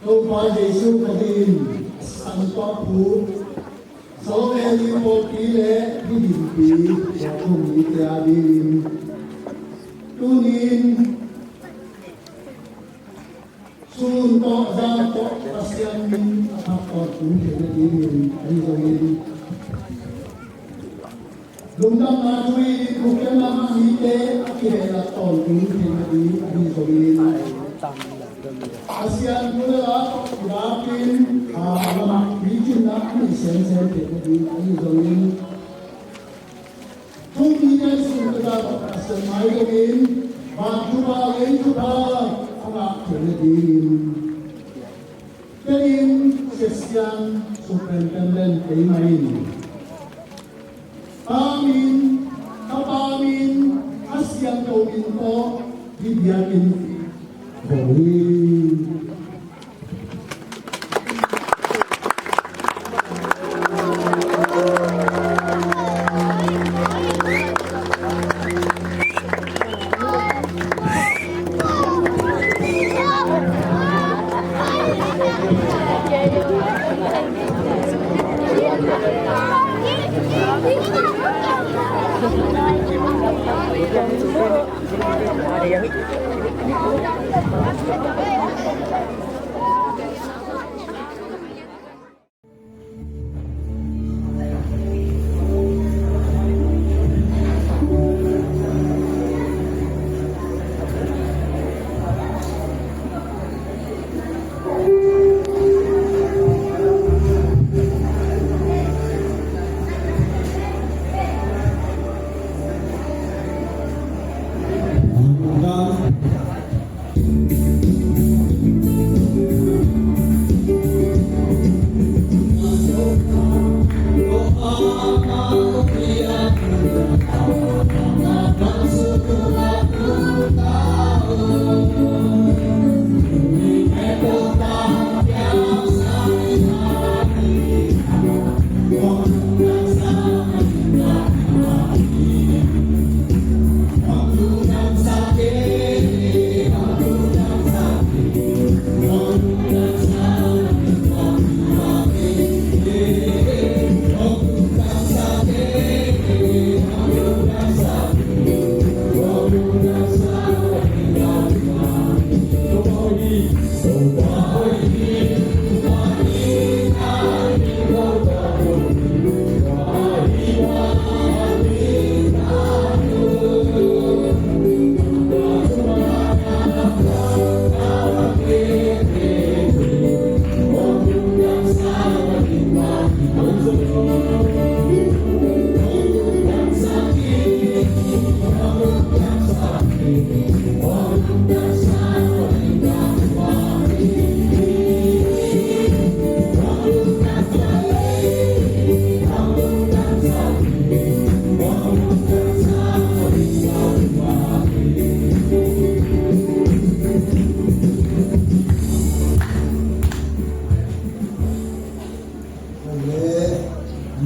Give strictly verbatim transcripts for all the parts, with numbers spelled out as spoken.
Topa Jesu Khazih in a san tawh phu Salome mi pawlpi le hih himpi tua khua mite a dingin tuni-in sun tawh zan tawh Pasian min a phat tawntung theihna dingin ahi zongin lungdamna thu-in Khukhiamna mah mite a kibehlah tawntung theihna ding ahi zongin Pasian thu le la tawh kidakin a lamah picinna a neih semsem theihna ding ahi zongin Tuni-in sun tawh zan tawh Pasian mai dongin van thupha lei thupha a ngah theihna dingin Tedim Siasiang Supreme Intendent keimah in Pa min, Tapa min, Kha Siangtho min tawh hih biakinn ko hi.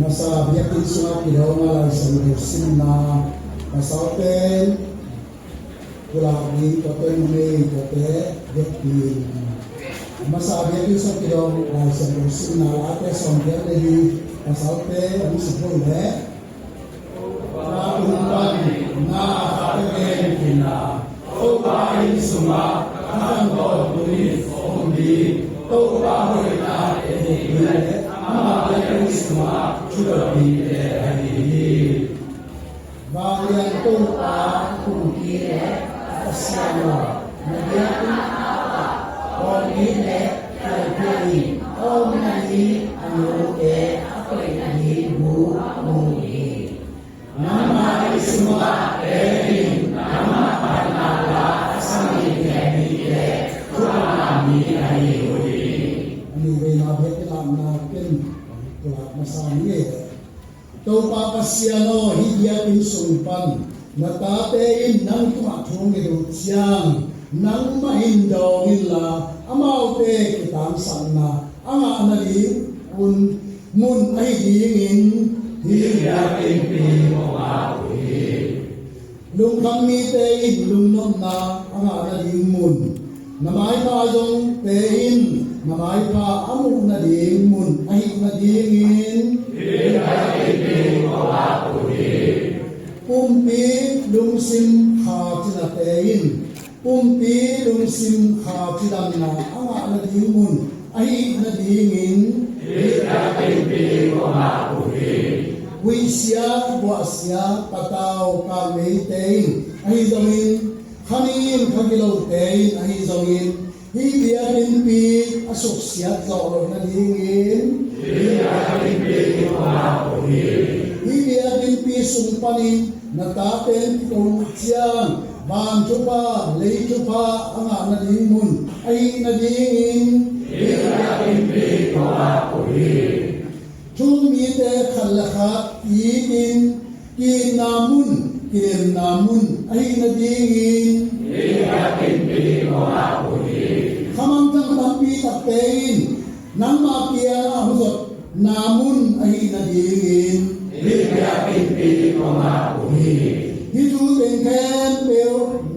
Masa biakinn sungah kidawng a Lai Siangtho simna, pasalte pulak ding tuate, numei tuate biakinn. Masa biakinn sungah kidawng Lai Siangtho simna, Late sawm giat le li, pasalte a nung sawm le nga, tung pan na a khate gen khin a, Topa inn sungah a khantawn tung in om ding, Topa hoihna en ding le amah biakinn sungah thudot dingte ahi hi. Vanglian Topa, a kumpi le a Pasian aw, na biakinn a pawlpi le khialkhial in a om nading a note a koih nading bu mu hi. Nangmah inn sungah te in nangmah phatna la a sam in ngen mite thuakna mi ahi uh hi. A nih veina biakinn lakna ken pulak masa ni e. Topa Pasian aw, hih biakinn sung pan na tate in nang tungah thu hong nget uh ciang nangmah in dawng inla, amaute kitangsakna a ngah nading un mun ahi dingin hih biakinnpi kong ap uh hi. Lungkham mite in lungnopna a ngah nading mun, na maipha zongte in na maipha a muh nading mun ahih nadingin hih biakinnpi kong ap uh hi. Pumpi lungsim kha cinate in pumpi lungsim kha cidamna a ngah nading mun ahih nadingin hih biakinnpi kong ap uh hi. Huihsia, guahsia, patau, kangmeite in ahi zongin, kha mi in kha gilote in ahi zongin, hih biakinnpi a suksiat zawh loh nadingin hih biakinnpi kong ap uh hi. Hih biakinnpi sung panin na taten kiko uh ciang van thupha, lei thupha a ngah nading mun ahih nadingin hih biakinnpi kong ap uh hi. Thu-um mite khat le khat it in ki-itna mun, kidemna mun ahih nadingin hih biakinnpi kong ap uh hi. Khamangthang tampi takte in nangmah kiangah hong zotna mun ahih nadingin hih biakinnpi kong ap uh hi. Hih thu teng khempeuh,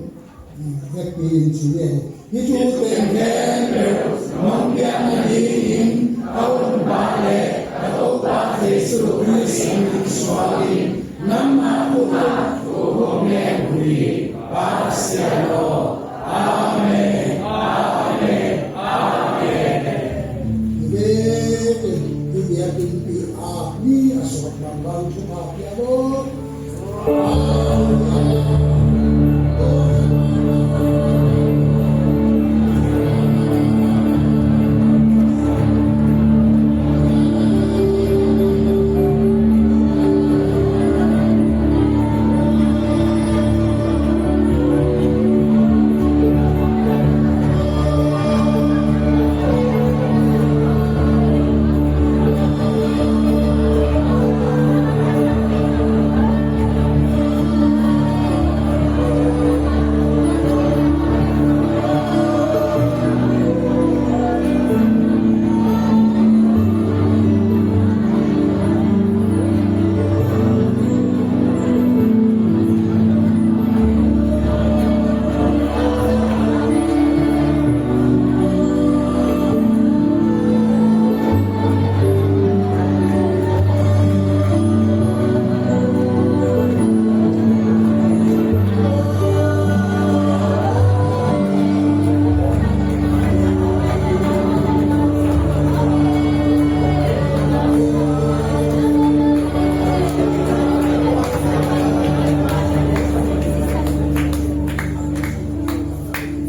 vekpi in ci ni. Hih thu teng khempeuh nong piak nadingin ka Honpa le ka Topa Jesuh Khrih min suangin nangmah khut ah thu kong ngen uh hi, Pa Pasian aw. Amen. Amen. Amen. Hih biakinnpi a mi a sawt bangbang thupha pia lo.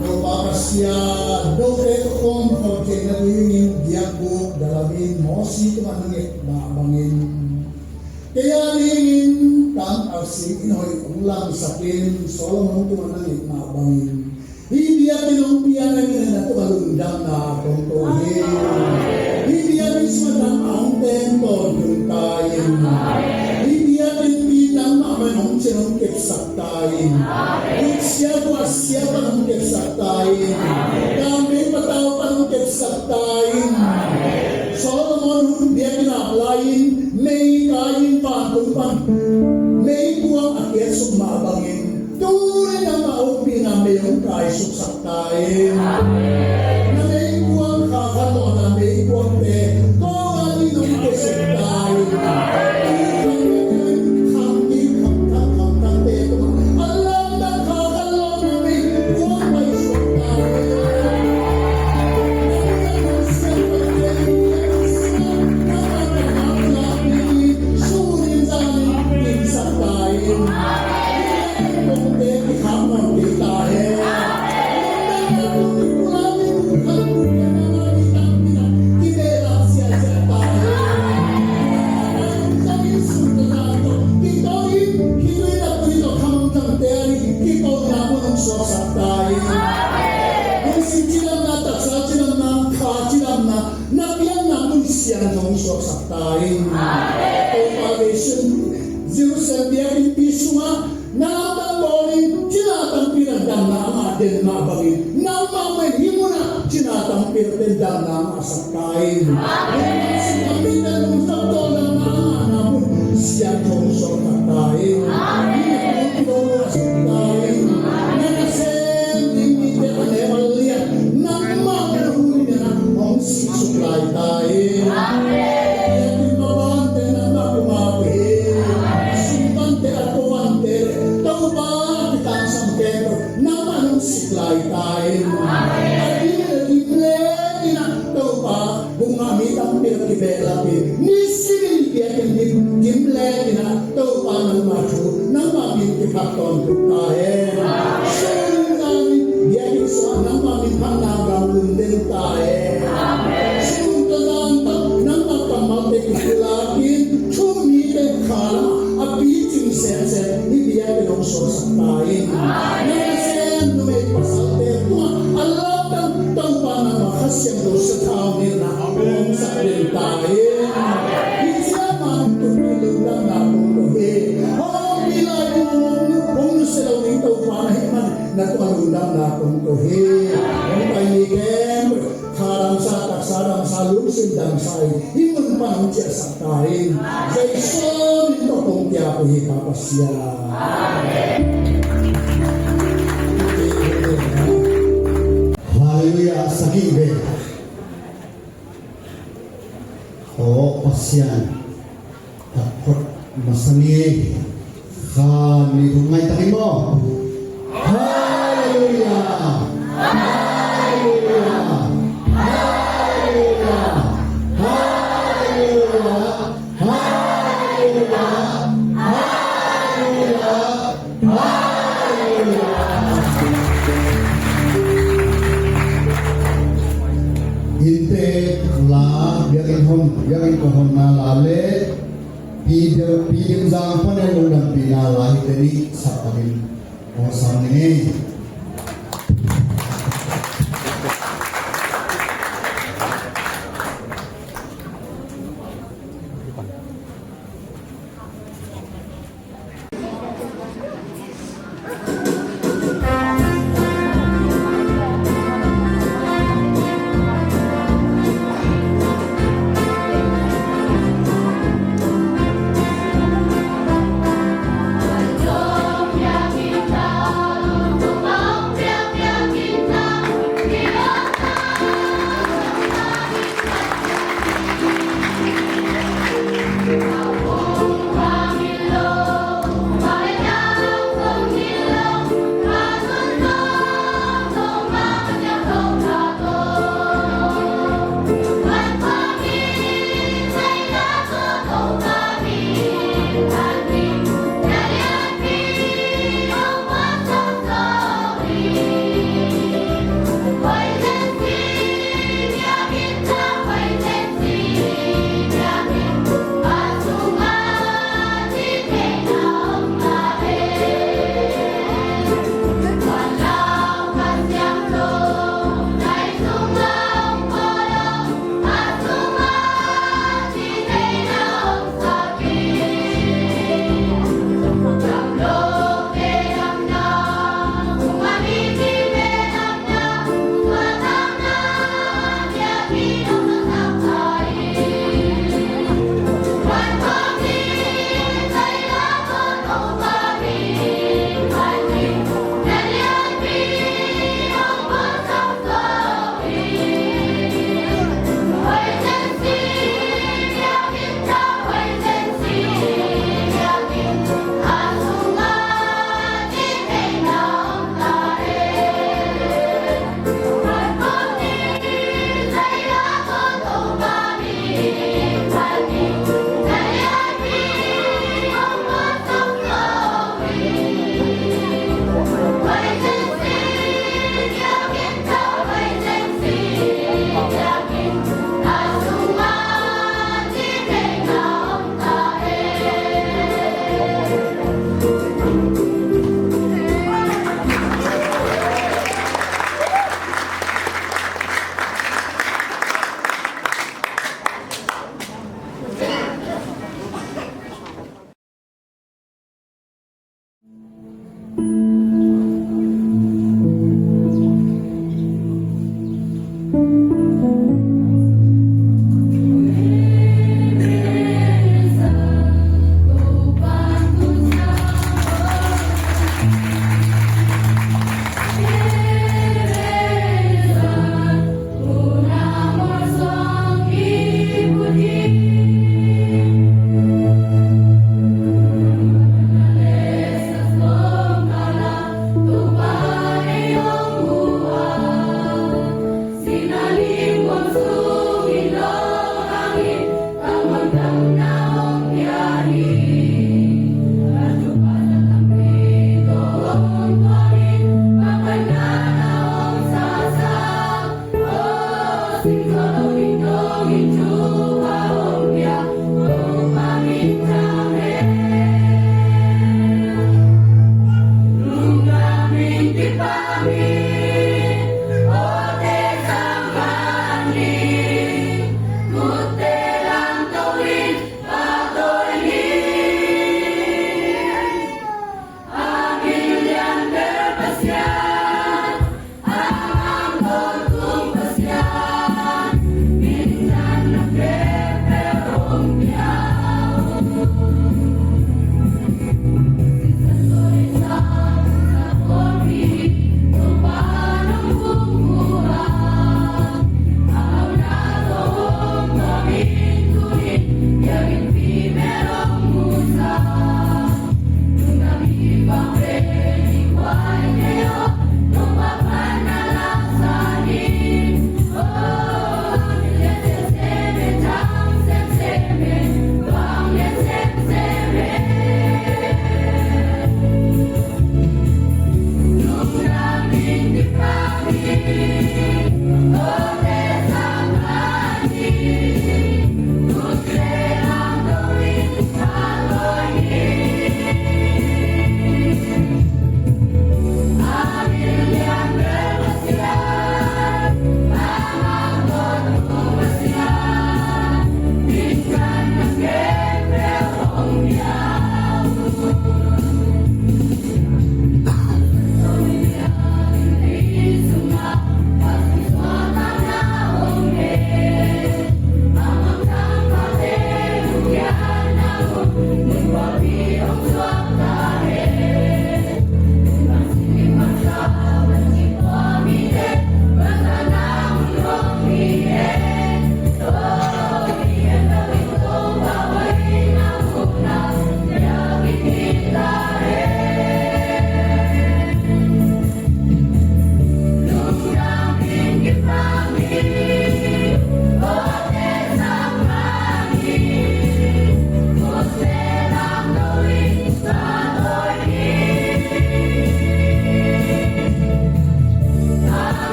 Topa Pasian, note tawh kong khol theih nadingin biakbuk dalamin Mosi tungah na nget mah bangin, kei a dingin tangtak sing inn hoih hong langsak in, Solomon tungah na nget mah bangin, hih biakinn hong piang in a tungah lungdamna kong ko hi. Hih biakinn sungah nangmah hong teng tawntung ta in. Hih biakinnpi nangmah mah in hong cing hong kepsak ta in. Huihsia guahsia pan hong kepsak ta in. Kangmei patau pan hong kepsak ta in. Solomon hun biakinn ap lai-in mei Siangtho hong suaksak ta in. Topa Jesu, Jerusalem biakinnpi sungah na lamdang bawl in, cina tampi in damna a ngah den mah bangin nangmah mah in hih munah cina tampi in damna a ngahsak ta in. Nangmah sin a mite lungtang tawh damna a ngahna mun siangtho hong suaksak ta in. Hih mun kidong a suk ta in. Na nasem ding mite a neu a lian nangmah na hun in a hong sik suk lai ta in. Biakinn mabante nangmah puma pia hi. A sungvante a puakvante le Topa kitangsam khempeuh nangmah nong sik lai ta in. A dim in a dim leng in a Topa bungah mi tampi a kibehlap in, nisim in biakinn dim, dim leng in a Topa nangmah thu, nangmah min kiphat tawntung ta hen. Sum zan in biakinn sungah nangmah min phatna gam lum den ta hen. Sum tawh zan tawh nangmah kammalte kipulak in, thu mite kha lamah a picing semsem hih biakinn hong suaksak ta in. Na nasem numei pasalte tungah a lamdang Topa nangmah Kha Siangtho sathau nilhna hong sak den ta in. Hih ciang mah tuni lungdamna kong ko hi. Hong pi lai ding hong, hong nusia lo ding Topa na hih man na tungah lungdamna kong ko hi. Hong pai ni khempeuh kha damsa, taksa damsa, lungsim damsa in hih mun pan hong ciahsak ta in. Jesu min tawh kong piak uh hi, Pa Pasian. Halleluiah, sagih ve. Aw Pasian, tak phot masa ni ei. Kha ni thum ngai takin maw. Halleluiah. Halleluiah. Halleluiah. Halleluiah. Halleluiah. Halleluiah. Halleluiah. Innte la, biakinn hon, biakinn kong honna la le Pi Deu, Pi Deu Zang panin lungdampihna la hite nih sak takin hong sam ning ei.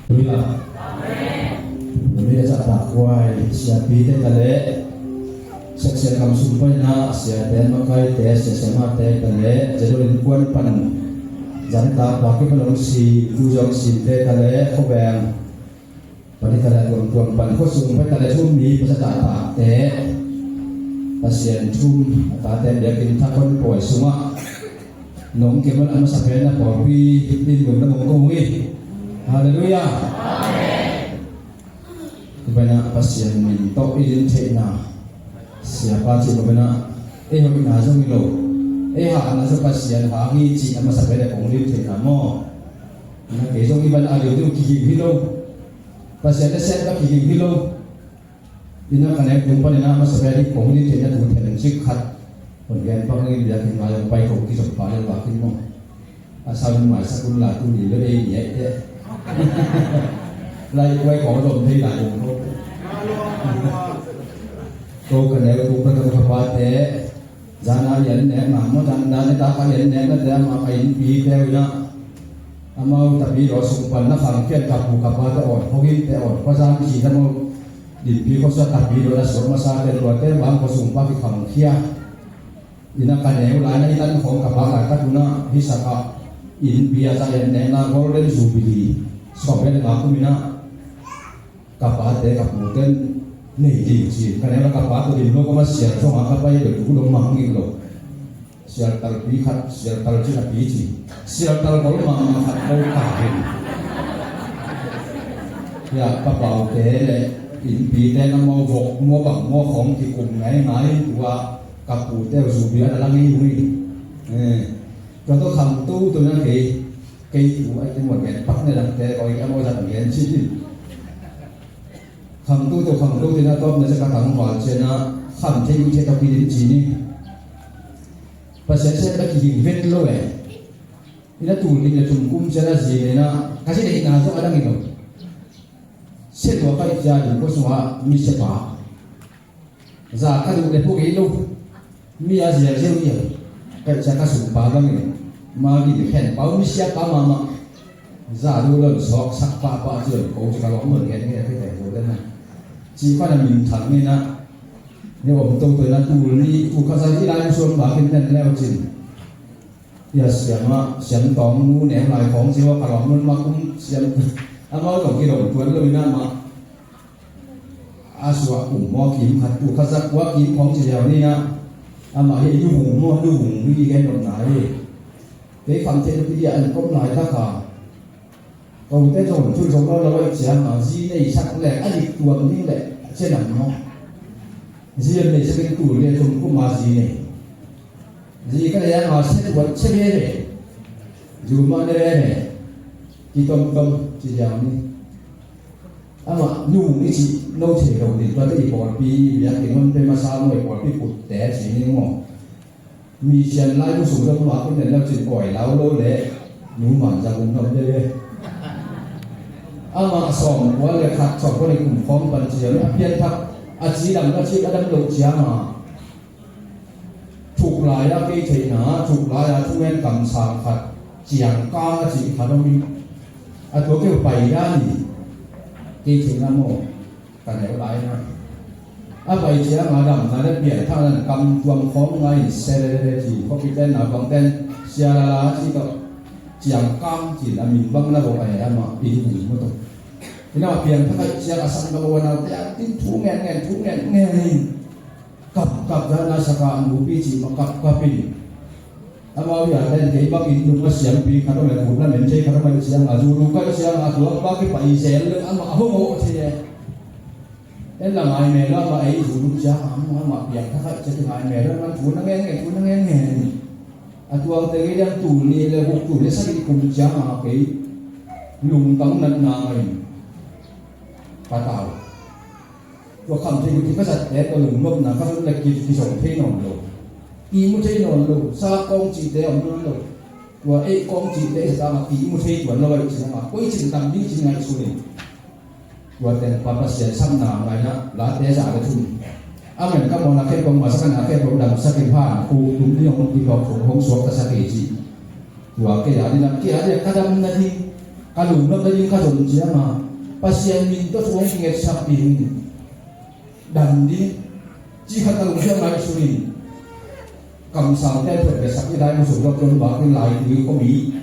Hallelujah. Hallelujah. Zahtak huai siapite ta leh, section kam sung paina siate, makaite, sia siamate ta leh, Zedol innkuan pan zahtak pa kipan hong si, tu zong sinte ta leh, khuaveng pan i ta leh, tuamtuam pan khuasung pai ta leh, thu um mi pasal zahtakte, Pasian thu um a tate biakinn thak hong pawi sungah nong kemon a masa pen a pawlpi in nong na mong ko hi. Hallelujah. Amen. Tua pen a Pasian min tawh i din theihna, siapa cih tua pen a ei hoihna zong hi lo, ei hatna zong Pasian hang hi cih a masa pen a kong din theihna maw? Na kei zong i ban a lim ding kihing hi lo. Pasian na siat ka kihing hi lo. Ina ka nek tung panin a masa pen i kong din theihna thu thei ning cik khat. Hong gen pak ning in biakinn ngai hong pai ko kizom pa le vakin maw. A sau in maisak un la tu ni le ei ni ai te. Lai kuai khawng zom thei lai ung ko. Ko ka neu tung pa ka pate. Zana i an nek na maw, zana ne ta ka i an nek na te, amah ka innpi te uh inah, amau Tapidaw sung pan na khangkhiat ka pu ka pate awn khua, him te awn khua, zan kici ta maw. Innpi khuasung Tapidaw na suak masa te, tuate bang khuasung pa kikhangkhia. Inah ka neu lai na i tan khawng ka pa lai ka tuna hisak ah, innpi a za i an nek na Golden Jubilee sawm le nga kum inah ka pate ka pute in nei ding ci. Ka neu la ka pa tawh dim lo ka ma sial zong a ka pai bel tu dong mang ngil lo. Sial talpi khat, sial tal cin a pi ci. Sial tal gol mang mang khat ko ka hin. Ya, ka paute le innpi te na maw vok maw bang maw khawng kikum ngai ngai tua ka pute uh zu bia na lang i hui. Eh, tua tawh khangto tawh na kei Kei tu ai te muan gen pak ne dangte, oi, a maw zat gen ci. Khangto tawh khangto te na tawp na cia ka tang hual cia na kham thei uh cia ka pi din ci ni. Pasian siat ka kihing vet lo e. Ina tul nih le thum kum cia na zi ne na ka ci deihna zong a dang i lo. Sia tua ka i cia ding ko sungah mi sia pa. Za ka duh le phu kei lo. Mi a zial ziau hi a. Kaih cia ka sum pa bangin ma gin khen pau mi sia pa mahmah. Za duh lon sawk sak pahpah cion ko ci ka lawm lon ngen ngen a kei kai ko dena. Ci pan a min thang ni na. Ni om to to na tul ni tu ka za i lai musuam ba kin nen leu cin. Ia siam a siam tawng nu nem lai khawng ci wa ka lawm lon ma kum siam. Amau tawng ki lawm tuan lo i na ma. A suah kum maw kim khat, tul khat za kua kim khawng ci ziau ni na. Amah hi nu hung maw, nu hung hi gen nopna hi. Kei kham theih lopi dia an kawm lai tak a. Kote zong thul zong lo lo aih ciang a zi nei sak le a dik tuam ding le a cian an maw. Zi an nei sak in tul le thum kum a zi nei. Zi ka nei a ma sia tuan sia ve ve. Zu mah ne ve ve. Kitom tom ci ziau ni. Amah nu i cih no thei lo ding, tuate i pawlpi i biakinn hon pe masa maw, i pawlpi putte ci ning maw. Mi sian lai bu sung zong mah kun nen lo cin awi lau lo le nu man zang um nom deuh e. Amah sawm kua le khat sawm kua le kum khawng pan ciang a pianthak a cidam a cik a dam lo ciang a. Thuk lai-ah kei theihna, thuk lai-ah thungen kamsang khat, ciangkang a cih khat om in, a tua keu pai dan hi. Kei theihna maw, ka neu lai-na. A pai ciang a damna le pianthakna in kam tuam khawm ngai in selele ci, khuapite naupangte in sia lala ci tawh, ciangkang ci-in a min bang na vok a heh amah i hi mu tawh. Hi na pianthak a ciang a sang ka bawa naute a tin thu ngen ngen, thu ngen ngen in. Kapkap dan a saka a nupi cih mah kapkap in. Amau hiate in kei bangin nung a siampi khat om e, kut lamen thei khat om e ciang a, zulu kai ciang a, tuak bak i pai zel leng amah a hong oh thei e. En la ngai mel lo amah ei zulu ciang a, amah piang thakhat ciang ngai mel lo, amah thu na ngen ngen, thu na ngen ngen. A tuangte kei diang tul nih le guk, tul nih sagih kum ciang a kei lungtang natna ngai in. Patau. Tua kham thei uh ci ka zatte tua lungnopna ka zon le ki, kizong thei nawn lo. Ihmu thei nawn lo, sa kawng cihte om nawn lo. Tua ei kawng cihte i zat a ihmu thei tuan lo aih ciang a, koi cin tam ding cin ngaihsun in. Tua teng pa Pasian sapna ngaihna, Late za le thum. Amen ka mawhna khempeuh masa ka na khempeuh damsak in phan, khu tum ding hong, hong suaktasak ei ci. Tua kei a ding a, kei a ding a ka damna ding, ka lungnopna ding ka zon ciang a, Pasian min tawh thu hong kingetsak ding, dam ding, ci khat ka lungsim ngaihsun in, kamsangte thuak le sak i dai musuh dok zon bak in lai tui khuami,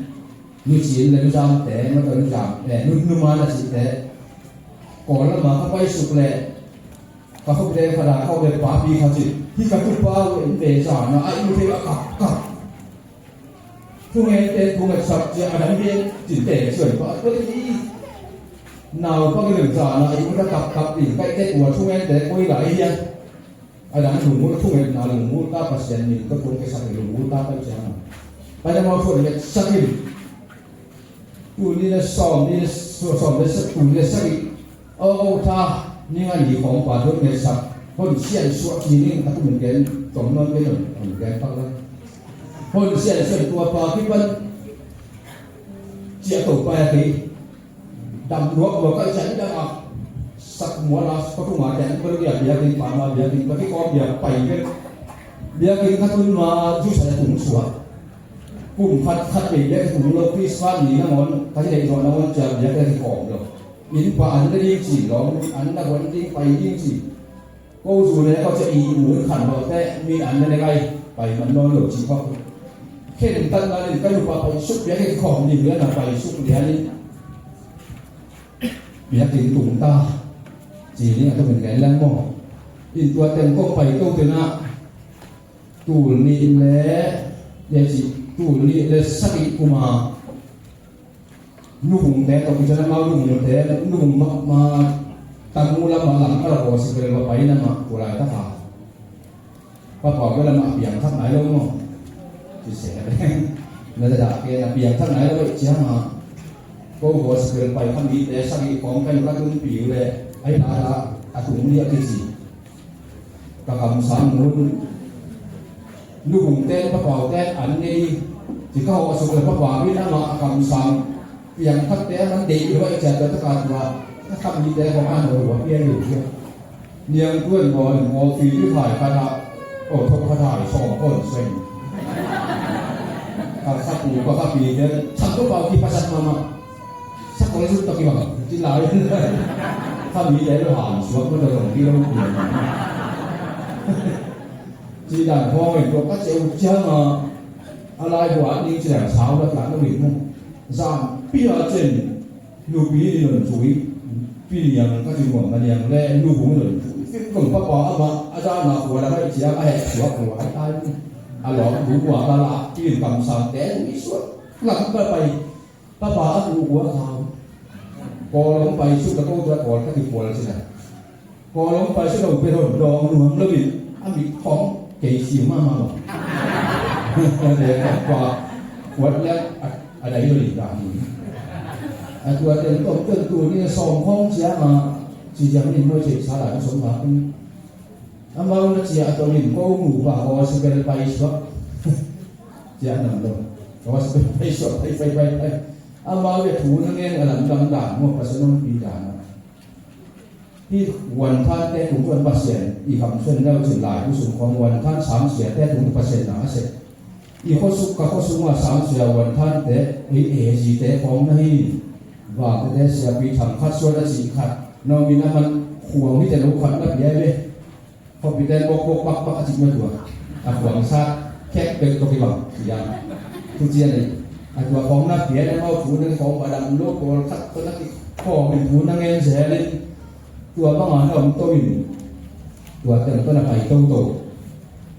nu cin le nu zamte, nu tawh nu zam, eh, nu, nu man a cihte, Kawl lama ka paisuk le, ka khop le ka da kau le papi kha ci, hi ka tupa uh en ve zana, a i mu thei a kap kap. Thungente thungetsak cia a dang gen cinte cian pah tua i nau pang i lem zana i ut a kapkap ding kaihte tua thungente koi lai hian. A dang lungmut thungetna lungmut ta Pasian min ka thungkesak i lungmut ta kai ciang a. Pai na mau thungetsak in. Tuni le sawm ni le sawm le sa tuni le sagih. Aw, aw, tha, ni nga ni khawng pa dot ngetsak, hon sian suah kinin a kum in gen, tong nawn gen, hon gen pak lai. Hon sian suah tua pa kipan, ciah to pa a kei. Dam luak luak ka i ciah ni dang a, sak mual a, ka tung a, tiang ka lu dia, biakinn pa ma, biakinn pa kikawm dia, pai bek. Biakinn ka tun ma, zu sa tung suak. Kum khat khat bei bek tung lo, Christmas ni nangawn, ka hi nei zawh nangawn ciah biakinn kikawm lo. Inn pa an na ding ci lo, an na huan ding pai ding ci. Ko zu ne ko ciah i mun khan lo te, mi an na ne gai, pai man nawn lo ci bak. Khen tan na len ka nupa pai suk biakinn kikawm ding lian a pai suk lian in. Biakinn tung ta. Ci ni a tumin ngen lang maw. In tua teng kong pai to tena. Tul nih le, ya ci, tul nih le sagih kuma. Nubung te, tawh kicana mau nubung te, nubung ma, ma, tamu lama lam kala ko sikal ba pai na ma, kulai ta ka. Papa ko lama piang thak nai lo maw. Ci se. Na da ke na piang thak nai lo ciang a. Ko gospel pai kha mi te sagih kong kan ka tun piu le. Ai la la a tung lia kici. Ka kamsang mun. Nubung ten papau ten an ngei. Ci ka hawh a suk le papa mi na ma a kamsang. Piang thak te a man deih lo ai ciat ta ka tua. Ka kam mi te kong an lo wa pian lo cia. Niang tuan bawl in coffee tu thai khat ah, oh, thok khat thai sawm kon seng. Ka khat tu ka khat pi te, thak tu pau ki pasat mama. Sak kong sun tak ki bang, ci lai. Kha mi te lo han suak ko lo ki lo. Ci dan khong in tua ka ceu ciang a, a lai buat ni ci dan sau la tlan lo in mu. Zam pi a cen. Nupi ni lon cui, pi niang ka ci muang ka niang le, nu bung lon cui. Fik kong papa ama, a da na kua da bai cia, a hek suak kua ai ai. A lawm bu kua ka la, pi kamsang te, nu i suak. Lam ka pai, papa a ku kua kau. Kawlong pai suk ka ko tua kawl ka ti kual sila. Kawlong pai suk a upe ron dawng nuam lo in a mit khawng kei siu mahmah lo. Kuat le a dai lo in dah ni. A tua teng tawm tun tu ni sawm khawng ciang a ci ciang in noi cei sa lai sawm dah in. Amau na ciah tawh in ko mu pa gospel pai suak. Ciah nam lo. Gospel pai suak pai pai pai pai. Amau le thu na ngen a lam dang dan maw Pasian hong pi dan a. Hih Huan Than te tung tuan Pasian i kam suan neu cin lai, u sung khawng Huan Than Sam Sia te tung Pasian na a sek. I khuasuk ka khuasung a Sam Sia Huan Than te, ei A G te khawng na hi. Vang te te siapi tham khat suan a cih khat. Nau min a man khuang hi te lo khat na pia ve. Khuapi ten bok bok bak bak a cih na tua. A khuang sa khek bek tok i bang. Sia. Tu cia ni. A tua khawng na pia na mau thu na khawng ba dam lo pawl khat tua na ki khawng in thu na ngen zel in. Tua banga na om to in. Tua teng tua na pai to to.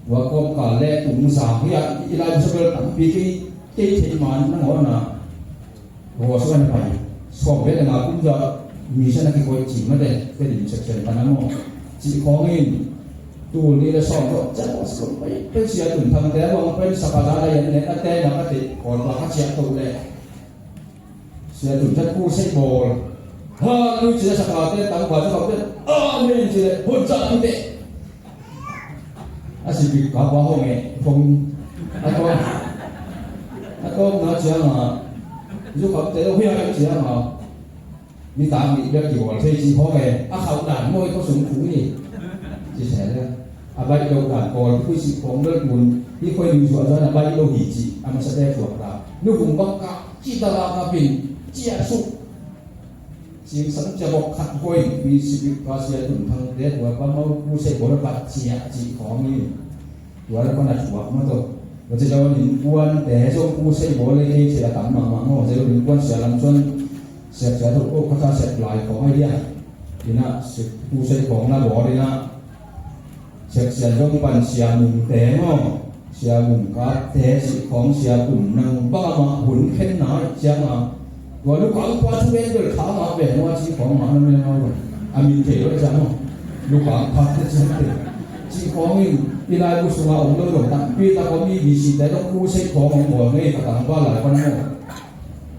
Tua kawmkal le tung sang hi a i lai busa bel tampi kei kei thei man na ngawna. Raw suan a pai. Sawm vel a nga kum za mission a kikoih ci mate. Pen in section pan a maw. Ci khawng in. Tul ni le sawm tawh. Cia raw suan pai. Pen sia tun thang te a bang pen sapa da la yan ne a te na ka te. Kawl ba ka cia to le. Sia tun tat ku sei bawl. Ha, lu ci le saka te tang ba ci kau te. Amen ci le. Hun sa tu te. A sipik ka ba hong e. Hong. A tawm. A tawm na ciang a. Zu kap te lo hia ciang a. Ni ta mi bek ki bawl sei ci hong e. A khau dan mawi ko sung ku ni. Ci se le. A baih lo dan kawl kui si khawng bel kun hi khoi lui zuah zuan a baih lo hi ci a masa te thuak ta. Nu kum bak ka ci ta la ka pin ci a suk. Sing sang cia bok khat khoi kui si bik ka sia tun thang te tua pa mau ku se bol ka ci a ci khawng ni. Tua le pa na thuak ma to. Wa ci lo nin kuan te zong ku se bol le kei ci a tam ma ma ngo. Wa ci lo nin kuan sia lam suan sia sia to ko ka ta sia lai khawng ai dia. Ina si ku se khawng na bol ina. Siaksian zong pan Sia Mung te maw, Sia Mung Kap te cih khawng Sia Kum nang bang amah hun khen nai ciang a. Tua lukang pa thu en bel tha mah ve maw cih khawng mah na mel ngai lo. A min thei lo ciang maw. Lukang pa te ciang te. Cih khawng in i lai bu sungah om lo lo tampi tak om i B C te lo khu sei khawng om bawl ngei ka tang ba lai pan maw.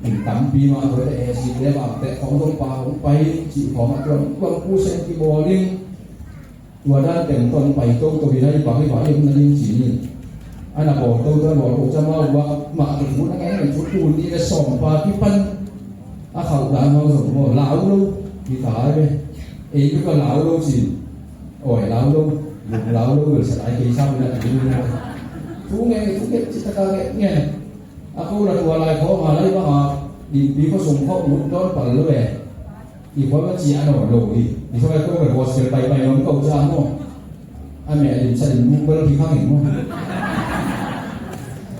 In tampi mah tua te A C te bang te khawng zong pa hong pai cih khawng a tuan tuan khu sei kibawl in. Tua dan teng ton pai toto hi lai bang hi bang hi na ning ci ni. Ana bawl toto bawl ko cama wa ma tu na ngai ngai tu tu ni le sawm pa ki pan. A khauh dan hong zong maw, lau lo, hi ta ai ve. Ei tuk a lau lo cin. Oi, lau lo, lung lau lo, bel sa lai kei sa mi na tu ni na. Thu nge, thu nge, ci ta ka nge, nge. A ko la tua lai kho ma lai bang a, din pi ko sung kho mut don pal lo e. I kho ma ci a no lo i. I kho ko bel gospel pai pai no ko ca mo. A me a din sa din mu ko lo ki khang in mo.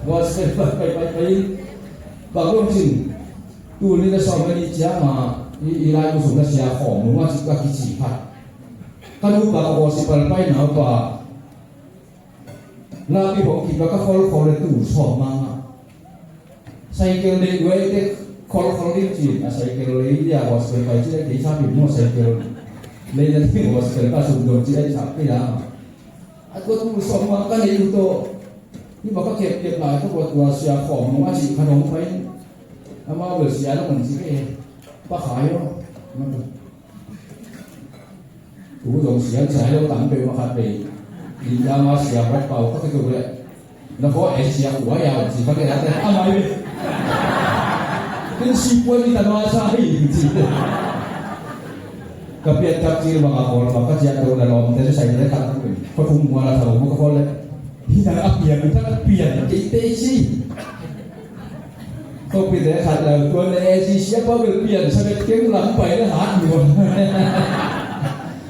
Gospel pai pai pai pai. Ba ko cin. Tuni na sawm na nih ciang a, i, i lai mu sung na sia khawm nung a cik a kici khat. Ka nupa ka gospel pai nau pa. Lapi hong kip a ka khol khol le tu sawm mang a. Cycle le duai te khol khol lim cin a cycle le i dia gospel pai cin a kei sa pin mo cycle. Le na ti gospel ka sum dong cin a sa pin a. A tua tu sawm mang ka nei tu to. Ni ba ka kep kep lai ka tua sia khawm nung a cik khat hong pai. Amau bel sia lo man ci ke. Pa khai lo. Tu zong sia sia lo tam pe ma khat pe. Din da ma sia hot pau ka tu le. Na ko e sia kua ya ci ka ke la te. Amai be. Tin si pua ni ta ma sa hi ci. Ka piat tak ci ma ka kol ma ka cia do na lom te sai le tak. Ko tung ma la ta ma ka kol le. Hi na a pian tak pian ke te ci. Ko pi te khat la tua le e si sia pa bel pian sa bet keng lam pai le hat ni wa.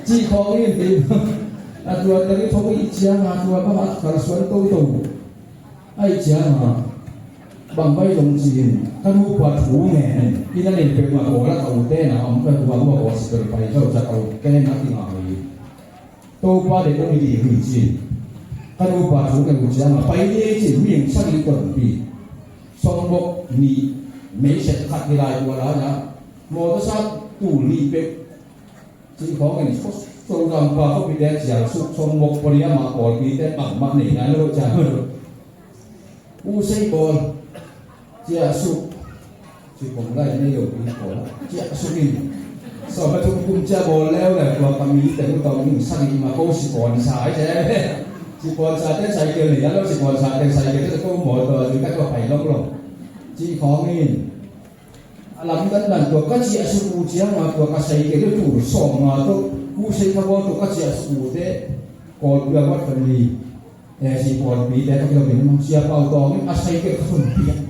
Ci khong in ti. A tua te ni khong i ciang a tua ba hat kal suan to to. Ai ciang a bang bai long ci in ka nu pa thu nge in a nei pe ma ko la ka u te na om ka tua ma ko si per pai ka u sa ka u te na ti ngai. Topa deih kong hi ding hi ci. Ka nupa thu ka nu ciang a pai ni ci, mihing sagih tonpi. Sawmguk nih meiset khat hi lai tua lai ah. Mawtaw sa tul nih pek. Ci khawng in Sozang pa khuapite cial suk sawmguk pori a mah pawlpite bangmah nei nai lo ciang. U sei bawl ciah suk. Ci kong lai nei lo pi bawl ciah suk in. Sawm a thum kum ciah bawl leu leu tua ka mi te mu tawh ning sagih ma ko si pawn sa ai se. Si pawn sa te cycle nei a lo si pawn sa te cycle te ko maw tawh zui ka tua pai long long. Ci khawng in. A lam dan dan tua ka ciah suk u ciang a tua ka cycle te tu sawm nga tawh. U sei ka bawl tua ka ciah suk u te. Kawl pia wat family. E, si pawlpi te ka kilawm in, Sia Pau Tawng in a sai kei ka thum piak.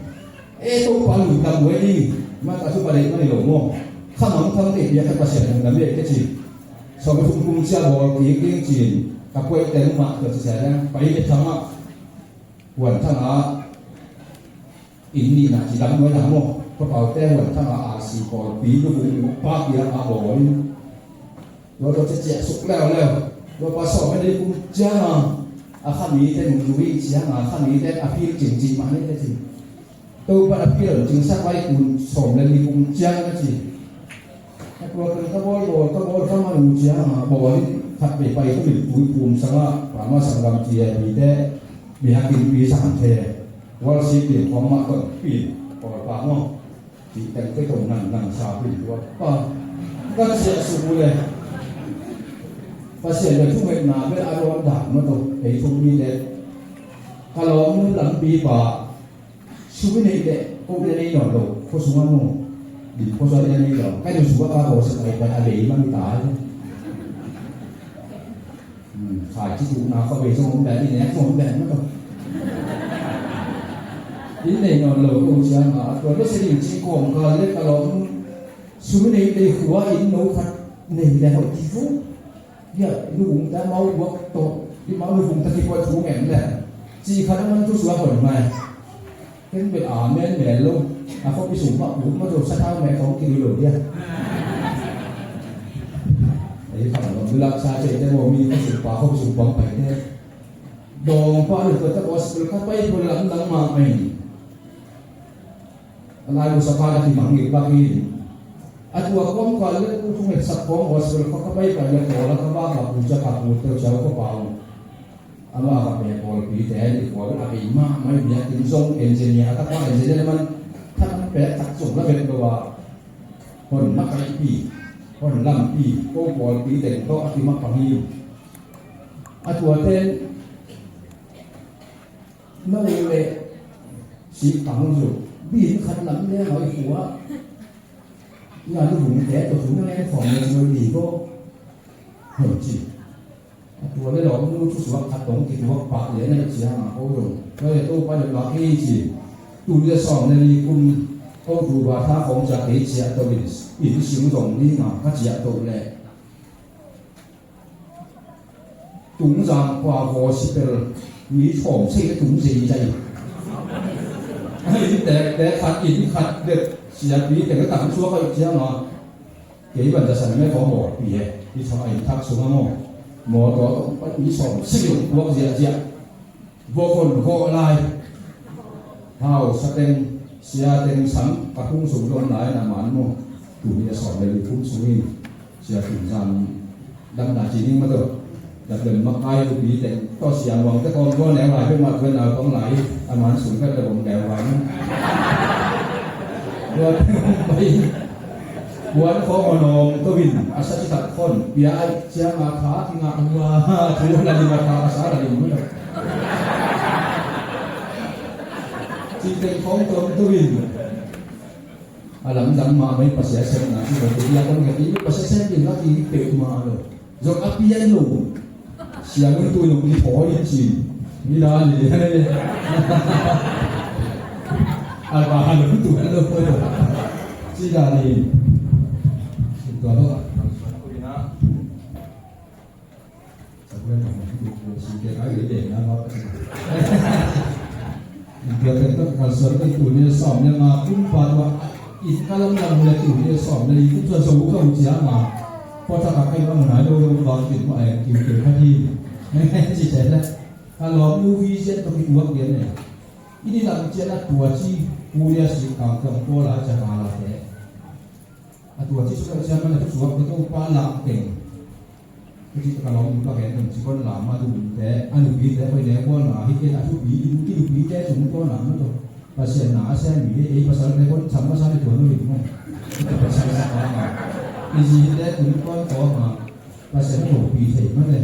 E, Topa lungdam buai ding. Mah ka thupa lei mah ni lo maw. Khamang tham te piak ka Pasian lungdam e ka ci. Sawm thum kum cia bawl kik ding ci-in ka kuaih teng mah tua ci sia dang pai le thang ah. Huan thang ah. Inn nihna ci dam nuai na maw. Ka paute huan thang a R C pawlpi luvung pa piang a bawl in. Tua tua ciah ciah suk leuleu. Tua pa sawm a dei kum ciang a, a khamite nungzui ciang a, a khamite a phil cingcing mah ni te ci. Topa a phil cingsak lai kum sawm le li kum ciang a ci. A tua pen ka bawl bawl, ka bawl ka man uh ciang a, bawl in khat vei pai ka min pui pum sang a, pa ma sanggam ci a mite, mi hakin pi sang the. Worship team khawng mah kawm pin, Kawlpa maw? Cih teng kei tong nang nang sa pin tua pa. Kan siah suk uh le. Pasian le thungetna bel a dawn dak mah tawh ei thum mi le. Ka lawm lampi pa. Suk i neih leh ko le nei nawn lo. Khuasung a maw? Din khuasung a nei lo. Kai nu suk a ka kawsak ai pai a lei mah mi ta le. Khai ci tukna kha bei zong om dan, i nek zong om dan mah tawh. I nei nawn lo ko ciang a, a tua lo se ding ci kawm kal le ka lawm. Sum i neih lei khua in no khat nei le hoih kik vo. Hia, luvung ta mau buak tawh, i mau luvung ta kikuat thu ngem le. Ci khat a man thu suak hon mai. Ken bel amen mel lo. A khuapi sung mah ut mah tawh sathau meh khawng kilui lo dia. Ei khat a bang bilak sa cei te maw mi khuapi sung pa khuapi sung pang pai te. Dawng pa le tua ta gospel ka pai tua lamdang mah mai. A lai tua sa pa na kimang ngit bak hi. A tua kawm ka le tua thung et sak kawm gospel ka pai pai le tua la ka ba ka pu ca ka pu teu ciau ka pau. Amah a ka pia pawlpite i khual a bei mahmah i biakinn zong engineer a tak a engineer man thak pek tak zong la vet lo a. Hon na kaihpi, hon lampi, ko pawlpi teng tawh a kimah pang hi. A tuate na u le sik pang uh zu bin khat lam le a hoi khua. Ina lubung te tawh thu na ngen khawm na ci lo ni ko. Hei ci. A tua le lawm nu thusuak khat tawh kituak pah lian a hih ciang a ko zong, tua le Topa le mah kei ci. Tuni a sawm le li kum October tha khawng ciang kei ciah to in, inn sung zong ni nga ka ciah to leh Tungzang khua gospel mi thawm sei le tung zei zai. Inn tek tek khat, inn khat bek siapi teng a tang suak a hih ciang a, kei ban za san me khawng mawlpi he. Hih thak a inn thak sung a maw, mawtaw tawh mi thawm sei le tung puak ziahziah. Vok hon gawh lai. Hausa teng, sia teng sang ka phung sung dong lai na man maw. Tuni a sawm le li kum sung in Sia Tun Zam dam na ci ning ma tawh. Dam dem makai lupi teng tawh sia muang te kawm gawh neu lai, pek mat gawh nau pang lai. A man sung pek le bom neu lai maw. Gawh neu lai. Kuan khawng a nawm to in, a sa ci tak khon, pia ai ciang a tha ki ngah hua, thu la lim a tha, a sa la lim hua. Ci teng khawng tom to in. A lamdang mahmah in Pasian sepna ci lo, tua kon ka ti, Pasian sep ding la ti peuhmah lo. Zong a pian lo. Siang un tui nong ki thawi in ci. Ni dan ni. A ba han un tui lo. Ci dan ni. Tua lo. Tua teng tawh kalsuan teng tuni a sawm le nga kum pat ua, inn ka lamdang le tuni a sawm le li kum tua zo ka uh ciang a, pawlkhat a kai bang nai lo lo bang kin ma eng kiu kiu kha hi. Ci te le. Ka lawm nu vision tawh kituak lian ne. I ni lam cian a tua ci, pu lia si kang kang pawl a ca ka la te. A tua ci suk a ciang man a thusuak te Topa lam teng. Ka ci ka lawm nu ka gen teng ci kon lam a dum te, a nupi te khoi ne kuan a hi te a thupi, i nupi te cung kuan a ma tawh. Pasian na a siam mi hi, ei pasal te kon cham masa le tua nu hi mo. Ka pasal sa ka ma. I zi te cung kuan kuan ma. Pasian a thokpi thei mah le.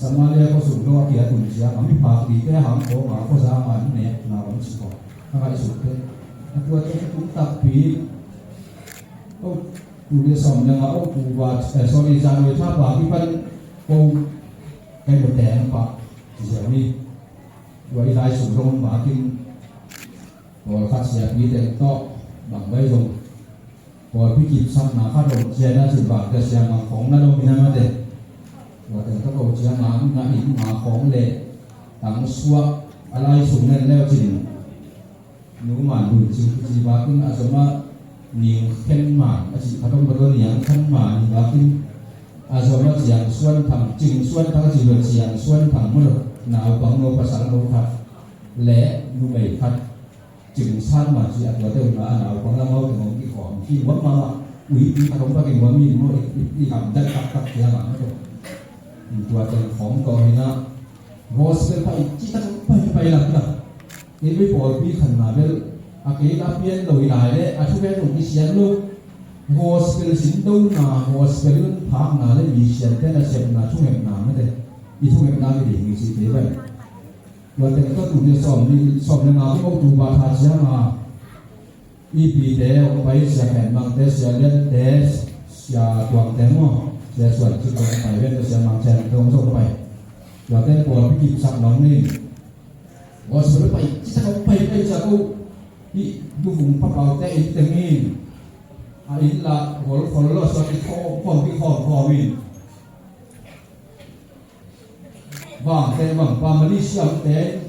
Samaria khua sung dong a kia tun cia, a miphak dite hang khawng a khuazang a nekna om ci khawng. A ngaihsut te. A tua te tung takpi. Oh, tuni a sawm le nga, oh, pu va, eh, sorry, January tha pa kipan ko kai ko teng pa. Ci cia mi. Tua i lai sung dong ma kin. Pawlkhat siapi teng tawh bang vai zong pawlpi kipsakna khat om cian a cin bang cia siamang khawng na dong hi na mate. Tua teng tawh ko ciang a, na inn nga khawng le tang suak a lai sung nen leu cin. Nu man dun cin kici bakin a zom a ning khen man a ci khat om bato niang khen man bakin a zom a ciang suan thang, cing suan thang a ci lo ciang suan thang maw lo. Naupang no pasal no khat le numei khat. Cing san ma ci a tua te uh na a naupang lam hau teng hong kikhawm. Kinuam mahmah. Uipi khat hong pa kinuam in maw i, i, i gamdat taktak ciang a maw tawh. Tua teng khawng tawh hi na. Gospel pai ci tak pai pai lak na. Kei bei pawlpi khan na bel. A kei la pian lo i lai le. A thu pen hong kisian lo. Gospel sin do na, gospel lun phak na le mi sian te na sian na thungetna mate. I thungetna mi ding mi ci te bai. Tua teng tawh tuni a sawm ni, sawm le nga kum October tha ciang a, i pite hong pai, Sia Khen Mang te, Sia Lian te, Sia Tuang te maw, Sia Suan Cik hong pai, ven Sia Mang Chan te hong zong pai. Tua teng pawlpi kipsak nong ni. Gospel pai, ci sa hong pai, pai sa ko, i bu vung pa pau te in teng in. A in la, gol, gol lo, sa ki khawm, khawm, ki khawm, khawm in. Vang teng vang pa Malaysia te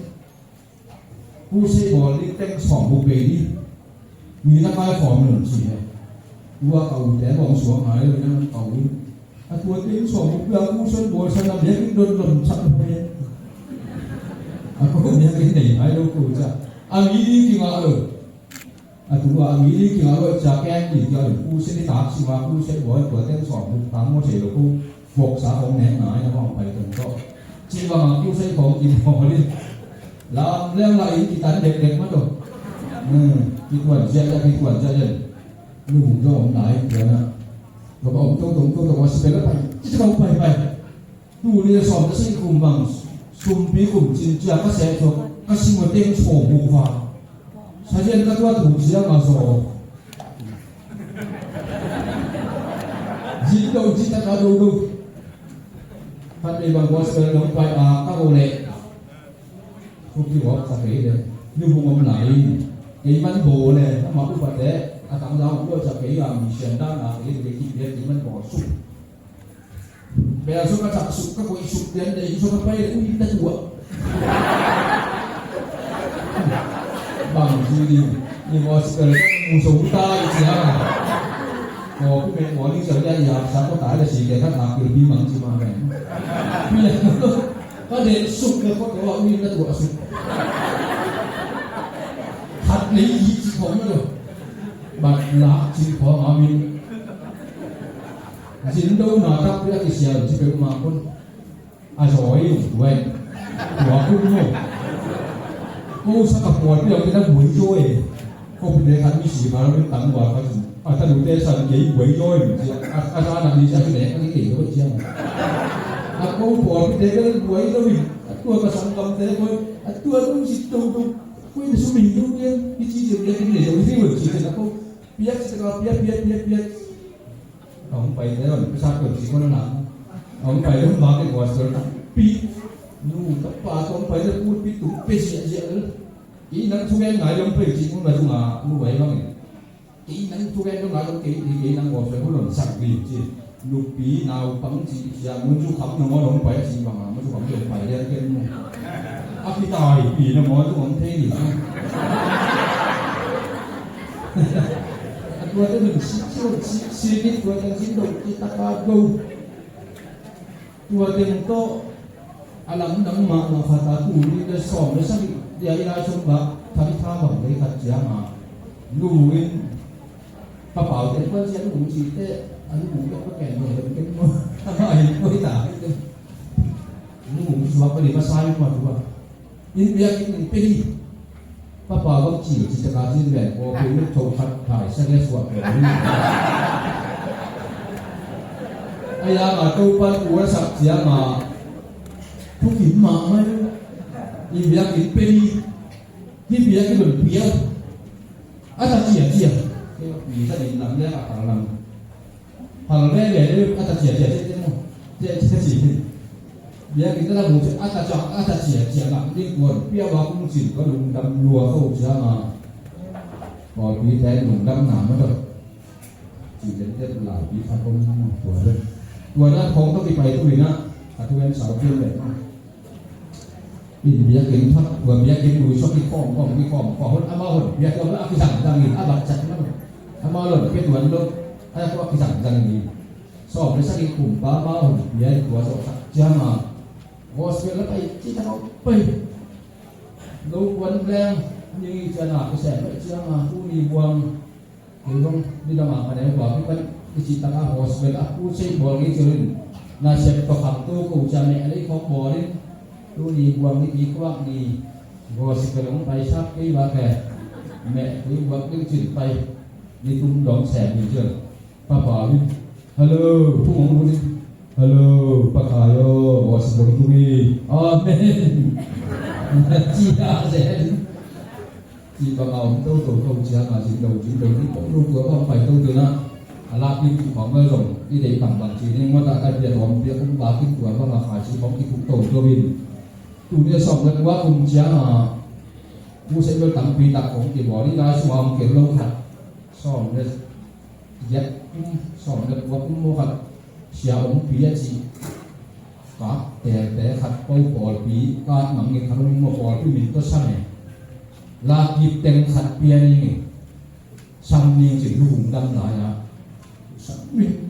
crusade bawl ding teng sawm buk bei ding. Mi na kai khawm nun ci he. Tua ka u te bawng suak ngai lo na ka u. A tua teng sawm buk bei a crusade bawl sa na biak in don don sak lo he. A ko biak in nei ngai lo ko ca. A mi ding ki ngah lo. A tua a mi ding kingah luat cia keng ding cia in crusade i tak sima crusade bawl tua teng sawm buk tang maw thei lo ko. Voksa khawng nek ngai na bang pai teng tawh. Cih bangah crusade khawng kim khawng ding. Lam leng lah in kitan dekdek mah tawh. Hmm, kituan ziahziah kituan ziahziah. Lu hum zong om nai tua na. Tua ka om to tong to tong a si pen la pai. Cih khawng pai pai. Tuni a sawm le sagih kum bang sumpi kum cin cia ka seh suak ka sim uh teng sawm buk va. Sazian ka tuat uh ciang a zaw. Cin do, cin taka do do. Khat vei bang gospel nong pai a ka go leh. Khuti wak sa kei de. Ni bung om lai. Kei man bo le. Ama upate. A tang da ko sa kei a mi sian da na kei de ki de kei man bo su. Bel so ka tak su ka ko i su pian de i so ka pai de ui ta tua. Bang si di. Ni gospel mu so ta i sia. Ko ku me mo ni sa ya ya sa ko ta de si de ka ta ku bi mang si ma me. Pi ya. Ka de suk le ko to a ui na tua suk. Khat le i ci khong na lo. Bat la ci khong a min. Zin do na tak pia ki sia ci pe ma kon. A zoi ung tuai. Tua kun mo. Ko sa ka puat pia ki na bui zoi. Ko pi de kan mi si ba lo tang wa ka ci. A ta lu te san kei buai zaw in ci a, a sa na ni ci a ci nek a ni kei zaw ci a. A ko pawlpite ka buai zaw in a tua ka sanggam te ko a tua tung ci tung tung ko in sum in tung dia i ci ci dia ki ne zaw in ci ko piak ci ka piak piak piak piak. Hong pai te hong pisa ko ci ko na hong pai te hong ba ke ko a sel ta pi nu ta pa hong pai te pu pi tu pe sia sia. I nang thu ngai ngai hong pai ci ko na tu nga nu bai bang in. Kei nang thugen dong a dong kei, kei nang gawp sua hulon sak ding ci. Nupi naupang ci sia mun cu kham nang aw dong pai ci bang a mun cu kham dong pai lian ken mu. A kitai pi nang aw dong om thei ni. A tua te nun si si si si ni tua te sin dong ci ta ka dong. Tua teng tawh a lamdang mahmah khat a tu ni le sawm le sagih dia i lai sung bah thangtha bang lei khat ciang a nu in ka pau teng kuan ciang nu cih teh a nu teng ka ken bang lei ken maw. Amah hi koi ta hi teng nu suak ka li masa hi kua tua. In biakinn in pe hi. Papa bang ci ci taka cin ven ko pe luk tho khat thai sa le suak ko hi. A yang a Topan ua sak ciang a thukim mahmah in biakinn pe hi. Hi biakinn un pia. A ta cia cia. Mi ta in lam le a kal lam. Hal veve deuh a ta ciacia ciah te maw? Ciacia ci hi. Biakinn te la mu ciah a ta ciah a ta ciacia ngam ding kuan pia va kung cin ka lungdam lua ko ciang a. Pawlpi te lungdam na maw tawh. Ci den te lai pi kha kong tua deuh. Tua na khong tawh kipai tu in a a tu en sau pian leh maw? In biakinn thak tua biakinn lui suak kikhawm khawm kikhawm khawm hun amau hun biakinn a kizang zang in a bat cak na hun amau lon pia tuan lo a tua kizang zang in sawm le sagih kum pa amau hun bia in tua zawh tak ciang a gospel la pai ci tak a pai lo kuan leng ning i cian a kisem pai ciang a tu ni buang Kei zong nidang a ka neu tua kei pan i cih takah gospel a crusade bawl ngei ciangin nasep tawh khangto ko ciah meh lei khawng bawlin tuni buang ni pi khuak ni gospel hong paisap kei bak e. Meh tui buak ding cin pai ni tum dong sem ni ciang papa in hello phung hong bunin hello pakai aw gospel hong tung hi amen. Ci a zen. Ci bang a om toto to ciang a cin do cin do ni pong lo tua bang pai toto na. A lak ni ci bang bel zong i deih bang bang ci ni ngot a kai pia tawm pia kum ba kin tua bang a khai ci bang ki kum toto in. Tu ni a sawm le kua kum ciang a pu se bel tampi tak kong ki bawl i lai sung a om kel lo khat. Sawm le giat kum sawm le kua kum maw khat sia om pi a ci. Kap telte khat ko pawlpi kap mang nge khat om maw pawlpi min tawh sa nge. Lakip teng khat pia ni nge. Sam ning ci lungdam lai a. Sam ning.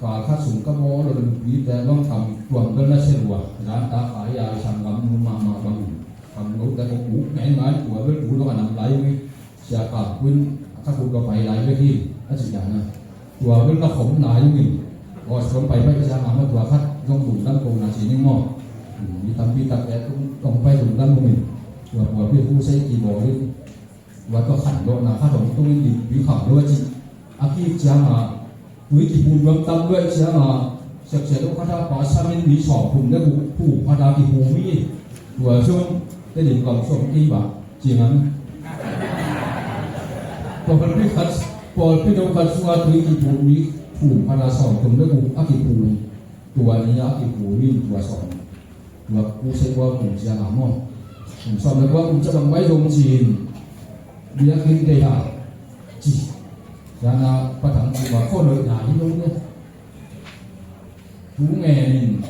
Kal khat sung ka bawl lo lungpi te bang kam tuam bel na se lua. Zan ta kai a sam gam nu mahmah bang. Kam lo te ko kuk ngai ngai tua bel tu lo ka nam lai nge. Sia Kap Kuin a ka khut ka pai lai bek hi a ci dan a. Tua bel ka khom lai ung in. Gospel pai pai ka sia ngam a tua khat zong lungdam ko na ci ning maw. Mi tampi tak te tung tong pai lungdam ung in. Tua tua pi hu sei ki bawl in. Tua tua khan lo na khat hong tung in dim pi kham lo a ci. A kik ciang a Tui kipum nuam tam luai ciang a, siapsia lo khat a pa sam in mi sawm thum le guk phu khat a kipum hi. Tua sung te lim kam sawm kei ba ciang an. Pawlpi khat, pawlpi lo khat sung a tui kipum mi Kum khat a sawm thum le guk a kikum, tua ni a kikum in tua sawm, tua kum sawm le guk kum ciang a maw, kum sawm le guk kum ciang bang mai zong ci-in biakinn kei ha ci. Ciang a Pa Thang ci ma khua loihna hi lo ne. Tu ngen in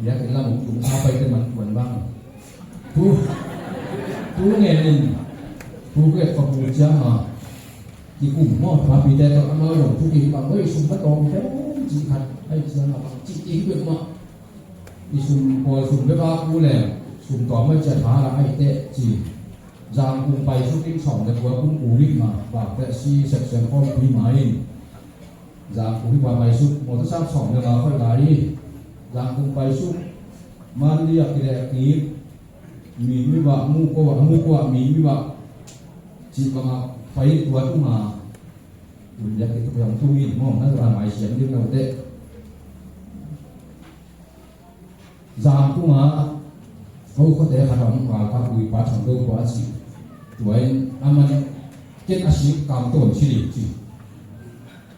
biakinn lam hong tung sa paite man tuan bang. Tu, tu ngen in, tu ke pa pu ciang a kikum maw, papite tawh amau zong thu kibang maw, i sum ka tawm pen ci khat, ai ciang a bang ci kibang maw. I sum pawl sum bek a ku leng, sum tawm maw, cia tha la ai teh ci. Zangkung pai suk in sawm le kua kum ku rik ma, bak teh si section khawmpi ma in. Zangkung hi kua pai suk, mawtaw sap sawm le nga khoi lai hi. Zangkung pai suk, man liak kileh kik, mi mi bah, mu ko ah, mu ko ah, mi mi bah. Cih bangah pai tua tung a. Tun biak kei tuk yang tung in maw, na tua mai siam ding lo teh. Zangkung a ko khawte khat a om, ngal kha ui pa thang do pa ci. Tua in a man ken a sik kang ton ci ding ci.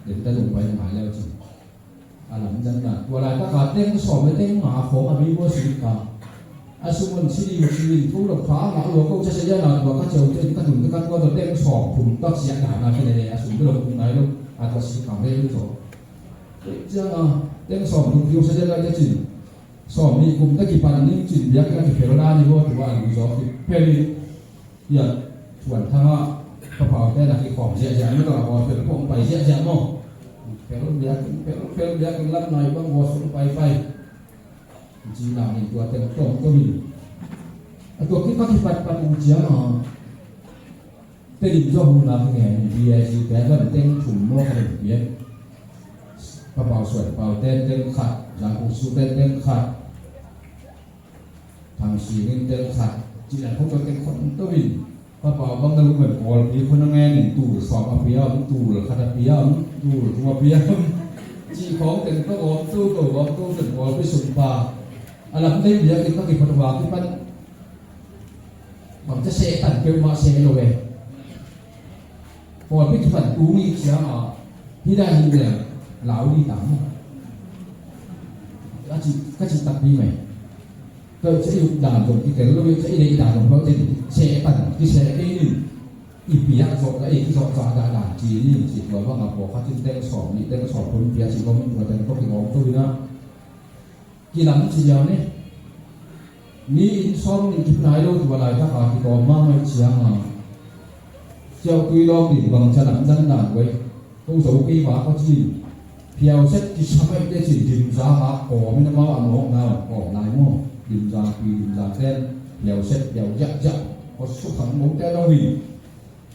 Den ta lung pai ngai leu ci. A lam zan na tua laitaka teng sawm le teng nga khawng a mi bua sik ka. A sum on sidi sidi thu lo pha nga lo ko cha sa ya na tua ka cheu ten ka tun ka tua to teng sawm thum tak sia na na kene ne a sum lo kum nai lo a tua sik ka ve lo so. Ciang a teng sawm thum thum sa ya na ya cin. Sawm nih kum ta kipan ning cin biak na ki pel na ni bo tua lu zo ki pel ni. Hiah Thuan Thang ah, Papau te na kikhawm ziahziah maw, tua Gospel pawh hong pai ziahziah maw. Pel biakinn, pel, pel biakinn lam nai bang Gospel hong paipai. Ci nak in tua teng tawm tawm in. A tua kipat kipat pat uh ciang a. Tedim zaw hun nak ngen, B I C te lam teng thum maw khat in piak. Papau Suan Pau ten teng khat, Zangkung Su ten teng khat. Thang Sing in tel khat, ci dan khong tel teng khong to in. Papau bang na lu men Kawlpi khong na ngen in tul sawm a pia om, tul khat a pia om, tul thum a pia om. Ci khong teng to om, to to om, to teng Kawlpi sum pa. A lam tei bia ki pa ki pa tua ki pan. Bang ca seh tan peuhmah seh lo ve. Pawlpi kipan tung i ciang a, hi dan hi leh, lau di tam. Ka ci, ka ci takpi mai. Ka ci i dan zong kitel lo, ka ci i dan zong lo, seh pan, kiseh kei in. I piak zawh la, i kizawh zah dah dan ci in, ci tua bang a pawlkhat in teng sawm, nih teng sawm pun piak ci bang in tua teng tawh kigawm to in a. Kilam ci ziau ni. Mi inn sawm nih kip nai lo tua laitak a kitawm mahmah ciang a. Ciauh tui lawng nih bang ca lam zan dan guai. Ko zo kei va ko ci. Phiau set kisam ai te ci dim za a kawm in amau a mawk na kawm lai maw. Dim za pi dim za ten. Phiau set phiau ziah ziah. Ko su khang mo te lo hi.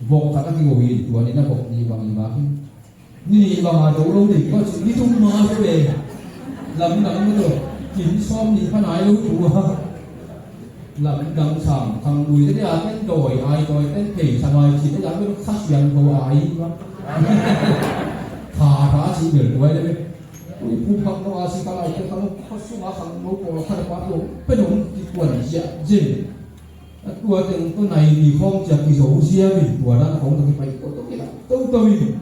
Vok khat a kigo hi tua ni na vok ni bang i mak hi. Ni bang a do lo ding ko ci ni tung ma zo ve. Lamdang ma zo. Kin sawm ni pha nai lo tua. Lamdang sang khang lui te a ten doi ai doi ten thei sang ai ci te a ben kha siang ko ai ma. Kha ra ci bel doi le. Ui pu khang ko a si ka lai te khang ko sung a khang mo ko kha pa lo. Pe dong ki kuan sia jin. A tua teng tua nai ni khawng cia kizo ziau in tua dan khawng tua kipai toto kila toto in.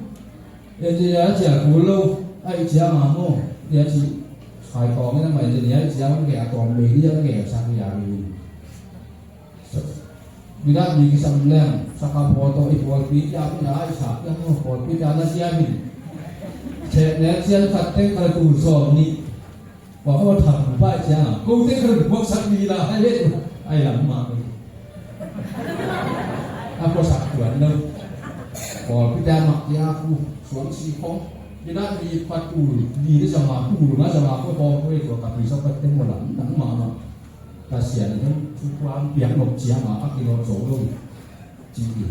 Engineer cia kul lo ai cia ma maw. Cia ci khai tawng in a mai engineer cia ma kei a tawng mei ni a kei a sak ni a mi. Bidak mi kisam leng saka photo i pawlpi cia mi a ai sak cia maw pawlpi cia na cia mi. Cek ne cia khat teng kal tu sawm ni. Kua kua tham pai ciang a ko te khan puaksak ni la hai le ai lam ma. A puaksak tuan lo. Kua pi ta ma ya ku suang si khong. Ni na ni pat tu ni de sama tu na sama ko ko ko ko ka pi sa pat te mo lam nang ma ma. Ka sia ni tu kuam piang nok ciang a a ki lo zo lo. Ci hi.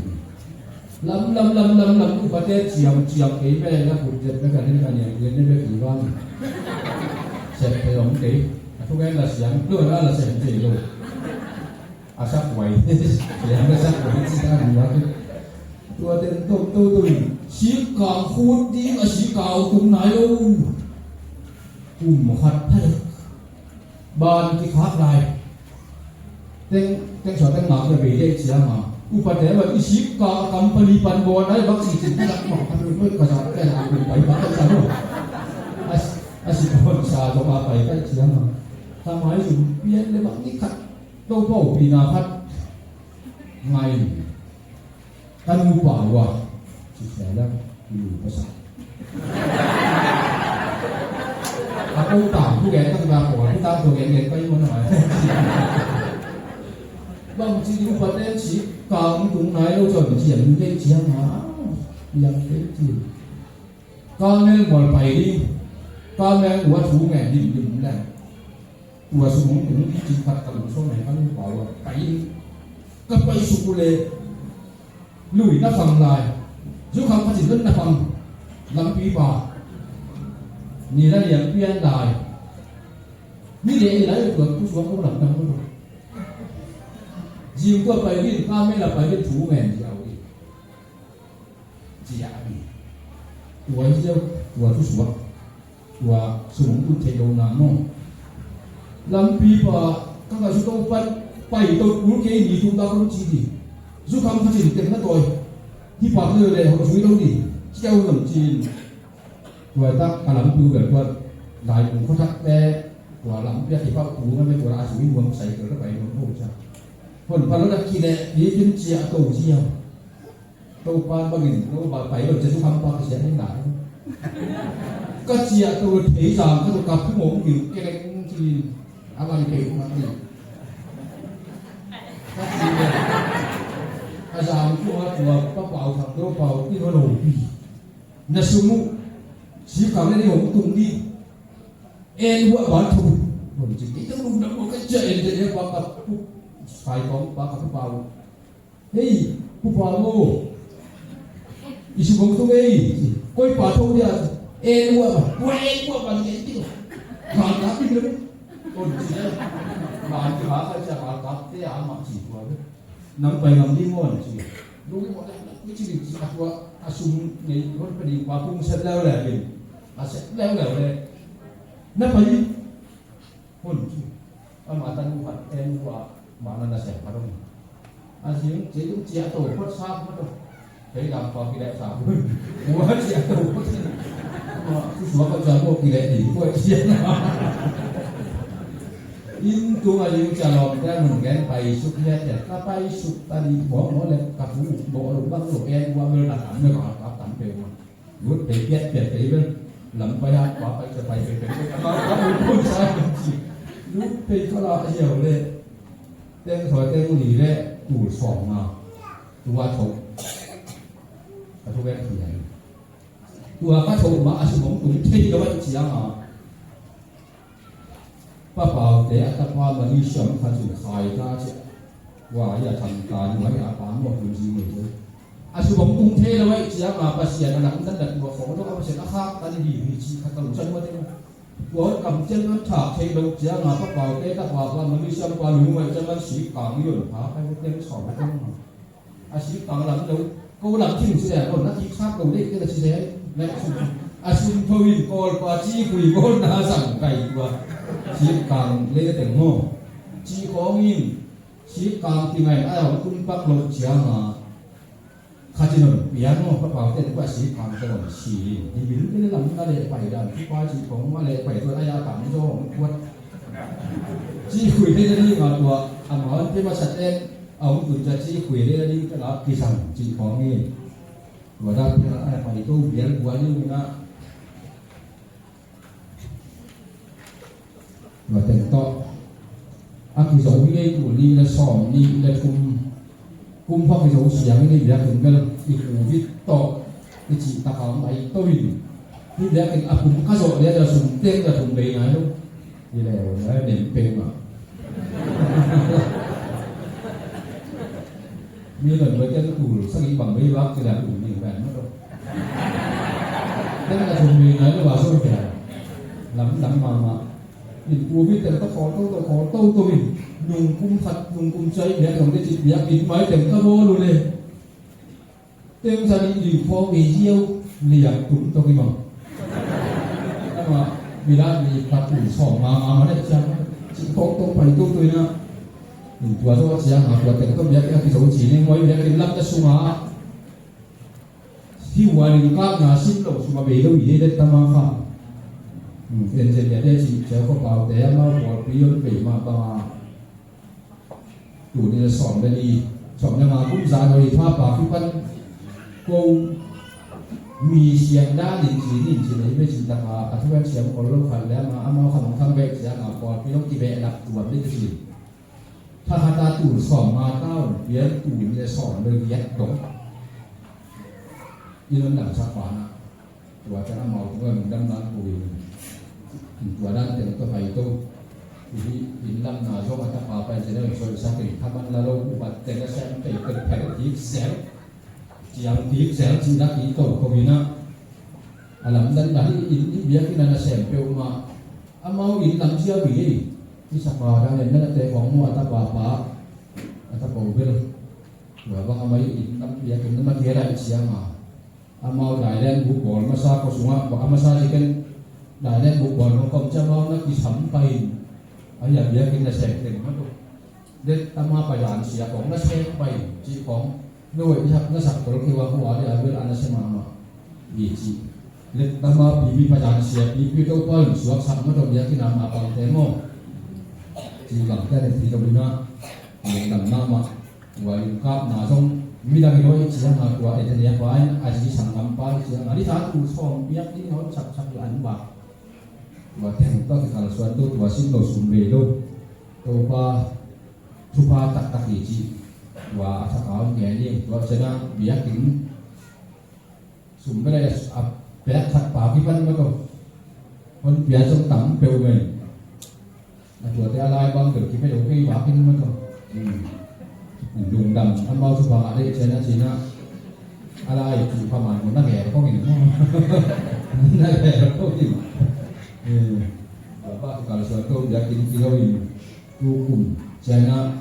Lam, lam, lam, lam, lam, upate ciam, ciam kei pen na kut zet bek a nin ka niam lian ni bek hi bang. Sep kei om kei. A thu gen la siam, lo na la sem kei lo. A sak wai. Siam la sak wai ci ta ni bang. Tua ten tom to to. Sik kang khut ding a sik kau tung nai lo. Kum khat thai. Ban kikhak lai. Teng, teng sua teng ngak le bei dek ciang a. Upate ban i sik ka a company pan bawn ai bak si cin ka dak mak ka dun noi ka zat ka dak dun pai bak ka zat lo. A si pon sa zong a pai kai ciang a, ka mai zong pian le bang ni khat, Topa uh pina khat ngai. Ka nupa uh a, si sia la, i lu pasa. A ko tang tu gen tang da ko, tu tang tu gen gen kai mo na mai. Bang ci nupa ten ci, ka ung tung nai lo cun ci ang gen ciang a, yang gen ci. Ka ngel mual pai ding, ka ngel ua thu ngen dim dim leng. Tua sung hong tung cin khat ka lung sawm ngen ka lung pau a pai ding. Ka pai suk uh leh lui na fang lai. Zukham khat in na fang lampi pa. Ni la liang pian lai. Ni leh ni lai tua tu suak ko lam dang ko. Zing tua pai ding, ka ngel a pai ding thu ngen ziau ding. Ciah a ni. Tua hi ziau, tua thusuak. Tua sung tun thei lo na maw. Lampi pa, ka ka su to pan, pai to kul kei ni tung ta kon ci di. Zukham khat in teng na tawi. Hi pak le le ho sui lo di. Ciau lam cin. Tua tak ka lampi u bel tua. Lai kung khuathak te. Tua lampi a hi pak kung a me tua a sui nuam sai tua pai nuam ho ca. Hon pa lo da ki le, hi kin ciah to ziau. Topa bangin, Topa pai lo, Jesu kampa ka sian in lai. Ka ciah to thei zang ka to kap mong mil kelek ci a lai pei ma ni. Ka ciah a zang tua tua pa pau thang Topa i ho lo pi. Na sumu si kang ni hong tung ni. En wa ba thu. Hong ci ki tang lu na ko ka ciah en te ba ka pu. Sai kong ba ka pu pau. Hei, pu pa mo. I su bang tu hei. Koi pa tho dia. En ua ba. Ua en ua ba ni en ti. Ka ka ti le. Kon ci le. Ma ti ha ka ca ka ka te a ma ci tua le. Nang pai ngam ding on ci. Lu ki mo le. Ni ci ding ci a tua. A sum nei ron pa ding pa kung set leu le bin. A set leu leu le. Na pai. Hun ci. Ama tan mu khat en ua ma na na seh khat om. A sing ci tung ciah to phot sa phot to. Kei lam pa ki leh sa phot. Ua ciah to phot. Ama su sua ka ciah to ki leh di ko ciah na. In tung a ling ciah lom te mun gen pai suk hiat hiat ka pai suk ta di bo mo le ka pu bo lo bang lo en ua mel na kan mel ka ka tan pe mo. Lut pei piat piat pei bel lam pai a kua pai cia pai pei pei pei kama kua lut pun sa ci. Lut pei kala a hiau le. Teng soi teng li le tul sawm nga. Tua tho. Ka tho bek hian. Tua ka tho ma a sum hong tung thei lo a ciang a. Pa Paute a tapa Malaysia om khat in khai ta ciah. Ua hi a tham ta, ua hi a pa maw tun zi mei te. A sum hong tung thei lo aih ciang a Pasian a lamdang na tua khawng lo a Pasian a khak ta ni hi hi ci khat ka lungsan ua te. Tua hong kam cian nan thak thei lo ciang a Pa Paute tapa pa Malaysia pa lung ua ciang an si kang yon pha kai teng sawm teng. A sik kang lam lo, ko lam thim si le, ko na kik sap lo dei, te ka si le, na sum. A sum tho in, kawl pa ci khui, kawl na sang kai tua. Sik kang le teng mo. Ci kong in, sik kang ti ngai, a hong kun pak lo ciang a. Kha ci non, piang mo, pa pau te tua sik kang te non, si. Di bil te lam na le pai dan, pa ci kong ma le pai tua, a ya kang zo hong kuat. Ci khui te ni ma tua, a ma hong te ma sat en, A hong tun ciang ci khui le a ding te la kisam ci khawng hi. Tua dak te la a pai to bial bual ni na. Tua teng tawh a kizo hi le tu ni le sawm ni le thum. Kum kha kizo siang ni biak in bel i khu vit tawh i ci tak a hong pai to in. Ni biak in a kum kha zawh le a sum teng a thum bei nai lo. Hi le, na nem peng ma. Mi lon bai ken tul, sa ngi bang bai bak ci la tul ni ban ma to. Ken ka thum mi ngai lo ba so pia. Lam dang ma ma. In ku mi ten ka kho to, to kho to, to in. Nung kum khat, nung kum cai, bia tong de ci, bia kin mai ten ka mo lu le. Teng sa ni ding khawng mi ziau liak tum tawh i mang. Ama, mi la mi pat tum sawm nga nga ma le ciang. Cih tawh tawh pai tawh tawh i na. Tua tawh ciang a tua teng tawh biak a kizo ci ni muai biak in lam ta sung a. Hi ua ling kak na sim lo sum a bei lo i he det ta ma kha. Engineer te cih ciau khuapaute amau pawlpi hong pei mah bangah, tuni le sawm le ni, sawm le nga kum zan hoi pha pa kipan ko mi siang dan in ci ning ci nei ve ci taka a thu a siam kol lo khat le amah amau khat hong khang bek cianga pawlpi hong kibehlap tuan ding ci. Thakhata tul sawm nga taun pian tul le sawm le giat dong. I non lam sak pana tua cian amau tua lungdam nan ko in. Tua dan teng tua pai to. Ihi in lam na zong a tapa pai cian a soi sak in thaman la lo upat teng a sem tei tel pel kik sel. Ciang kik sel ci dak i to ko in a. A lamdang dah i inn i biakinn a nasem peuhmah amau inn lam sia mi ei. I sapa dah len na te khong mu a tapa pa a tapa u bel. Tua bang amai inn lam biakinn na ma kia dai cianga amau dai len bu bawl masa ko sunga ba a masa ci ken dai len bu bawl hong kom cia amau na kisam pai in. Ai a biakinn nasem teng ma to. Let tama payan sia khong na sek pai cih khong no wei hak na sak tol kei wa khua le a bel a na se mahmah. Hi ci. Let tama pipi payan sia pipi to pa in suak sak ma to biakinn a ma pang te maw. Ci bang te ne ci to bina. Lungdam mahmah. Tua lungkapna zong midang i dawi cianga tua Ethenia pa in a zi sanggam pa i cianga ni sa tu sawm biak ding hon sak sak i an bak. Tua teng tua kikalsuan to tua sin lo sum bei lo. Topa thupha taktak hi ci. Tua a thakau ngen hi. Tua cianah biakinn sum bel a pek khat pa kipan ma to. Hon pia zong tam peuh men. A tuate a lai bang bel kipe lo kei vakin ma to. Lungdam amau thupha ngah dei cianah cinah a lai thupha man ko na gel kongin. Na gel kongin. Tua pa kikalsuan to biakinn kilo in. Tukum cianah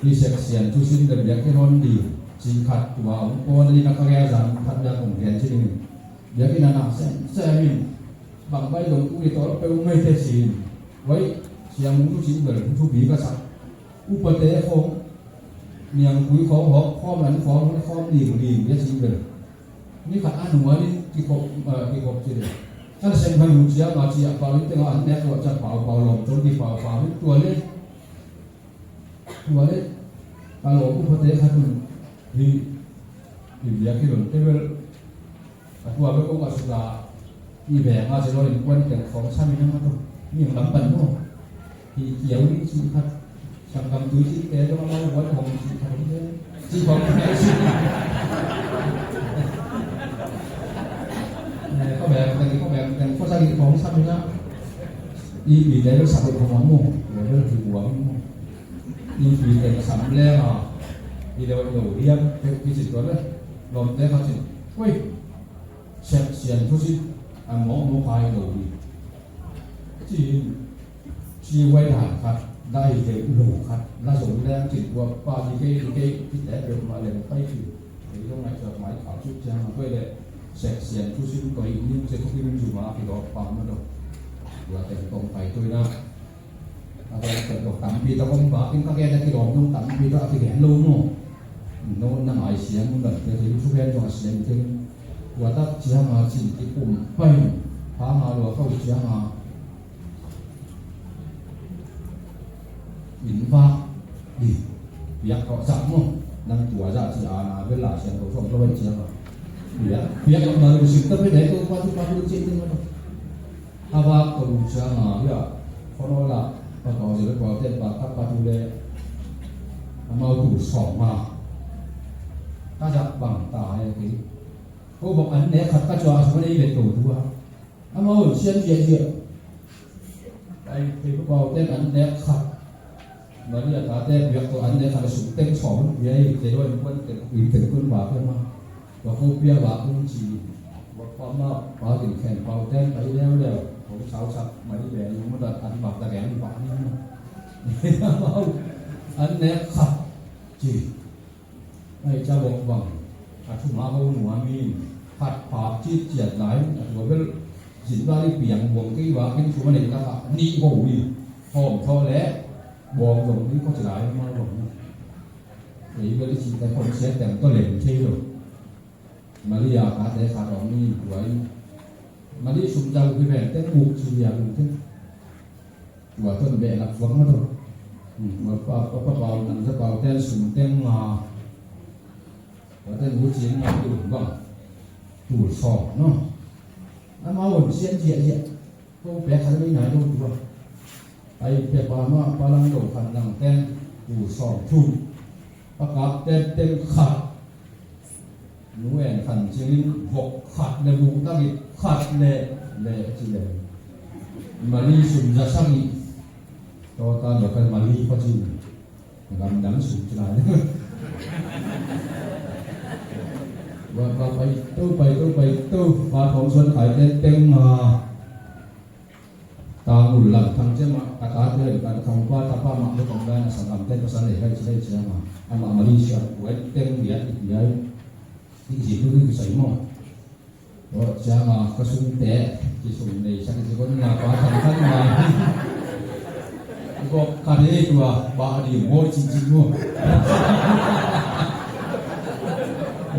hi section thusin le biakinn hon ding cih khat tua hong pawl ding a ka gel zan khat biak hong gen ci ding. Biakinn a na semsem in bang bai dong ui tawh peuh mai te ci in. Wai siang hong thu cih bel hong thu bi ka sak. Upate khawng niangkui khawng hawk khawm an khawm hong khawm ding ding bia ci bel. Ni khat a nung a ni kikop, eh, kikop ci le. Kan sem hai mu cia ma cia pau in tengah an nek lo cia pau pau lawm tong ki pau pau in tua le. Tua le. Ka lawm upate khat un. Hi. Hi bia kilon te bel. A tua bel kong a suda. I beng a ci lo in kuan teng khawng sam in a ma to. Ni ang lam pan mo. Hi kiau ni ci khat. Sanggam tui ci te dong a mau buat hong ci khat hong ci. Ci hong ci. Ko beng teng ko beng teng ko sa ki hong sam ina. I pi te lo sa ko hong mo. Lo lo ci buang mo. I pi teng sam le ma. I lo lo hiam pe ki ci to le. Lom te khat ci. Oi. Sian sian thu ci. A mo mo kai lo ni. Ci. Ci vai dan khat, dai kei lo khat, la zong leng cin tua pa di kei di kei, ci te peuhmah leng pai ci. Kei zong ngai suak mai khau ci ciang a kuai le, sek sian thu sin koi ning ci thu kim zuma ki dawk pa ma dawk. Tua teng tong pai tui na. A tua teng tong tampi ta kong ba, kin ka gen a ki dawk nung tampi ta a ki gen lo mo. No na ngai sian mun dan te, ki thu gen zong a sian te. Tua tak ciang a cin ki kum pai, pa ma lua kau ciang a. Inn vak ding piak tawh zah maw? Nang tua zah ci a na bel Lai Siangtho sawm lo bai ciang a piak, piak tawh na lungsim ta pen hei Topa thupha lungsim ding maw? A vak tawh lungsim a hia. Khawnaw lah pa tawh zil pa ten pa tap pa tu le amau tu sawm ma ka zah bang ta hei kei. Ko bawk an nek khat ka cua a sung a nei vet ko tu a. Amau sian ziahziah. Ai thei pau ten an nek khat. Maria tate piak tawh an nek khat a sum teng sawm an pia hi. Te dawh in kuan teng ui teng kun ba pia ma. Tua ko pia ba kun ci. Tua pa ma pa kin khen pau ten pai leuleu. Hong sausak mai le lung ma tat an bak ta gen ba ni ma. Amau an nek khat ci. Ai ca bawk bang a thuma ko nuam in khat phak cit ciat lai a tua bel zin val i piang buang kei vakin thuma nei lak ah nih ho in hawm thawh leh bawng zong ding ko ci lai ma bawng na. Ei bel i cihte khong siat teng tawh lem thei lo. Maria kate khat awng in tua in Mali sum zau hi ven teng buk ci liang teng. Tua ton beh lak suak ma to. Tua pa pa pa pau nang za pau ten sum teng nga. Tua ten bu ci nga tu bang. Tu so no. Ama won sian zia zia. Ko pe kha ni nai lo tua. Ai pe pa ma pa lang lo khan nang ten. Tu so tu. Pa kap ten ten khat. Nu en khan cingin vok khat le bu tagit khat le le ci le. Mali sum za sang i. To ta lo kan mali pa cing. Gam dang sum ci lai. Wa pa pai to pai to pai to pa thong suan khai ten teng ma. Tangul lam thang ciang mah, ka tate in kan thong pa tapa mah lukong dan a sangam te pasal lei kai ci lei ciang mah. Amah Malaysia kuan teng lian i piai. I zi tu i sai maw. Aw ciang mah ka sung te ci sung nei sak ci kon na pa thang thang mah. Gok ka de tua ba di maw ci ci maw.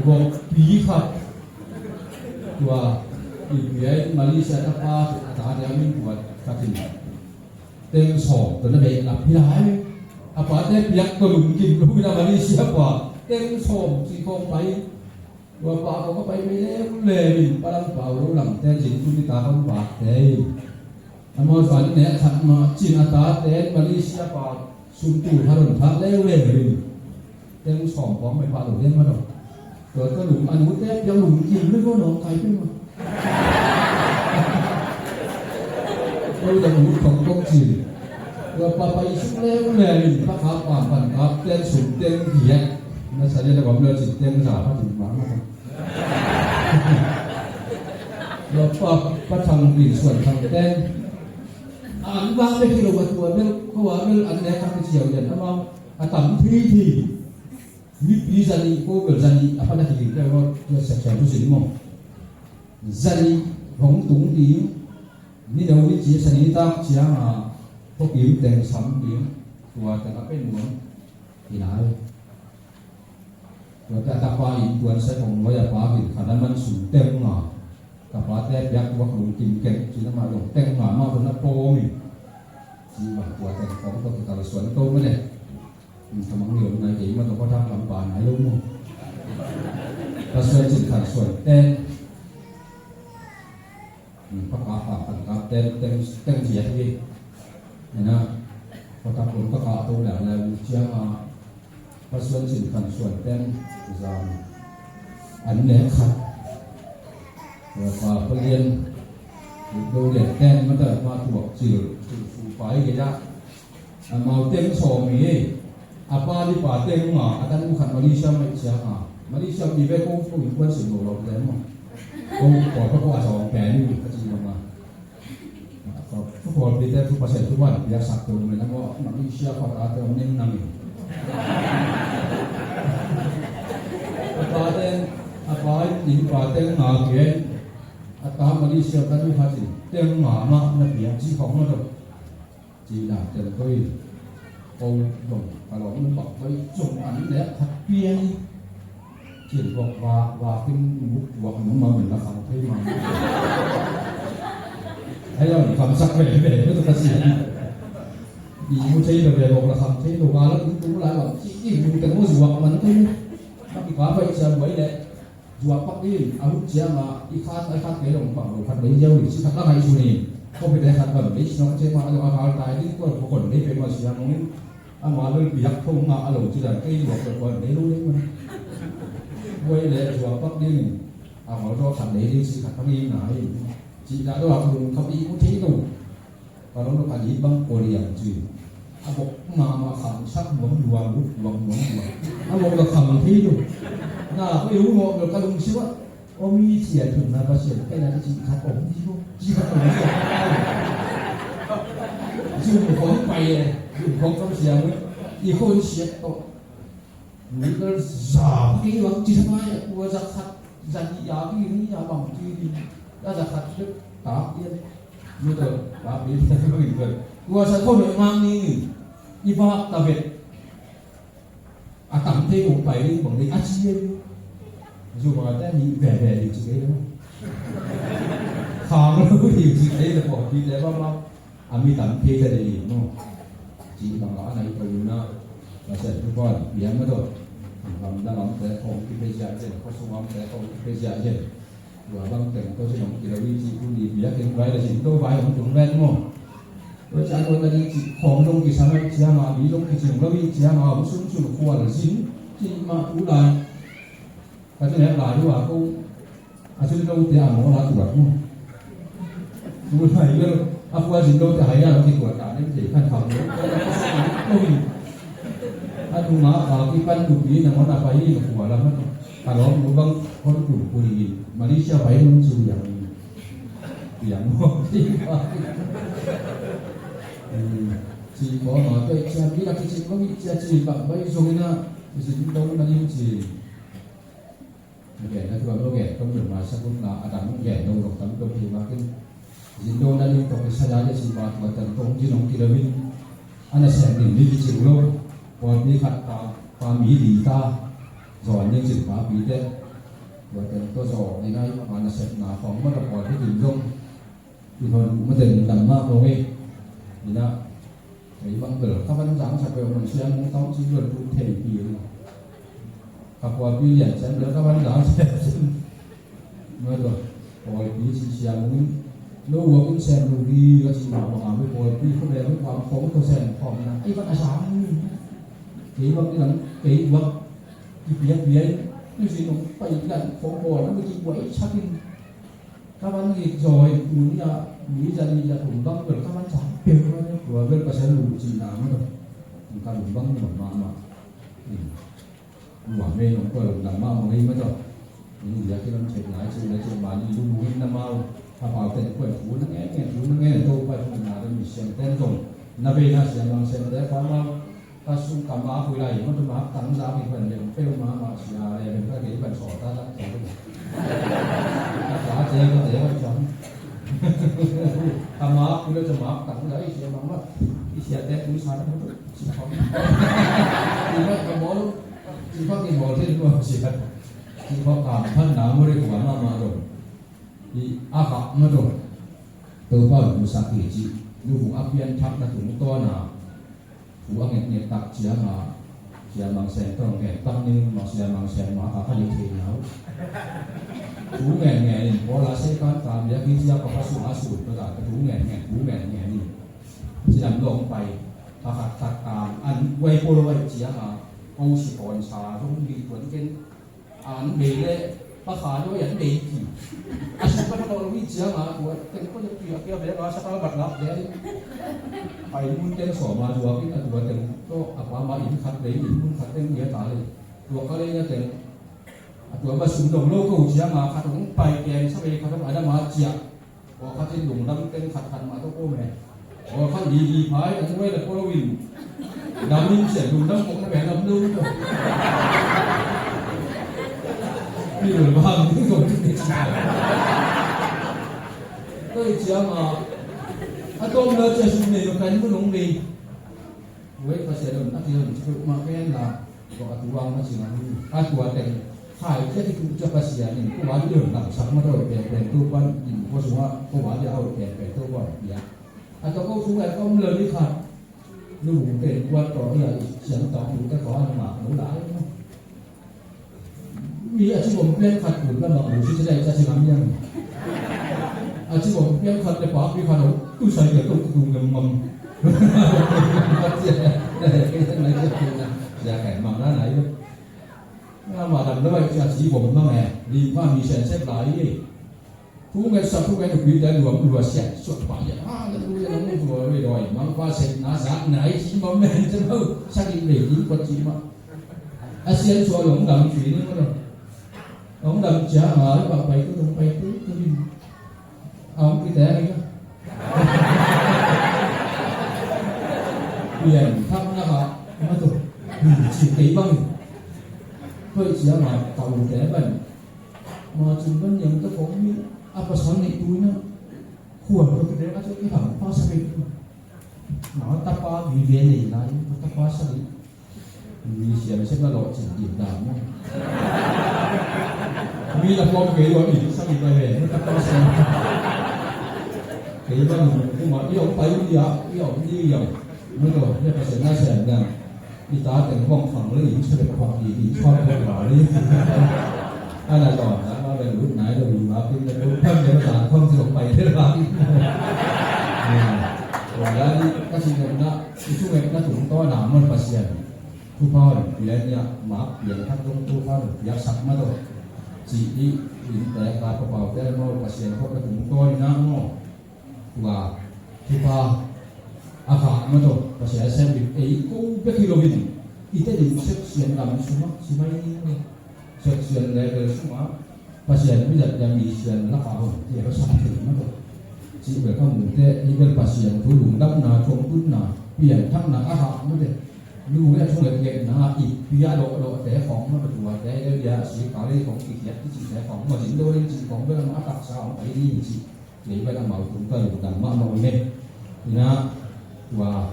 Gok pi khat. Tua i piai Malaysia tapa a ta dia min tua ka tin. Teng sawm tua na bei lap hi lai. A pate piak tua lungkim lo hi na Malaysia pa. Teng sawm ci khawng pai. Tua pa ko ka pai bei leu leu in pa lang pau lo lang te cin tu ni ta khawng pa te. Amau san ne khat ma cin a ta te Malaysia pa sum tu haron thak leu leu in. Teng sawm pawng mai pah lo hian ma dong. Tua ka lum a nute piang lum kim lui ko nong kai pin ma. Ko da mu thong kong ci. Tua pa pa i suk le u le in pa kap pam pan kap teng sum teng diak. Na sa dia da bam le ci teng za pa tin ma ma. Tua pa pa thang pin suan thang teng. An vang le kilo ka tua bel ko wa bel an le ka ci au yan amau a tam thi thi. Mipi zanih ko bel zanih a pana kilim peuh lo tua siaksiam thusin maw? Zanih hong tung ding ni lo ni ci zanih tak ciang a thawkim teng sam ding tua teng a pen nuam hi lai. Tua teng a tapa in tuan sek hong loi a pa in khat a man sum teng a ka pate piak tuak lungkim keng ci na mah dong teng a mah tua na pawm in ci bang tua teng kong tua kikal suan to mah le. Kamang lian nai kei ma tawh khuathak lam pa nai lo maw? Ka suan cin khan suan ten. Paka pa khan ka ten ten ten ziat hi. Ena khuathak lom ka kah to leh leh ciang a ka suan cin khan suan ten zan an ne khat. Pa palian do lian ten ma ta ma tuak cil cil su pai kei a. Amau teng sawm hi. A pa li pa teng nga a tan u khat Malaysia mai cia nga. Malaysia mi ve ko ko in kuan sim lo lo te mo. Ko ko ko ko a sawm pe ni ka ci ma. Ko ko pi te tu pa se tu wan pia sak tu me na mo Malaysia ko a te ning nang. A pa teng a pa in pa teng nga pia. A ta Malaysia tan u khat in teng nga ma na pia ci khong ma do. Ci dan tel koi. Ko dong ka lawm bak koi zong an lek khat piang. Cin bok wa wa kin buk bok nung ma min la khang thei ma. Ai lo ni kham sak ve ve tu ka ci. Di mu thei ve ve bok la khang thei lo wa la tu tu la wa ci i mu te mo zuak man tu. Ma ki pa pai cia buai le. Zuak pak in a hut ciang a i khat a i khat kei dong pang lo khat lei ziau in si khat la ngai su ni. Ko pe te khat ban lei si nong ciang ma a lo a hal tai ding ko ko kon lei pe ma siang nong in. Ama lo biak thong ma a lo ci dan kei zuak lo kon lei lo lei ma. Buai le zuak pak ding in a hol do khat lei ding si khat pang in nai. Ci da do a kung kap i ku thei lo. Ka lo lo ka li bang ko liang ci. A bok ma ma khang sak nuam nuam nuam nuam nuam. A lo lo khang thei lo. Na ko yu mo lo ka lung siwa. O mi sia tun na ba sia kai na ci khat om ci ko. Ci khat om sia. Zum khong pai e. Zum khong kam sia mo. I khon sia to. Ni ka za ki wang ci sa mai. Ua za khat za ni ya ki ni ya bang ci ni. Ka za khat ta ya. Ni ka ta bi ta ki bang ni ka. Ua sa ko ni mang ni ni. I ba ta bet. A tam te kong pai ding bang ding a ci e. Zu ma ta ni ve ve ding ci ke lo. Khang lo hi ci thei le pawlpite bang bang a mi tam thei ta dei hi maw? Ci bang a na hi to in a, Pasian thu pan piang mah tawh, gamdang gamte khawng kipia ziahziah, khuasung gamte khawng kipia ziahziah. Tua bang teng tawh ci nong kilo hi ci, tuni biakinn vai le Zindo vai hong tung ven maw? Tua ciang tua na ding ci khawng zong kisam hi ciang a, mi zong kicing lo hi ciang a, hong sun sun khual zin ci mah tu lai. Ka ci nek lai dua ko. A cin lote a mawl a tuat mu. Mu thai lo a kua cin lote hai a lo kituat ta nem te kan kham lo. A nung a ka kipan tupi na mawl a pai na kua lam a. Ka lawm mu bang hon kun kun in Malaysia pai nun ci yang. Yang mo. Ci ko ma pe cia mi la ki ci ko mi cia ci bang bai zong ina. Ci ko na lim ci. Gen na tuam lo gen, tuam lo masa pun na a dang gen lo lo tam lo hi makin. Zindo na ling tawh i sa ya le si ma tua tan tong zin ong kilo in. A na sem ding mi ki ci lo. Pawlpi khat ta, pa mi li ta. Zawn ning cin pa pi te. Tua tan tawh zaw ni nai pa na sem na khong ma lo pawlpi din zong. I hon mah teng dam mah kong ei. Ina, kei bang bel ka van zang sa peuh man siang mung tawng cin bel tu thei pi ina. Ka pawlpi lian siang bel ka van zang sa peuh cin. Mah tua, pawlpi si siang mung. No wa kun siang lu hi ka si ma ma ma pawlpi ko bel kuam kong ko siang kong na. Ei van a sang. Kei bang ilang, kei bang. Ki piak piak. Ni si nong pai ilang kong ko na mi ki buai sakin. Ka van hih zaw in tuni ah mi za li za thum bang bel ka van sa peuh mah tua bel Pasian lu cihna mah tawh. Ka lum bang nuam mahmah. Nuam mei nong kua lum lam mahmah ngei mah tawh. India kilam chet nai chet nai chet mah li lu lu in na mau. Ka pau ten kua thu na nge nge thu na nge to pa thu na da mi siam ten zong. Na bei na siam bang siam te pa mau. Ka sung ka ma pui lai, ma tu ma tang za mi ban lem peu ma ma sia le ben ka ke ban so ta ta ta. Ka sa je ka je ka jam. Ka ma pui lai tu ma tang za i sia ma ma. I sia te tu sa ta tu. Si pa. I ma ka bol. Si pa ki bol te tu sia. Si pa ka pan na mo re ku ma ma do. I a ka ma do. To pa mu sa ki ji. Nu ku a pian thak na tu to na. Thu a ngetnget tak ciang a, Sia Mang Sen tawh nget tak ning, Mang Sia Mang Sen ma kha kha ning thei nau. Thu ngen ngen in, Paul a seikan kam liak hi cia ka kha sung a sun, ka ka thu ngen ngen, thu ngen ngen in. Ci lam lawng pai, ka khat khat kam, an guai Paul a vai ciang a, ko si kawn sa, zong li tuan ken, An bei le, pakha dawi an bei ki. A suk ka thak lo mi ciang a, tua teng ko le pia pia ve ka sa ka bat lak ve. Pai mun teng sawm a zuak in a tua teng tawh a pa ma inn khat bei, inn mun khat teng ia ta le. Tua ka le na teng. A tua ba sum dong lo ko ciang a, khat hong pai ken sa ve, khat hong a dam a ciah. Aw khat in lungdam teng khat khat mah tawh kawm e. Aw khat lili phai an nuai le polo in. Dam in sia lungdam kong na beh dam lo tawh. Pi lul bang ni kong tu ni sia. Koi cia ma. A tawm la cia sum nei lo kan mu nong nei. Wei Pasian om a ti om ci peuhmah ken la, tua a tuang na ci ngan hi. A tua teng khai cia ki tu cia Pasian in ko wa di om lam sak ma doi pen pen tu pan in ko sungah ko wa di a oi pen pen tu pan pia. A tua ko sungah om lo ni khat. Lu pen kuat tawh ia siang tawh lu ta ko an mak lo lai. Mi a ci bom pian khat kun la mak lu ci ci dai ca ci ngam yang. A ci bom pian khat le pa pi khat lo tu sai ke tu tu ngam ngam. Ya kai mang na nai. Na ma dam la bai a ci bom mang eh. Li pa mi sen sep lai eh. Thu ngen sa thu ngen upi dan luam lua sian suak pa ya. Hallelujah, nang mu lua lua lua. Mang pa sen na sa nai ci bom men ci lo. Sa ki le ki ko ci ma. A sian suak long dam ci ni ma lo. Ong dam cia a, pai pai tu, ong pai tu, tu ni. Ong pi te ni. Pian thak na ka, ma tu. Ni ci kei bang. Koi cia ma, tau te ban. Ma cun ban yang ta kong ni, apa sang ni tu na. Kuan ko te ka tu ki ham pa sa ni. Na ta pa bi be ni na, ta pa sa ni. Mi siam siam na lawh cin dim dan maw? Mi na pawm kei lua mi sang i pai ve, na tak pawm siam. Kei bang hong kum a, i om pai uh dia, i om di i om. Mano, ni Pasian na sian na. I ta teng bang khang le, i sa le pak i, i sa le pak le. Ana to, na, na, ben lut nai, lo lut ma, kin le, lut pam le, sa, khang si lo pai le, ba. Wala ni, ka si na, i su na, na tung to na, mon Pasian. Thupha hong pia nia, mak piang khat dong thupha hong piaksak mah tawh. Ci i, innte ka papaute maw, Pasian khawng ka tungtawn ina maw. Tua, thupha a khak mah tawh, Pasian a sem ding ei ko bek hi loin. I Tedim section lam sungah, si mai ni maw. Section level sungah, Pasian mizat dang i sian lak a hong tel sak thei mah tawh. Cih bel ka mute, i bel Pasian thu lungdamna, thuangtunna, pianthakna a hak mate. Nu le thu le pianna i pia dawhdawhte khawng mah tawh tuate, i bel bia a si ka lei khawng kikhiat kicihte khawng mah zin lo leng cih khawng bel amah a taksa hong pai ding hi cih. Kei bel amau tung ka lungdam mahmah uh hi. Ina, tua,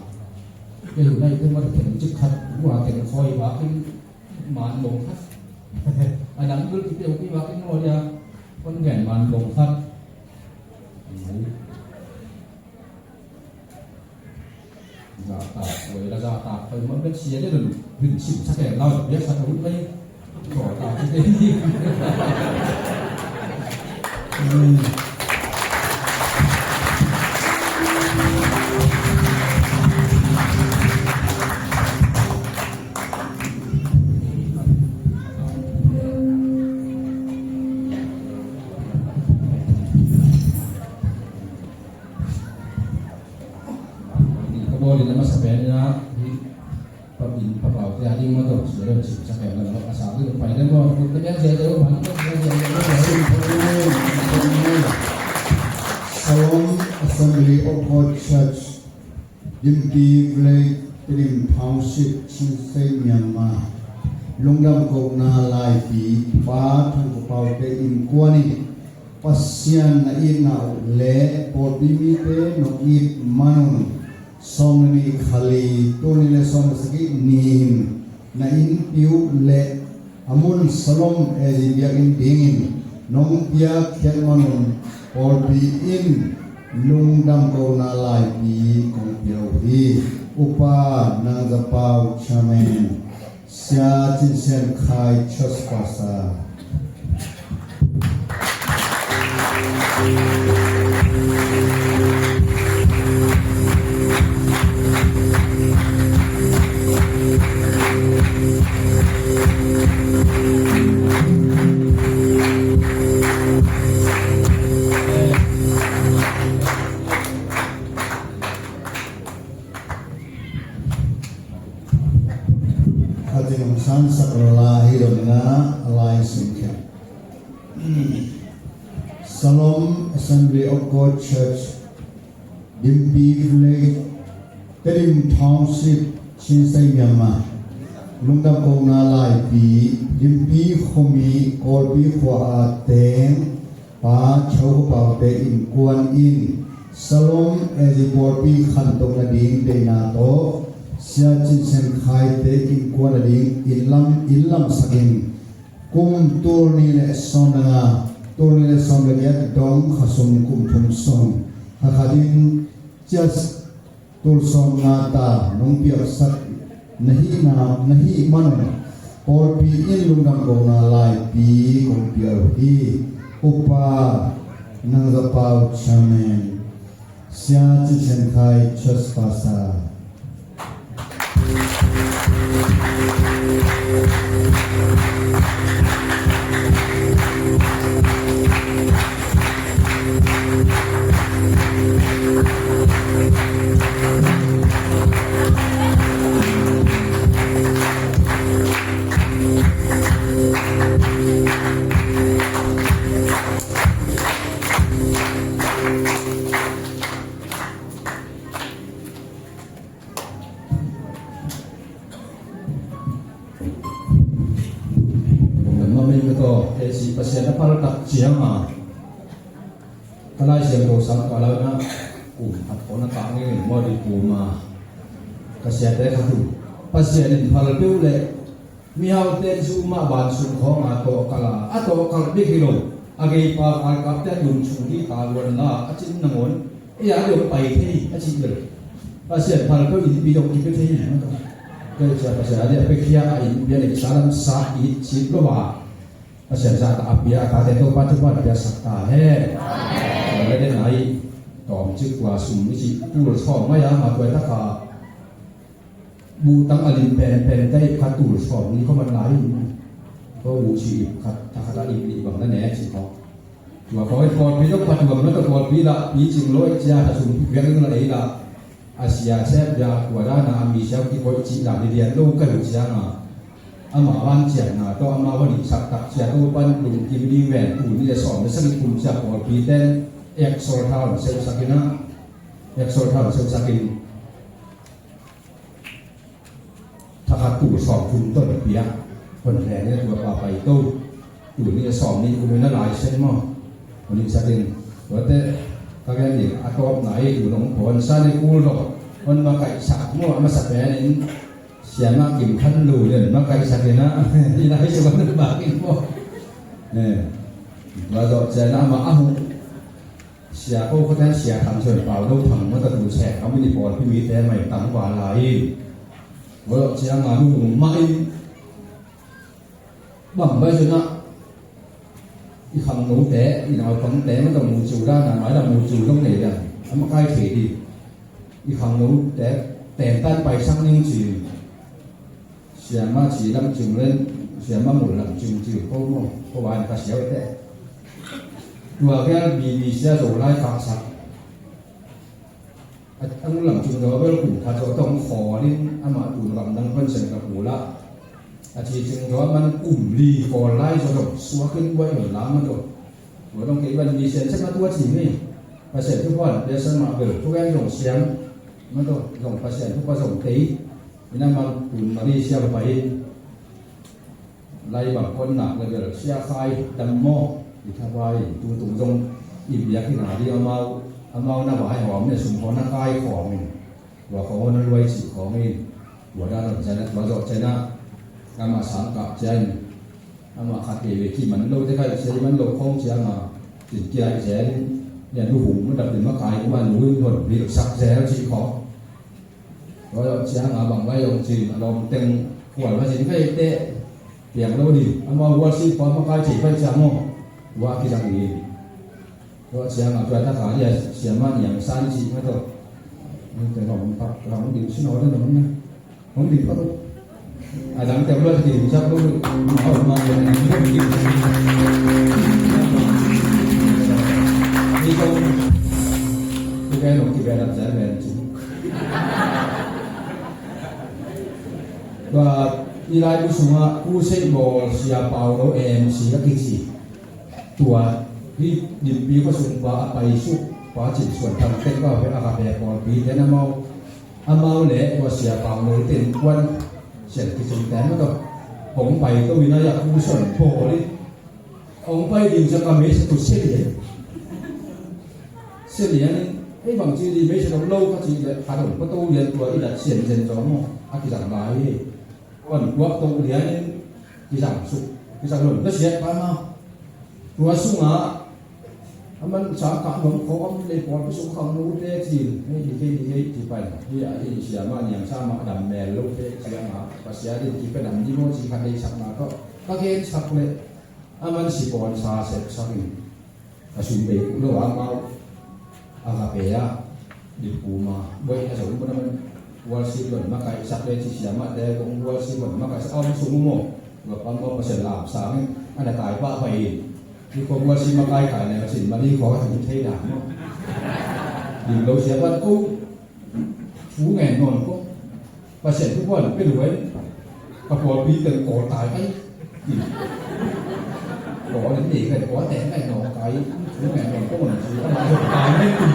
kei hun a i tung mah tawh khen cik khat, ua khen khawi bakin, man bawng khat. A dang dul kipeuh kei bak in maw dia. Kon gen man bawng khat. Zahtak, wei la zahtak, kai man bet sia dia dun. Bin sim sa keng lau, biak sa ka hun pai. Kawtak kei. Ka bawl in a masa pen in ah, Pa in, Pa Pau te a ding mah tawh, sia lo sim sa pen in ah, a sa ding pai den maw, kun te pen sia te lo pan, sia te lo pan. Shalom Assembly of God Church, Dimpi Village, Tedim Township, Chinsei, Myanmar. Lungdam kohna laipi, Pa Thang Kua Pau te innkuan in Pasian na itna uh le pawlpi mite nong it man un, sawm le nih kha li, tul nih le sawm le sagih ni-in na innpi uh le a mun Shalom A G biakinn dingin nong piakkhiat man un pawlpi in lungdam kohna laipi kong pia uh hi. Upa Nang Za Pau, Chairman. Sia Cin Sian Khai, Church Pastor. Khatin hong sansak lala hi lo in ah, a lai sim khia. Shalom Assembly of God Church, Dimpi Village, Tedim Township, Chinsei, Myanmar. Lungdam kohna laipi, Dimpi khuami Kawlpi khua a teng Pa Cho Kua Pau te innkuan in Shalom A G pawlpi khantohna ding deihna tawh Sia Cin Sian Khai te innkuan a ding inn lam, inn lamsak in kum tul nih le sawm le nga, tul nih le sawm le giat dong kha sung kum thum sung kha khat in cias tul sawm nga ta nong piaksak na hihna, na hih man un pawlpi in lungdam kohna laipi kong pia uh hi. Upa Nang Za Pau, Chairman. Sia Cin Sian Khai, Church Pastor. Mami ka tawh, kei si Pasian a phal tak ciang a, ka Lai Siangtho sang ka lau na, kum khat ko na ka ngei maw di kum a, ka siate khat uh, Pasian in phal peuh leh, mihaute in zumah van sung khawng a tawh kal a, a tawh kal bek hi lo, a geipa galkapte a tung sung hi ta luan la, a cin nangawn, Ei a deuh pai thei a cih bel Pasian phal peuh innpi dong kipia thei ni maw. Kei cia Pasian a deuh a piakhia a innpi a neihsa lam sa i cih lo a Pasian zahtak a pia a tate Topa thupha piaksak ta hen. Tua le den ai tawm cik tua sum i cih tul sawm mai a ma tua taka buhtang a lim penpen ta ip khat tul sawm ni khuaman lai in ko buh ci ip khat thakhat a ip nih bang na ne ci ko. Tua ko i pawlpi dong patuam na tawh pawlpi lah picing lo i cia a sum piak ding la ei lah a sia sep dia tua dana a mi siau kikoih cih lah ni lian lo ka hi cianga ama van cianna tawh ama van i sak tak cia to pan lungkim ding ven tu ni le sawm le sagih kum cia pawlpi ten exhortation seusakin a exhortation seusakin thakhat tul sawm thum ton pia hon hleng in a tua pa pai to. Tuni a sawm nih kum in a lai sen maw? Hon in sakin tuate ka gen ding a tawpna i tu nong pawn sa ni kul lo. Hon makaihsak maw a masa pen in siama kim khan lu nen makaihsak in a i lai sung hon makaih maw? Tua zawh cian a mah a huk Sia ko khuate sia tham suan pau lo tham mata tu seh a mini pawlpi mite mai tang va lai in. Tua lo cianga nu mah in bang bai zuna i khangnote i naupangte mata mu ciu dana mai la mu ciu dong nei dan a makai thei ding. I khangnote tentan pai sang ning ci. Siama ci lam cing len siama mul lam cing ci ko mo ko wan ka siau te. Tua gel bi bi sia zo lai ka sak. A mul lam cing zo bel kum kha zo tong kholin ama tu lam dang pan sen ka pula. A ci cing zo man kum li ko lai zo zo suakin wai lam zo. Tua dong kei ban mi sen sen ma tua ci ni. Pasian tu pon Pasian ma bel tu gel zong siam. Ma to zong Pasian tu pa zong tei. Ina man tun Malaysia pa pai lai bang kon nak le bel sia khai dam mo i tha bai tu tung zong i biak i na di amau amau na bai hom ne sum hon na khai khom in tua khom hon na luai ci khom in tua dan zan tua zo chena ama sang ka chen ama khat ke ve ki man lo te kai se man lo khom chiang a tin kia chen ya lu hum ma dap ma kai ma lu hon bi sak chen ci khom Tua lo ciang a bang vai ong cin a lawm teng kual va cin kai te piang lo ding. Amau worship pa makai cin vai ciang mo. Tua kizang ding. Tua ciang a tua ta ka dia siama niang san ci ma to. Nung te nong pak nong ding sin ho nong na. Nong ding pa to. A dang te lo ding sak lo. Au ma ni ko. Ni kai nong ki be dap jan ben ci. Tua i laibu sungah crusade bawl Sia Paulo M C a kici. Tua hi dimpi khuasung pa a paisuk pa cin suan thang tek pa pe a ka pe pawlpi ten amau amau le tua Sia Paulo ten kuan sian kicing ten ma to hong pai to ina ya crusade bawl i Hong pai ding sia ka mei sa tu sia lian. Sia lian in, ei bang ci di mei sa dong lo ka ci lian, ka dong pa to lian tua i dat sian zen zong mo, a kizang lai hi. Wan kuak to lian in, kizang suk, kizang lon, na siat pa ma. Tua sunga, a man sa ka dong ko am le pawlpi sung khang nu te ci, hei, hei, hei, hei, ci pai. Hi a, hi sia ma niang sa ma dam mel lo te, sia ma, pa sia din ci pa dam di mo ci ka dei sak ma ko. Ka gen sak le, A man si pawn sa sep sakin a sum bei uh lo a mau a ka pe a dipuma boih a zong mun a man worship lon makaihsak le ci siamah te kong worship lon makaihsak a om sung uh maw. Tua pa maw Pasian lam sangin a na tai pah pai in. Ni kong worship makaikai le a sin mali kong a tung thei dan maw. Dim lo siamah ko Thu ngen nawn ko. Pasian thu puan pe duai. Ka pawlpi teng kawl tai kai. Kawl in nei kai kawl teng kai nawn kai. Thu ngen nawn ko man thu ka ma kai ngen tu.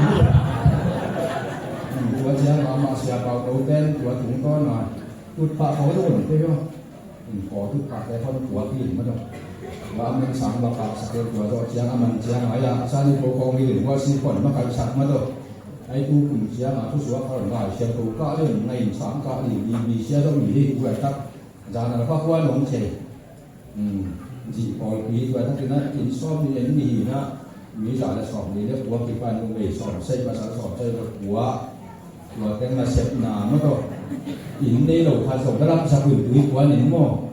Tua cia ma ma sia pau ko ten tua tung tawn a. Tut pah kawl tawn pe lo. Kawl tut pah te kawl tua pi ma dong. Wa man sang wa ka sa ke tua dawh ciang a man ciang a ya sa ni ko kong hi lin wa si pon ma kai sak ma dong. Ai tu kum ciang a thusuak a ron lai siang to kah lian ngai in sang kah lian ni mi sia dong mi hi tu ai tak. Zan a la pa kua nong cei. Zih pawlpi tu ai tak ina in sawm ni en mi hi na. Mi za le sawm li le kua kipan numei sawm sei, pasal sawm sei le kua. Tua teng nasepna maw tawh. Inn nei lo khat zong ka lamsak uh, tui kuan inn maw.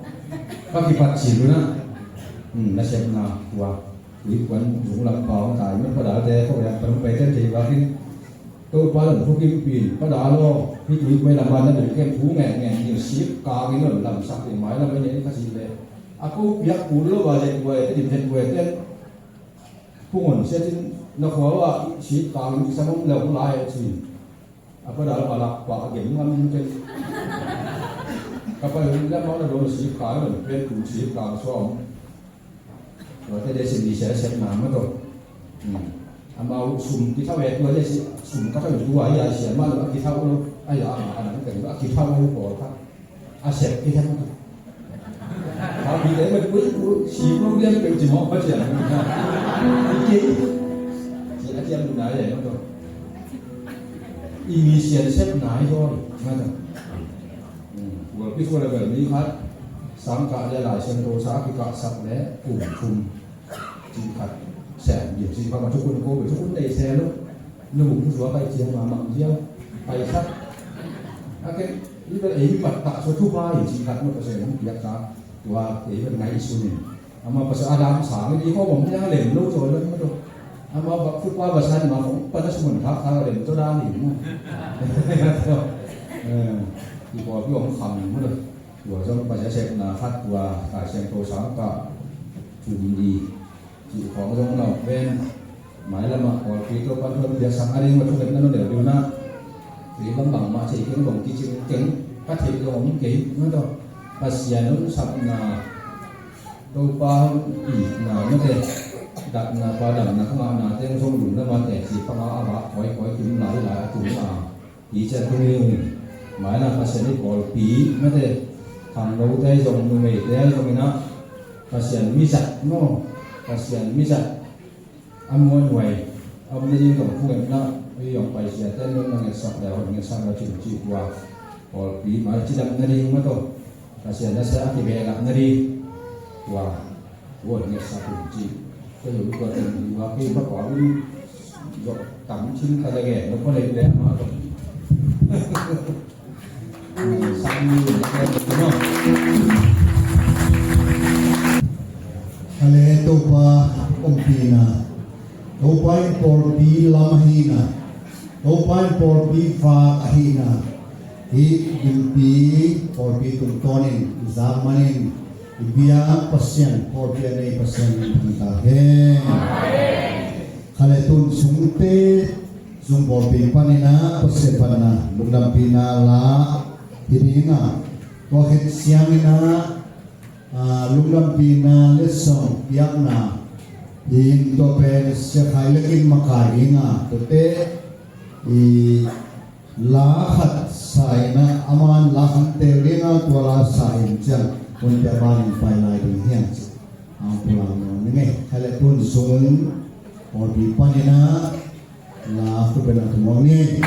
Ka kipat cil uh na. Hmm, nasepna tua. Tui kuan zung lam pau tai maw, Pa Dal te ko yak pan pai ten thei vakin. Topa lon thukim pin, Pa Dal aw, hih tui kuan lam ban na bil kem thu ngen ngen ni sik kang in lon lamsak ding mai lam bai ni ka ci le. A ko piak kul lo va le kuai te dim te kuai te. Phung on sia cin na khua ua sik kang in kisam om lo lai cin. A Pa Dal pa lak pa a gen ngam in ken. Ka pa in lam mau na don sik kang in lon pen tu sik kang suam. Tua te le sim di sia sep na ma to. Hmm. Amau sum kithau e tua le si sum ka thau tua ya sia ma lo a kithau lo. A ya ma a nang ken a kithau lo ko ka. A sep kithau ma to. Ka bi te ma kui ku si lo lian pe ci mo pa sia. Ki. Si a tiam na le ma to. I mi sia sep na i do ma to. Gualpi sual a bel mi khat sangkah le Lai Siangtho sa a kikahsak le kum thum cih khat sem ding cih khat ma thukun ko bel thukun nei se lo. Nu kum sual pai ciang ma mang ciang pai khat. A ken i bel ei mat tak sual thu pai cih khat ma ka sem hong piak ta tua ei bel ngai i sun in. Ama pasal a dam sang in i khawm om piang lem lo caw lo ma to. Ama ba fu pa ba san ma khawm pa na sumun thak thak lem caw dan in ma. Eh, i khawm pi om kham in ma to. Tua zong Pasian sepna khat tua Lai Siangtho sang ka thum ni. Cih khawng zong na ven. Mailam ah pawlpi to pan thon piak sang a ding ma thungetna lo deuh deuh na. Kei bang bang mah thei keng bang kicing keng ka theih lo om kei na to. Pasian hong sapna Topa hong itna mate datna pa damna ka ngahna teng zong lungdam a teci panga a vak kawikawi kim lai lai a tung a. Hi cian tung hi ung. Mailam Pasian i pawlpi mate khangnote zong numeite zong inah Pasian mizat maw Pasian mizat a muanhuai a om nading tong phungetna i hong paisiate nunna ngetsak le hong ngetsak le cin cih tua pawlpi mai cidam nading maw to Pasian nasia a kibehlap nading tua tua ngetsak un cih ka yum tua teng ding ua kei ma pawlin zok tam cin ka lege no ko lei le ma to. Ale Topa ompina, Topa in pawlpi lam ahina, Topa in pawlpi vak ahina, hih gimpi pawlpi tungtawnin i zak manin i biak Pasian pawlpi a nei Pasian in thangtak hen. Khale tun sungte zung pawlpi paninah Pasian panna lungdampihna la hi dinga tua khit sianginah lungdampihna letsong piakna in tua pen siakhai lekin makai dinga tuate i la khat sa inah aman la khan tel dinga tua la sa in ciang hunte a banin pai lai ding hian ci. Ang pulang no ni ngei khale tun sung pawlpi paninah la khupena tumawk ni.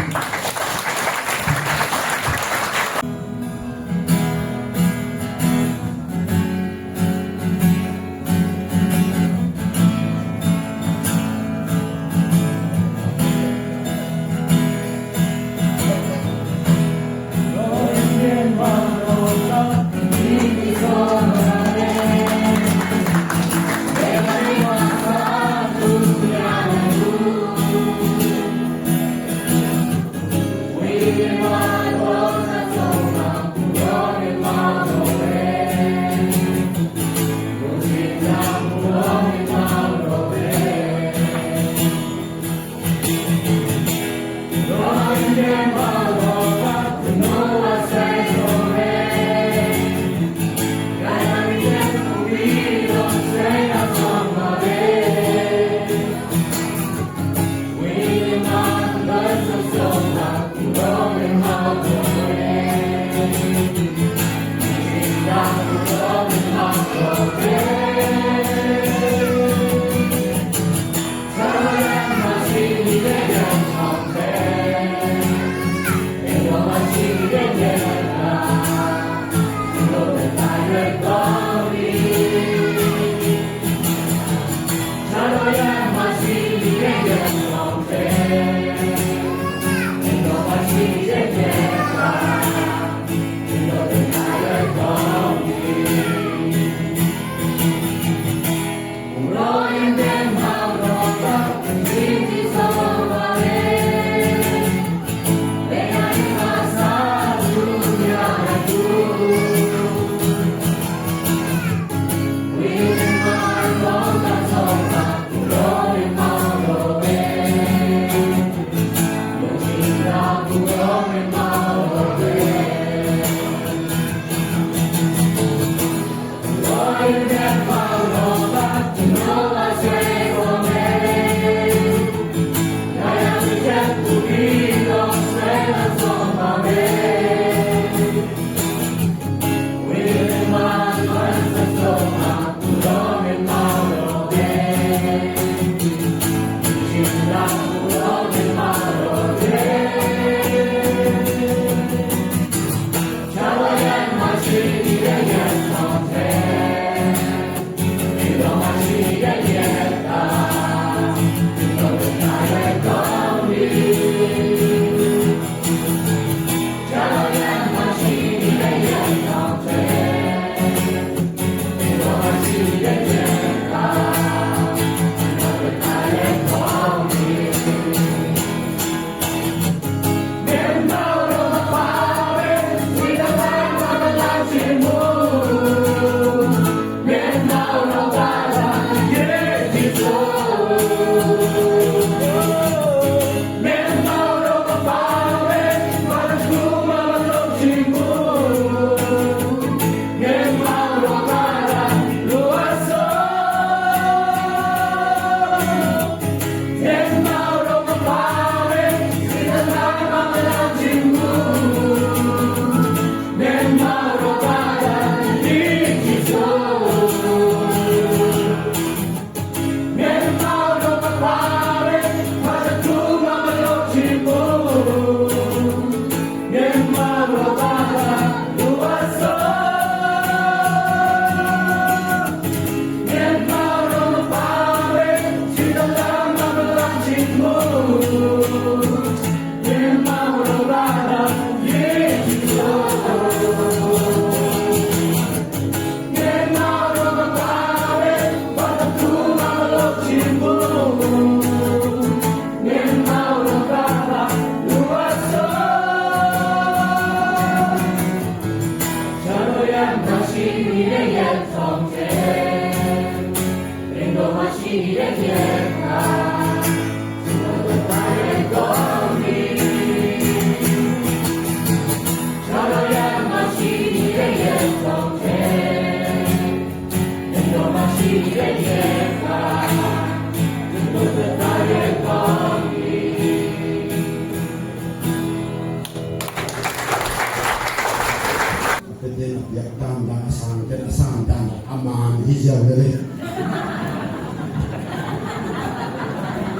Tua a piak dan dan a sang pen a sang dan a man hi ziau lel e.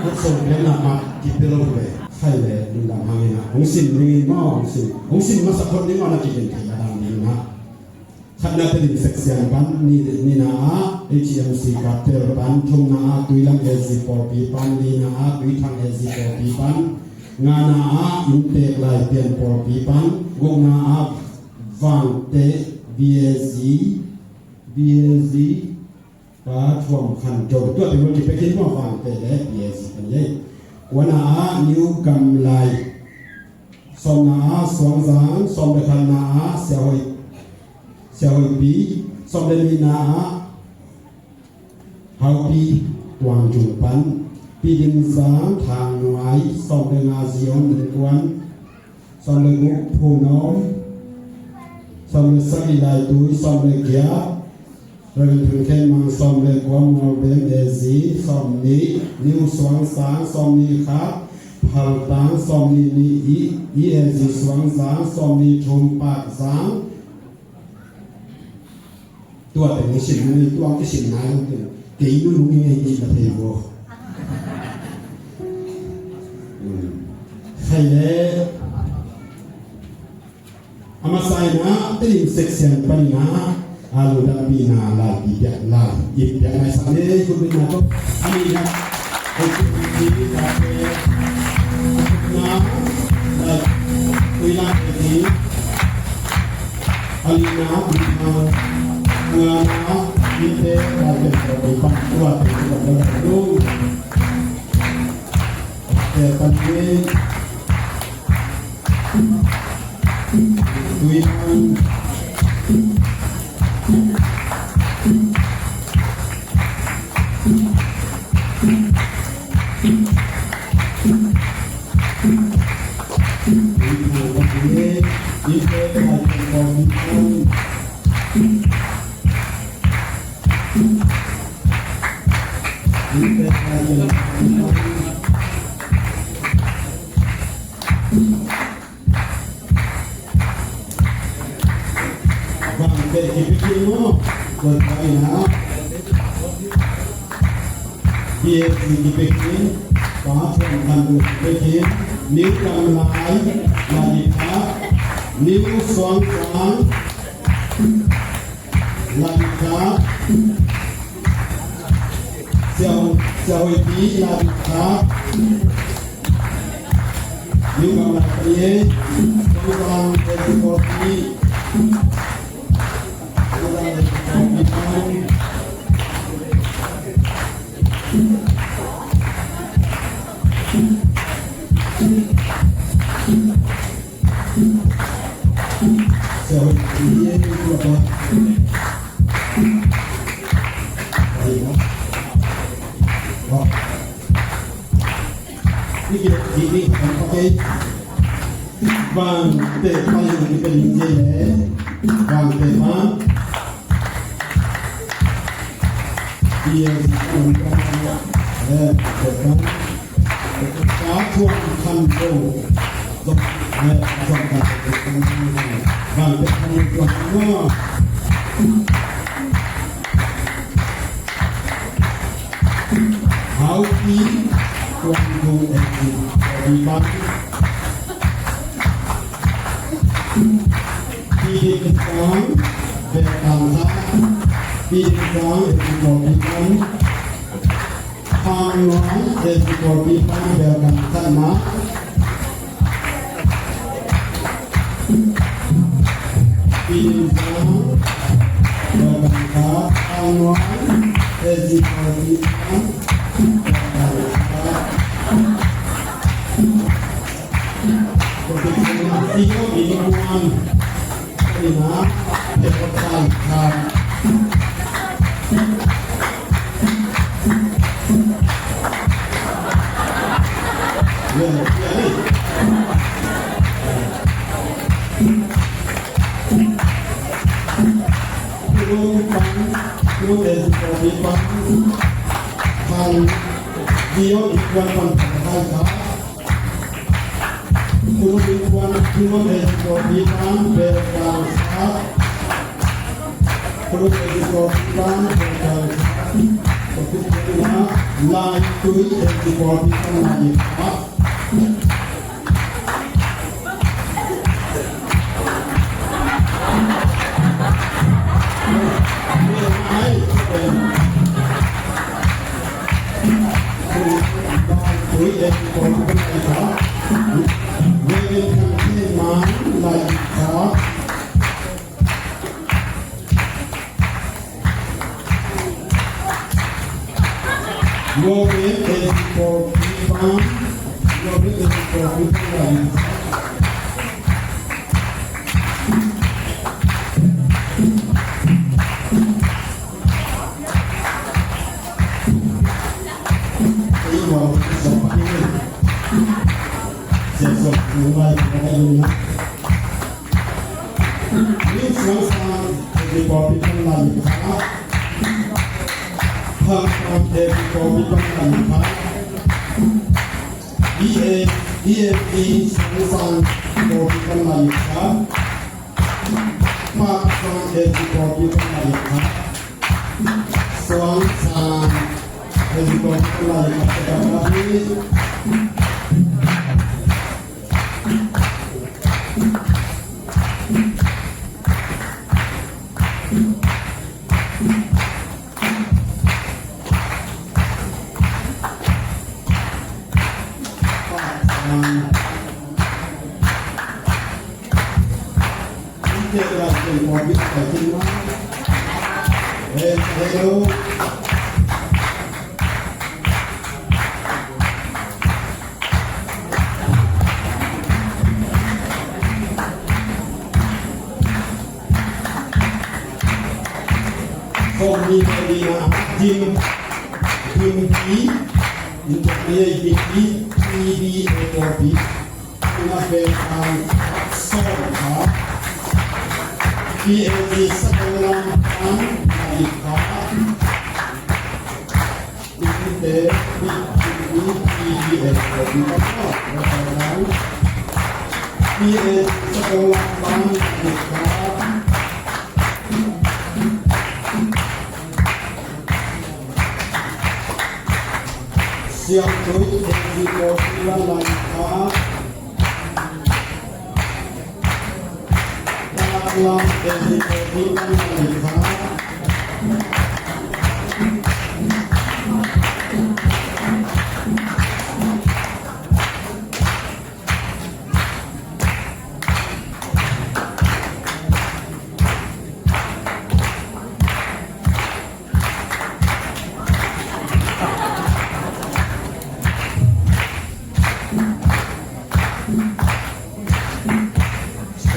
Khut sung pen a mat kipia lo ve. Khai le lungdam hang in a hong sim ding in maw, hong sim, hong sim masa phot ding maw, na kigen thei a dan ding in a. Khatna Tedim section pan, ni, nihna ah H M C Kaptel pan, thumna ah Tuilam A Z pawlpi pan, lina ah Tuithang A Z pawlpi pan, ngana ah Inntek Laipian pawlpi pan, gukna ah Vangte B A Z, B A Z Pa Thuam Khan Do, tua teng lo kipia khin maw, Vangte le B A Z pan ye. Kuana ah New Gamlai, sawmna ah Suangzang, sawm le khatna ah Sia Hoi, Sia Hoipi, sawm le nihna ah Haupi Tuangtung pan, Pidimzang Thangnuai, sawm le nga Zion Innkuan, sawm le guk Phunom, sawm le sagih Laitui, sawm le giat Reverend Thun Khen Mang, sawm le kua Mualbem A Z, sawm nih New Suangsang, sawm nih khat Phaltang, sawm nih nih E A Z Suangsang, sawm nih thum Pakzang. Tua teng i sim ni, tua i sim nai lo teng. Kei nunung i ngei kik na thei vo. Hmm. Khai le. A masa in a, Tedim section pan in a, a lungdampihna lai i piak lai. I piak lai sa ni, kun bin na to. A nihna, na, lai, Tuilam A Z. A lina, Tuilam, ngana, Inntek Laipian pawlpi pan, tua teng i piak lai lo. Te pan ni. Tuilam. Bang te kipia khin maw? Tuan pa in a. B A Z kipia khin. Pa Thuam Khan Do kipia khin. New Gamlai, Ladikha. New Suangsang, Ladikha. Sia Ho-, Sia Hoipi, Ladikha. New Gamlai pan ye. Suangsang, Ladikha. Bang te pa in a kipen in je le. Bang te pa. Yes, eh, eh, eh, Pa Thuam Khan Do. Bang te Khan Do. Haupi Tuangtung A Z pawlpi pan. Pidimzang Belkang khat. Pidimzang A Z pawlpi pan. Thangnuai A Z pawlpi pan Belkang khatna. Pidimzang, Belkang khat, Thangnuai, A Z pawlpi pan, Belkang khat. Pidimzang, Innkuan, Ina, Belkang khat. Laitui S G Kawlpi pan lai kha. Laitui S G Kawlpi pan lai kha. Reverend Thang Theng Man lai kha. Lawmen S G Kawlpi pan, Lawmen S G Kawlpi pan lai. Ei, Lawmen S G Kawlpi pan lai. Siaksawm, nung lai, nung lai, nung lai. Min Suang Sang S G Kawlpi pan lai kha. Phang Sang S G Kawlpi pan lai kha. E A, E A P Suang Sang Kawlpi pan lai kha. Pak Sang S G Kawlpi pan lai kha. Suang Sang S G Kawlpi pan lai kha. Kong ni te ni na dim, dim di, ni te ni dim di, di di e ko di. Ina pe ang song ha. Di e di sa ko lang ang na di ka. Siangtho, Siangtho,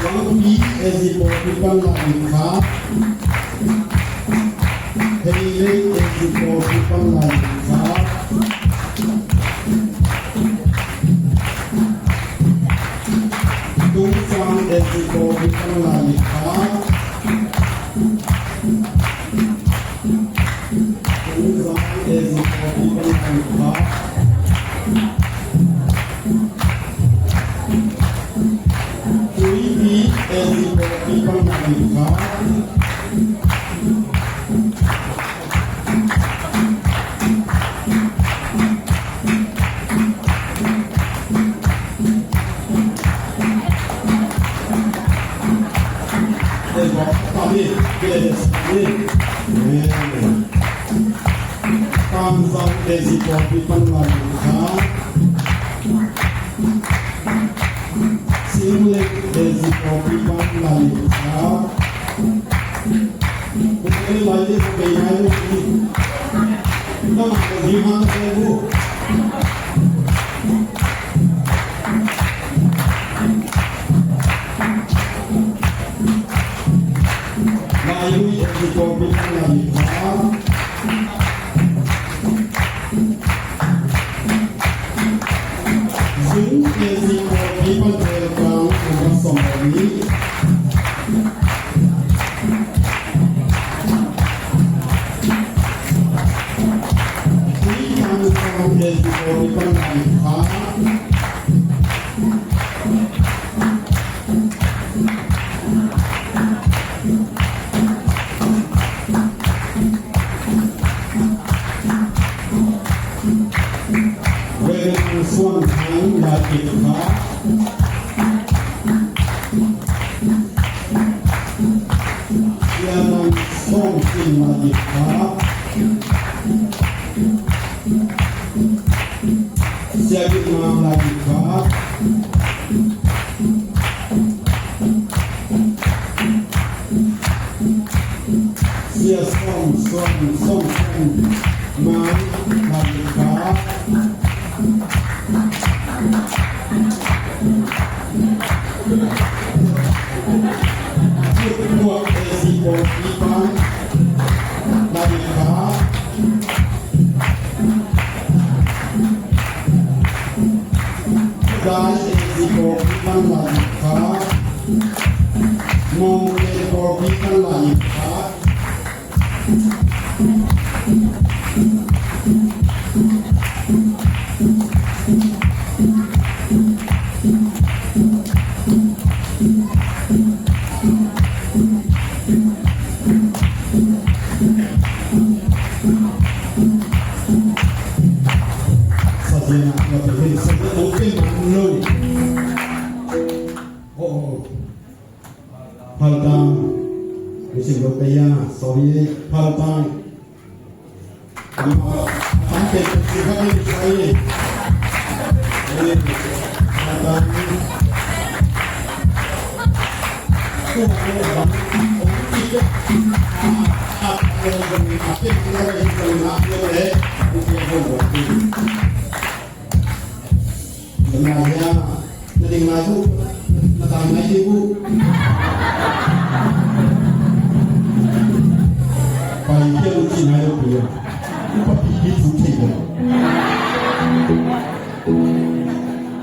Suangpi S G Kawlpi pan lai kha. Heilei S G Kawlpi pan lai kha. Tungsang S G Kawlpi pan lai kha. Tungsang S G Kawlpi pan lai kha. Tuipi S G Kawlpi pan lai kha. Kamzang S G Kawlpi pan lai kha. Singlet S G Kawlpi pan lai kha. Kung kei lai te kung kei lai te kung kei lai te kung kei lai te. Lai lui S G Kawlpi pan lai kha. Zung S G Kawlpi pan tel kang number sawm le nih. Tui Tang Sang S G Kawlpi pan lai kha. Sia Nang Sawm Sin la gik kha. Sia Gik Mang la gik kha. Sia Sawm Sawm Sawm Sawm Mang la gik kha. Kuak A C Pawlpi pan la gik kha. Dai A C Pawlpi pan la gik kha. Mawng A C Pawlpi pan la gik kha. Sa zia na, sa zia na, sa zia na, sa zia na. Oh, oh. Phaltang. Missing lo kaya, sorry, Phaltang. Phaltang. Na ding lai bu, na dang lai ding bu. Pai kia lu ci nai lu pia. Upa pi pi tu thei lo.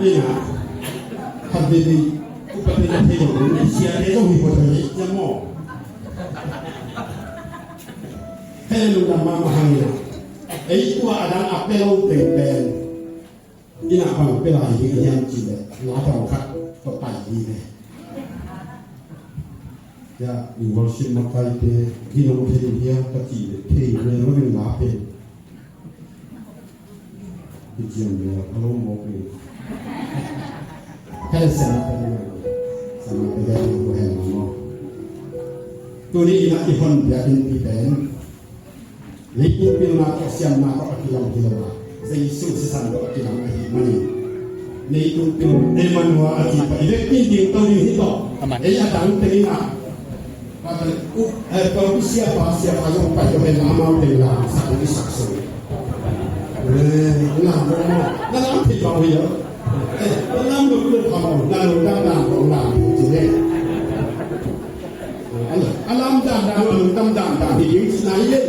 Ina, hat de di, upa pi na thei lo, ni sia de lo hi ko thei ya mo. Hei lu na ma ma hang ya. Ei tua adang a pe lo pen pen. Ina bang pia lai ding hiam cih leh, la bang khat tawh pai ding leh. Ya, i worship makaite, gin hong thei ding hiam ka cih leh, thei leh lo ding la pen. I ciang leh, a lo mawk leh. Ka leh sian pen, sian pen ko hen maw. Tuni ina i hon bia in pi pen. Leitung pilna tawh siamna tawh a kilam hi lo a, Jesu sisan tawh a kilam ahih manin, leitung pil Emmanuel a ci pa i vekpi ding to ding hi tawh. Amen. Ei a dang tengin a, Pastor, eh, Pastor siapa, siapa zong pai to pen amau teng lam sak i sak sung. Eh, na lam thei pau hi lo. Eh, na lam lo lo pau, na lo dang dang lo lam ci ne. A lamdang dang, a lungdam dang dang hi ding ci nai le.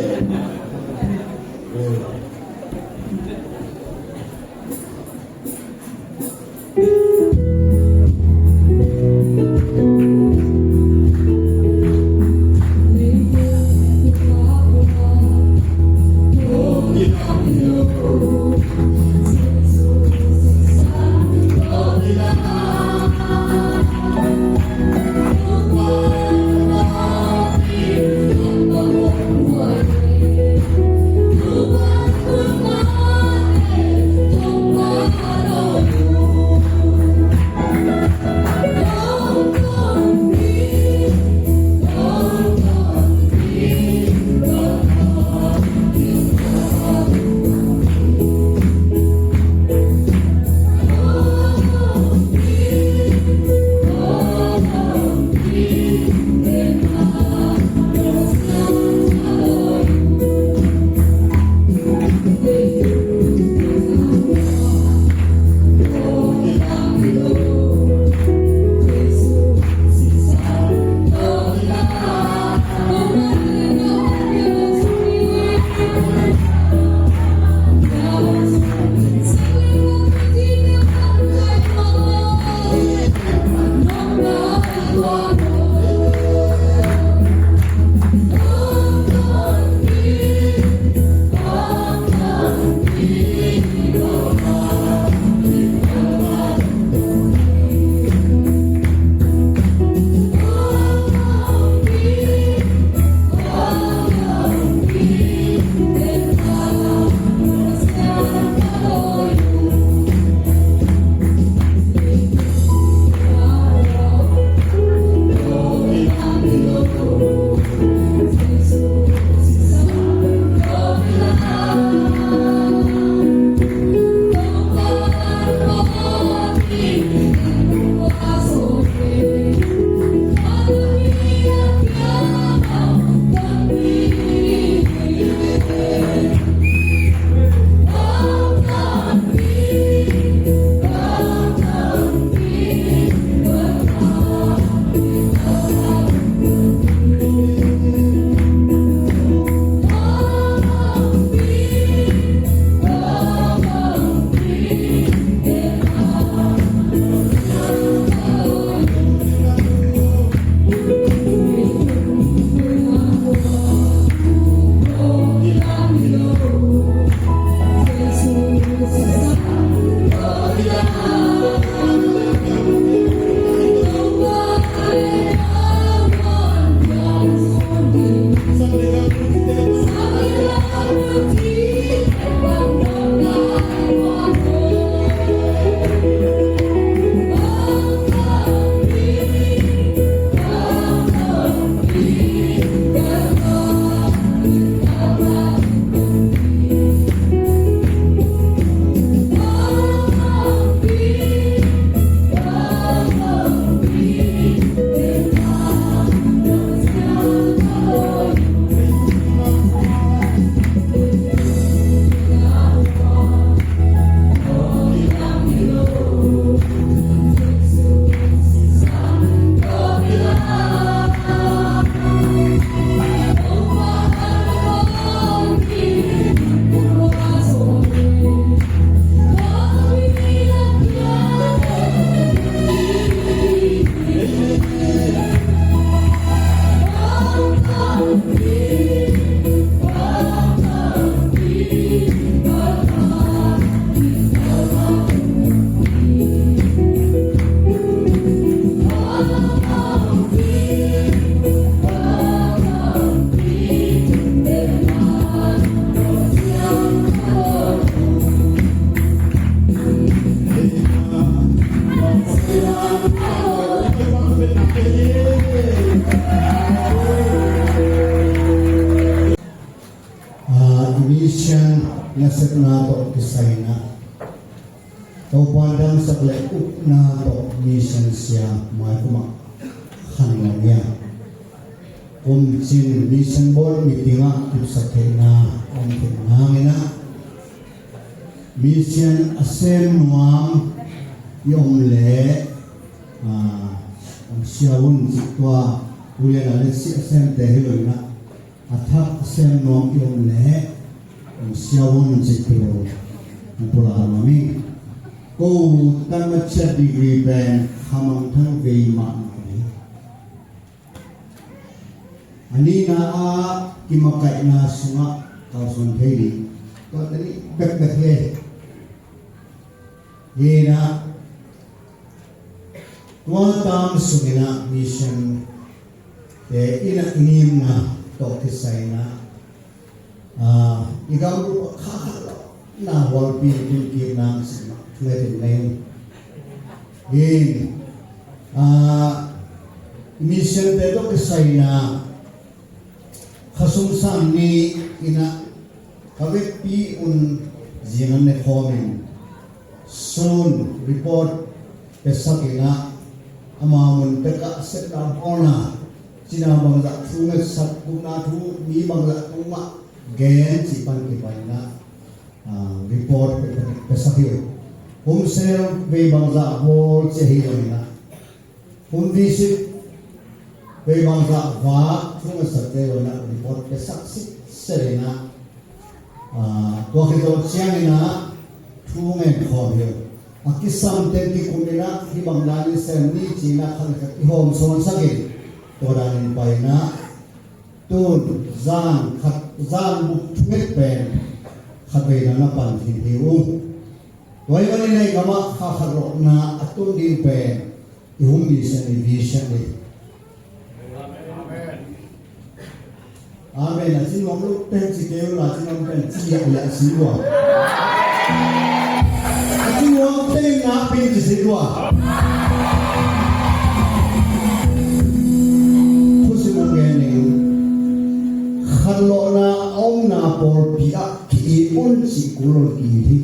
Nasepna tawh kisai-in ah Topa' damsak le upna tawh mission sia mai kumah khan nuam hi a, kum cin mission board meeting ah kipsak theihna a om theihna hangin ah, mission a sem nuam i om leh, ah, hong sia un cih tua, ulian a le si a semte hi lo-in ah, a thak a sem nuam i om leh hong sia un cih tua hong pulak nuam ing. Ko tanmatchiat degree pen khamangthang vei mahmah hi. A nihna ah kimakaihna sungah kalsuan thei ding, tua tani bekbek hi. Hi-in ah, tua tam sungin ah mission te in ah i ngimna tawh kisai-in ah, ah, i gambup ah kha khat lo na hualpi in kim kik nang cih mah thunget in nei. Hi-in ah, mission te tawh kisai-in ah, khasum sang ni-in ah ka vekpi un zing an ne khawm in, sun report piasak in ah, ama mun pek ah sepna bawlna, cina bangzah thu ngetsak, gupna thu mi bangzah tung mah gen cih pan kipan in ah, ah, report pe, pe, piasak hi. Home cell vei bangzah bawl ci hi lo-in ah, home visit vei bangzah vak thu ngetsak ci hi lo-in ah, report piasak sitset in ah, ah, tua khit tawh ciangin ah thu ngen khawm hi. A kisam teng kikum in ah, hih bang danin sem ni ci-in ah khat le khat kihawm sawnsak in, tua danin pai in ah, tun zan khat, zan bup thunget pen khat vei na na pan khin hi ung. Tua ahih manin ah, i gam ah kha khat lawhna a tun ding pen i home mission, i vision hi. Amen. A ci nuam lo pen ci kei un la, a ci nuam pen ci liahliah ci lua. A ci nuam pen nakpi ci ci lua. Thusim hong gen ning. Khat lawhna a omna pawlpi ah ki-it un cih kul lo ki-it hi.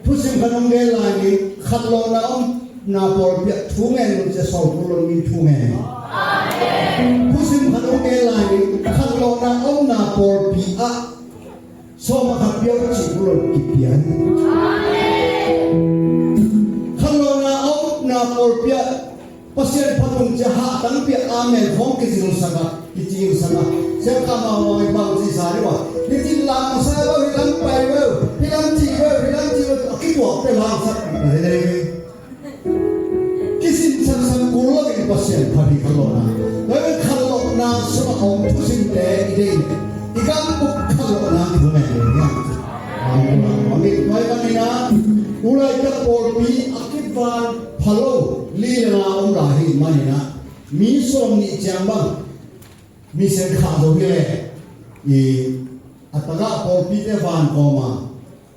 Thusim khat hong gen lai ning, khat lawhna a omna pawlpi ah thu ngen un ci, sawl kul lo in thu ngen. Thusim khat hong gen lai ning, khat lawhna a omna pawlpi ah sawm ah khat pia un cih kul lo kipia hi. Khat lawhna a omna pawlpi ah Pasian phat un ci-a hahtang pia, amen khawng kizilsak a, kicingsak a. Siangtho mah bang ci sa ding uh a, hih cin lam masa lo, hih lam pai lo, hih lam ci lo, hih lam ci lo, a kituak pia langsak. Kisin sansan kul lo in Pasian phat hi khat lawhna. Khat lawhna sungah om thusimte i deih leh, i gambup khat lawhna thu ngen leh hi hang. Amen. Amen. Tua ahih manin ah, u Lai Takte pawlpi a kivan pha lo li le nga om lai ahih manin ah, mi sawmnih ciang bang mission khah zo hi leh, i, a tagah pawlpite van kawm a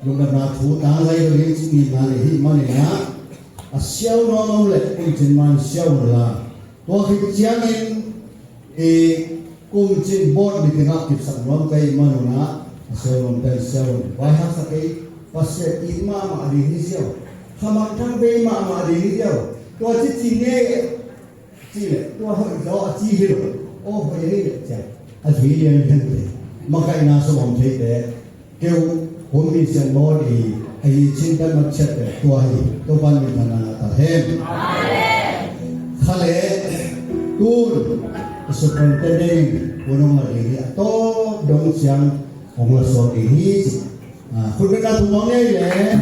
lungdamna thu tangzai lo ding cih ngimna nei ahih manin ah, a siau nuam om leh kum cin man siau un la. Tua khit ciangin, i, kum cin board meeting ah kipsak nuam ka hih man un ah, a siau nuam pen siau un. Vai haksa kei, Pasian it mahmah ding hi ziau, khamangthang vei mahmah ding hi ziau. Tua ci ci ngei, ci leh tua hoih zaw a ci hi lo. Aw, hoih hi leh ci a, a zui lianliante, makaihna sawm om theite, keu hun mi sian maw ni, a hi cin kan mat ciat pek tua hi. Topa'n minthanna ngah ta hen. Kha leh tun a superintendent hun hong la ding hi, a tawp dong ciang hong la suak ding hi ci. Ah, khut bengna thu hong nei leh.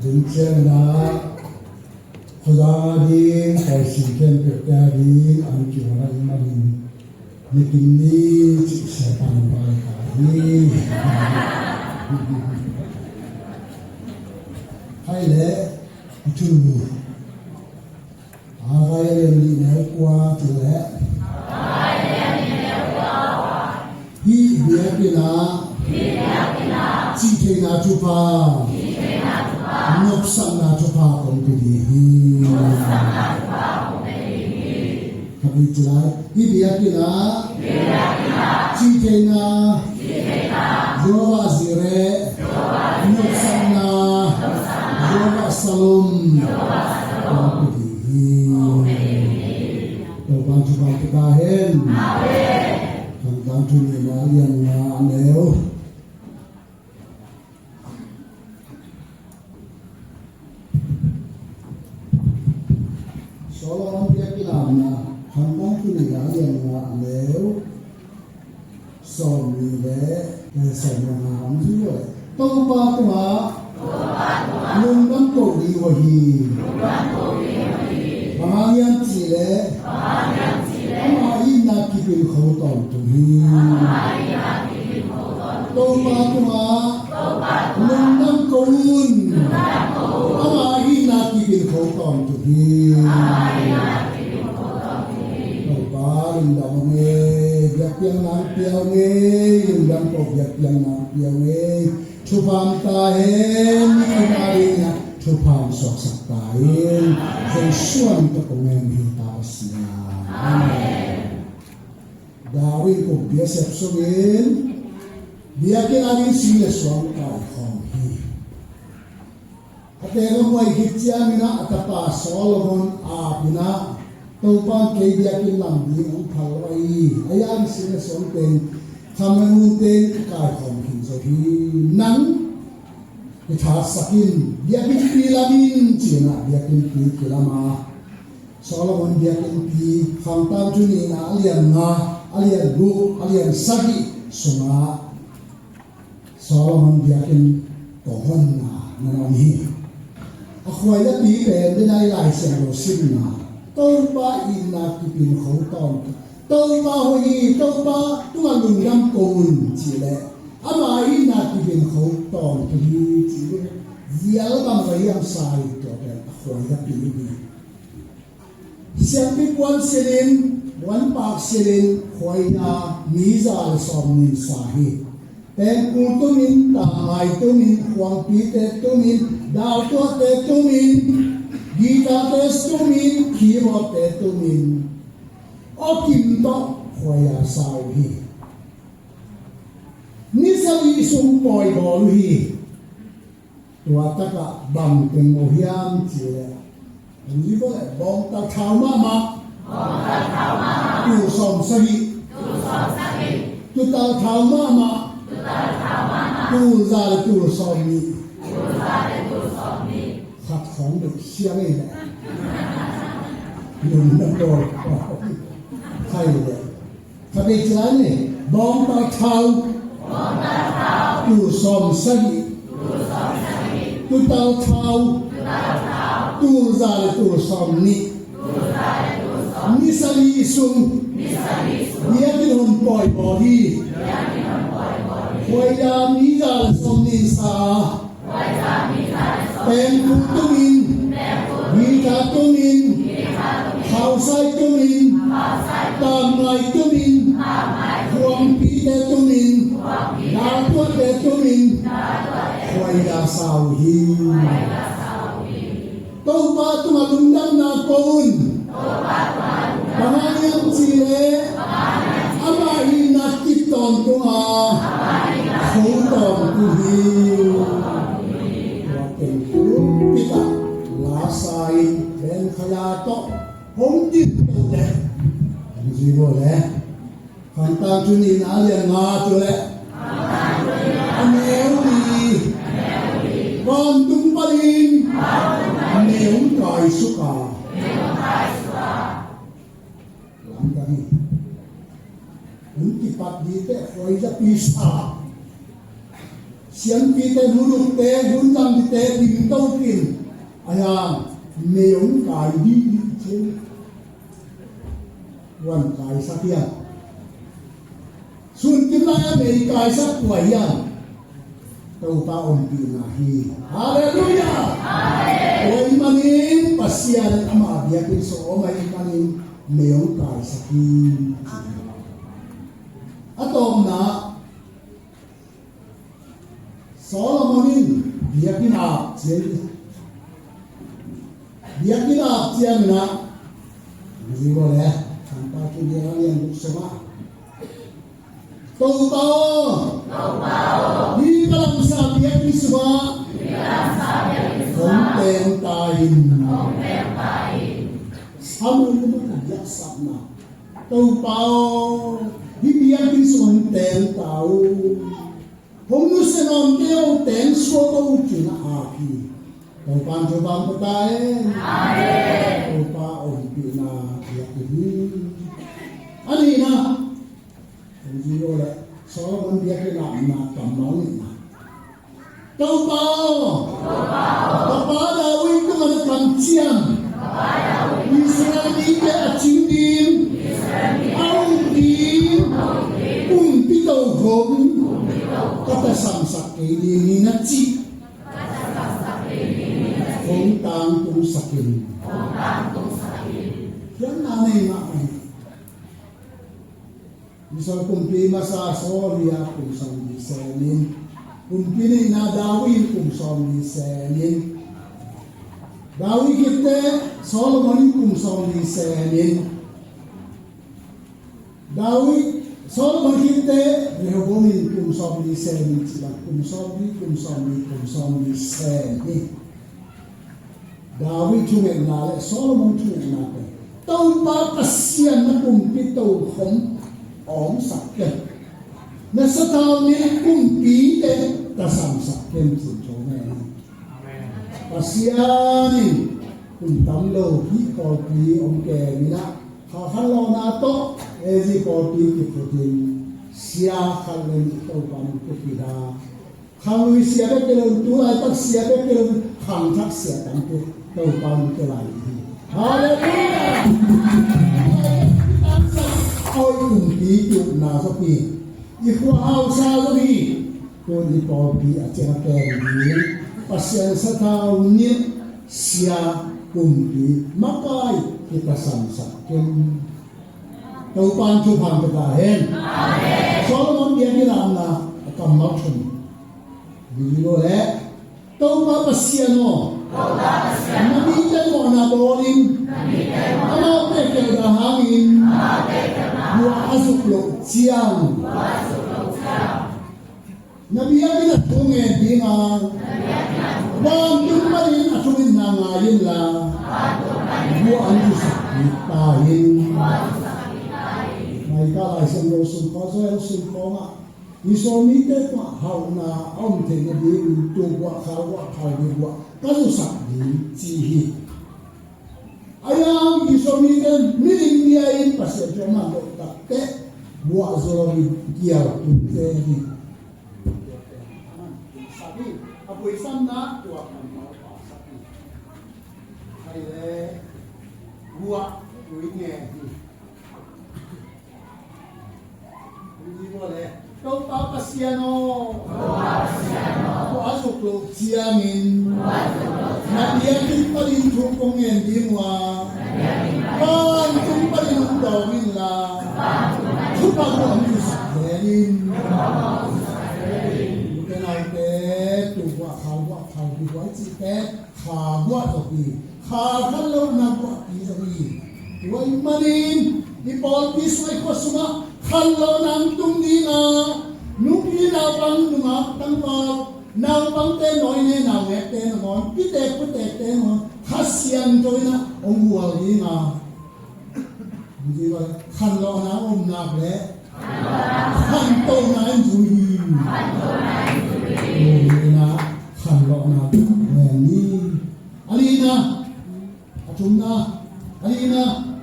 Ding ciang na Khuazang a ding, khuaising khempeuhte a ding, an kihona in manin nikin ni cih sia pan vai ta hi. Hai le, a thu. Haggai lian nih neu kua cih leh, hih biakinn ah cihtheihna thupha, nopsakna thupha kong pia ding hi. Hih ci lai, hih biakinn ah cihtheihna, Jehovah jireh, nopsakna, Jehovah shalom, Topa thupha pia ta hen. Khangtang thu nihna, a lian nga, a neu. Solomon biakinn a, Khangtang thu nihna, a lian nga, a neu sawmnih le, eh, sawmnih le nga om ding uh. Topa tungah lungdam ko ding uh hi. Bang hang hiam cih leh ama itna kip in kho tawntung hi. Topa tungah lungdam ko un. Ama itna kip in kho tawntung hi. Topa lungdam ung ei, biakpiakna pia ung ei, lungdam ko biakpiakna pia ung ei. Thupha om ta hen, nikum a dingin thupha suaksak ta in. Jesu min tawh kong ngen hi ta, Pasian. Amen. Darwin kong pia sep sungin biakinn a ding sing le suang kaikhawm hi. A teng a muai khit ciangin ah a tapa Solomon ap in ah, Topa in kei biakinn lam ding hong phal lo hi. A ian sing le suang teng, kham le ngun teng kaikhawm khin zo hi. Nang kithasak in, biakinnpi lam in, ci-in ah biakinnpi kilam a, Solomon biakinnpi, Khangtang thu nihna, a lian nga, a lian guk, a lian sagih sungah Solomon biakinn kong honna na om hi. A khuaizapi pen, den a i Lai Siangtho simna, Topa itna kip in kho tawntung, Topa hoih hi, Topa tungah lungdam ko un, cih leh ama itna kip in kho tawntung hi, cih leh vial bang va hiam sa hi, tua pen a khuaizapi hi. Siampi puan silin, puanpak silin, khuaina mi za le sawmnih sa hi. Pengkul tumin, tamngai tumin, khuangpite tumin, daltuahte tumin, guitar-te tumin, keyboard-te tumin, awkim tawh khuaina sa uh hi. Ni sagih sung pawi bawl uh hi. Tua takah bang teng bawl hiam cih leh, bawngtal thau mahmah, tul sawm sagih, tuutal thau mahmah, tul za le tul sawmnih. Khat khawng bek siang ei leh, nun na bawl khai leh. Khat vei ci lai ni, bawngtal thau, tul sawm sagih, tuutal thau, tul za le tul sawmnih, ni sagih sung, biakinn hun pawi bawl hi. Khuaina mi za le sawmnih sa, pengkul tumin, guitar tumin, khausai tumin, tamngai tumin, khuangpite tumin, daltuahte tumin, khuaina sa uh hi. Topa tungah lungdamna ko un. Bang hang hiam cih leh ama itna kip tawntung a, kho tawntung hi. Tua teng tul pita la sa in, Ben Khaya tawh hong din to leh, hong zui bawl leh. Khangtang thu nihna, a lian nga, tua leh a neu li. Vantung panin mei hong kaisuk a, lamdang hi. Hun kipat ding teh khuaizapi sa, siampite, hun ukte, hun langte, ding to kin, a hiang mei hong kai ding ding cin. Kuan kaisak hiam? Sun kim lai-a mei kaisak kua hiam? Topa ompihna hi. Halleluiah! Tua ahih manin Pasian in ama biakinn sung om ahih manin mei hong kaisak hi. A tawpna, Solomon in biakinn ap ciang, biakinn ap ciangin ah, zi bawl leh, Tua tuni a lian guk sungah, Topa aw, hih ka lamsang biakinn sungah hong teng ta in. Sa mawk mawk a biaksakna, Topa aw, hih biakinn sungah hong teng ta un. Hong nusia nawn kei o, teng suak o, ci-in a ap hi. Topa'n thupha pia ta hen. Amen. Topa ompihna biakinn hi. A nihna, hong zui lo leh Solomon biakinn ah na kammal nihna. Topa aw, ka pa David tungah na kamciam, Israel mite a cing ding, a uk ding kumpi tokhom ka tasamsak kei ding hi, na cih hong tangtungsak in. Pianna nei mahmah. Israel kumpi masa Saul hi a, kum sawmli sem in. Kumpi nihna David in, kum sawmli sem in. David khit teh Solomon in, kum sawmli sem in. David, Solomon khit teh Rehoboam in, kum sawmli sem in. Ci bang kum sawmli, kum sawmli, kum sawmli sem in. David thungetna le Solomon thungetna pen Topa Pasian na kumpi tokhom hong sak ken. Na sathau nilh kumpite tasamsak ken, ci-in thu ngen hi. Pasian in kum tam lo hih pawlpi hong kem in ah, kha khanlawhna tawh A Z pawlpi kiphut in, sia khat le nih Topa hong kipiak a, khanglui sia bek hi lo, tu laitak sia bek hi lo, khangthak sia tampi Topa hong pia lai hi. Halleluiah! Awi kumpi ki-ukna zong hi, i khua hausa zong hi. Tun i pawlpi a ciang a kem ding Pasian sathau nilh sia kumpi makai kitasamsak ken. Topa'n thupha pia ta hen. Amen. Solomon biakinn ah na kammal thum. Video le, Topa Pasian aw, na mite mawhna bawl in, amaute khialhna hangin guah a zuk loh ciang na biakinn ah thu ngen ding a, vantung panin a thungetna ngai inla, guah hong zusak kik ta in. Micah Lai Siangtho sung khawng, Joel sung khawng ah, Israel mite tungah hauhna a om theihna dingin tuu guah, khau guah, phalbi guah ka zusak ding, ci hi. A yang Israel mite milim bia-in Pasian thu a man loh tak teh guah zu loin kial tung zel hi. A buaisamna tua kammal a sak hi. Hai le, guah tui nge hi. Topa Pasian aw, guah a zuk loh ciangin na biakinn panin thu kong ngen ding uh a, vantung panin hong dawng inla, thupha guah hong zusak zel in. Ute naute, tuu guah, khau guah, phalbi guah i cihte kha guah zong hi, kha khanlawhna guahpi zong hi. Tua ahih manin i pawlpi sung, i khua sungah khanlawhna hong tung ding a, nupi naupang, nungak tangval, naupangte nawi ne, naungekte nangawn, pitek putekte nangawn Kha Siangtho in ah hong gual ding a, khanlawhna om nak leh khantohna in zui hi. Khanlawhna in ah khanlawhna in zui hi. A lina, a thumna, a lina.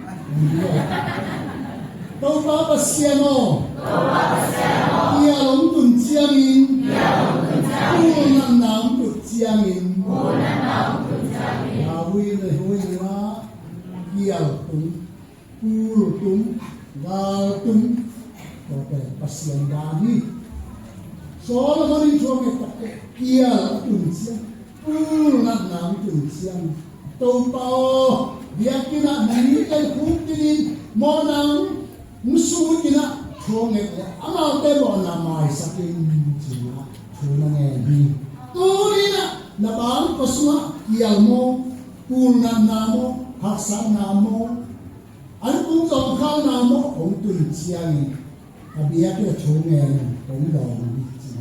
Topa Pasian aw, kial hong tun ciangin, pul natna hong tun ciangin, David in a hoih in ah kial tung, pul tung, gal tung, tua pen Pasian dan hi. Solomon in thu a nget tak teh kial a tun ciang, pul natna hong tun ciang, Topa aw, biakinn ah na mite khuk kinin mawhna hong sut in ah thu a nget leh amaute mawhna maisak in, ci-in ah thu na ngen hi. Tuni in ah na bang khua sungah kial maw, pul natna maw, haksatna maw, An kum zong khalna mawh hong tun ciangin a biakinn thu ngen hong dawng dih ci.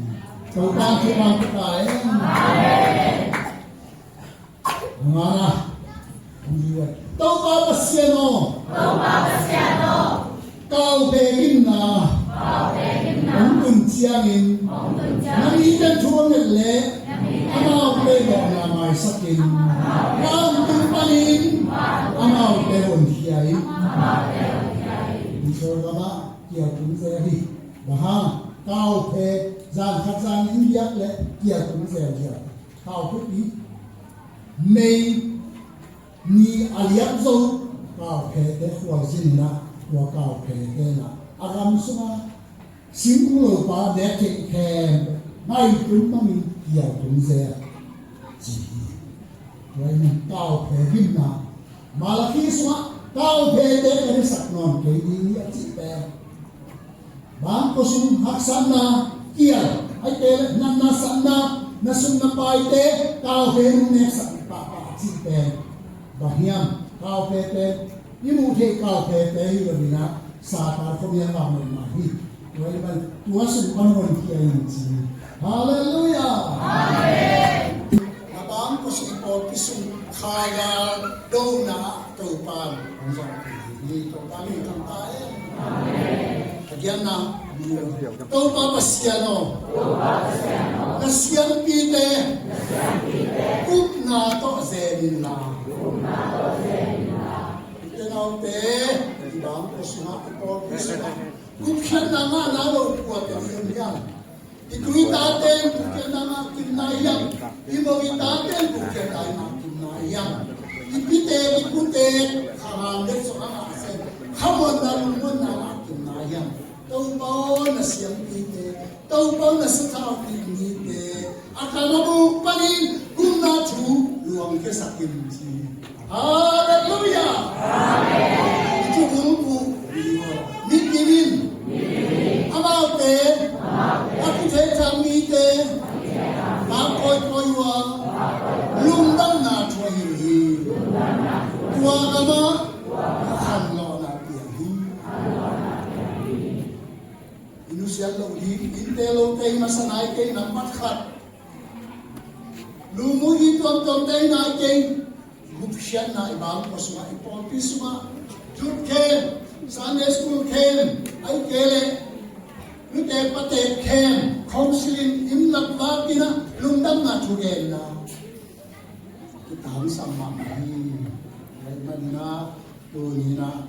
Topa thupha pia ta hen. Ngana. Topa Pasian aw. Topa Pasian aw. Kau phe gimna. Kau phe gimna. Hong tun ciangin. Hong tun ciangin. Na mite thu a nget leh. Na mite amaute lawhna maisak in. Amaute. Vantung panin. Amaute honkhia in. Amaute honkhia in. Israel gamah kial tung zel hi. Bang hang. Kau phe. Zan khat zan nih biak leh kial tung zel hi. Kau phe pi. Mei ni a liak zo kau phete khualzin inah, tua kau phete inah a gam sungah singkung lopa nek theih khempeuh ngai tum mangin kial tum zel ci hi. Tua in kau phe gimna Malakhi sungah kau phete ka nesak nawn kei ding hi a cih pen Bangkua sung haksatna kial, ahih kei leh natna satna, na sum na paite kau phe hong neksak pahpah a cih pen bang hiam? Kau phe pen i muh theih kau phete hi lo in ah, Satan khuamial vang mahmah hi. Tua ahih manin tua sung pan honkhia in ci. Halleluiah. Amen. A bangkua sung i pawlpi sung khagal dona ah Topa in hong zang hi. Topa min thang ta hen. A giatna, Topa Pasian aw, na siampite gupna tawh zem inla. Ute naute, i bangkua sungah, i pawlpi sungah gupkhiatna ngahna lo kuate ding hiam? I tu i tate in gupkhiatna ngah kim nai hiam? I mo i tate in gupkhiatna ngah kim nai hiam? I pite, i pute, khangan bek sung a ngah sen, khamuanna lungmuanna ngah kim nai hiam? Topa aw, na siampite, Topa aw, na sathau mite a kam a buk panin gupna thu luangkhiasak in ci. Halleluiah. Amen. Thu bulphuh, mi kim in, amaute, a kithehthang mite, vak kawikawi uh a lungdamna thu a hilh hi. Tua gamah a khanlawhna piang hi. I nusiat loh ding, innte lote i masa nai kei, nambat khat. Lum uh i tuamtuamte i nai kei. Gupkhiatna i bangkua sungah, i pawlpi sungah youth camp, Sunday school camp, ahih kei leh nute pate camp, counseling, inn lak vak in ah lungdamna thugenna kitangsam mahmah hi. Ahih manin ah tuni in ah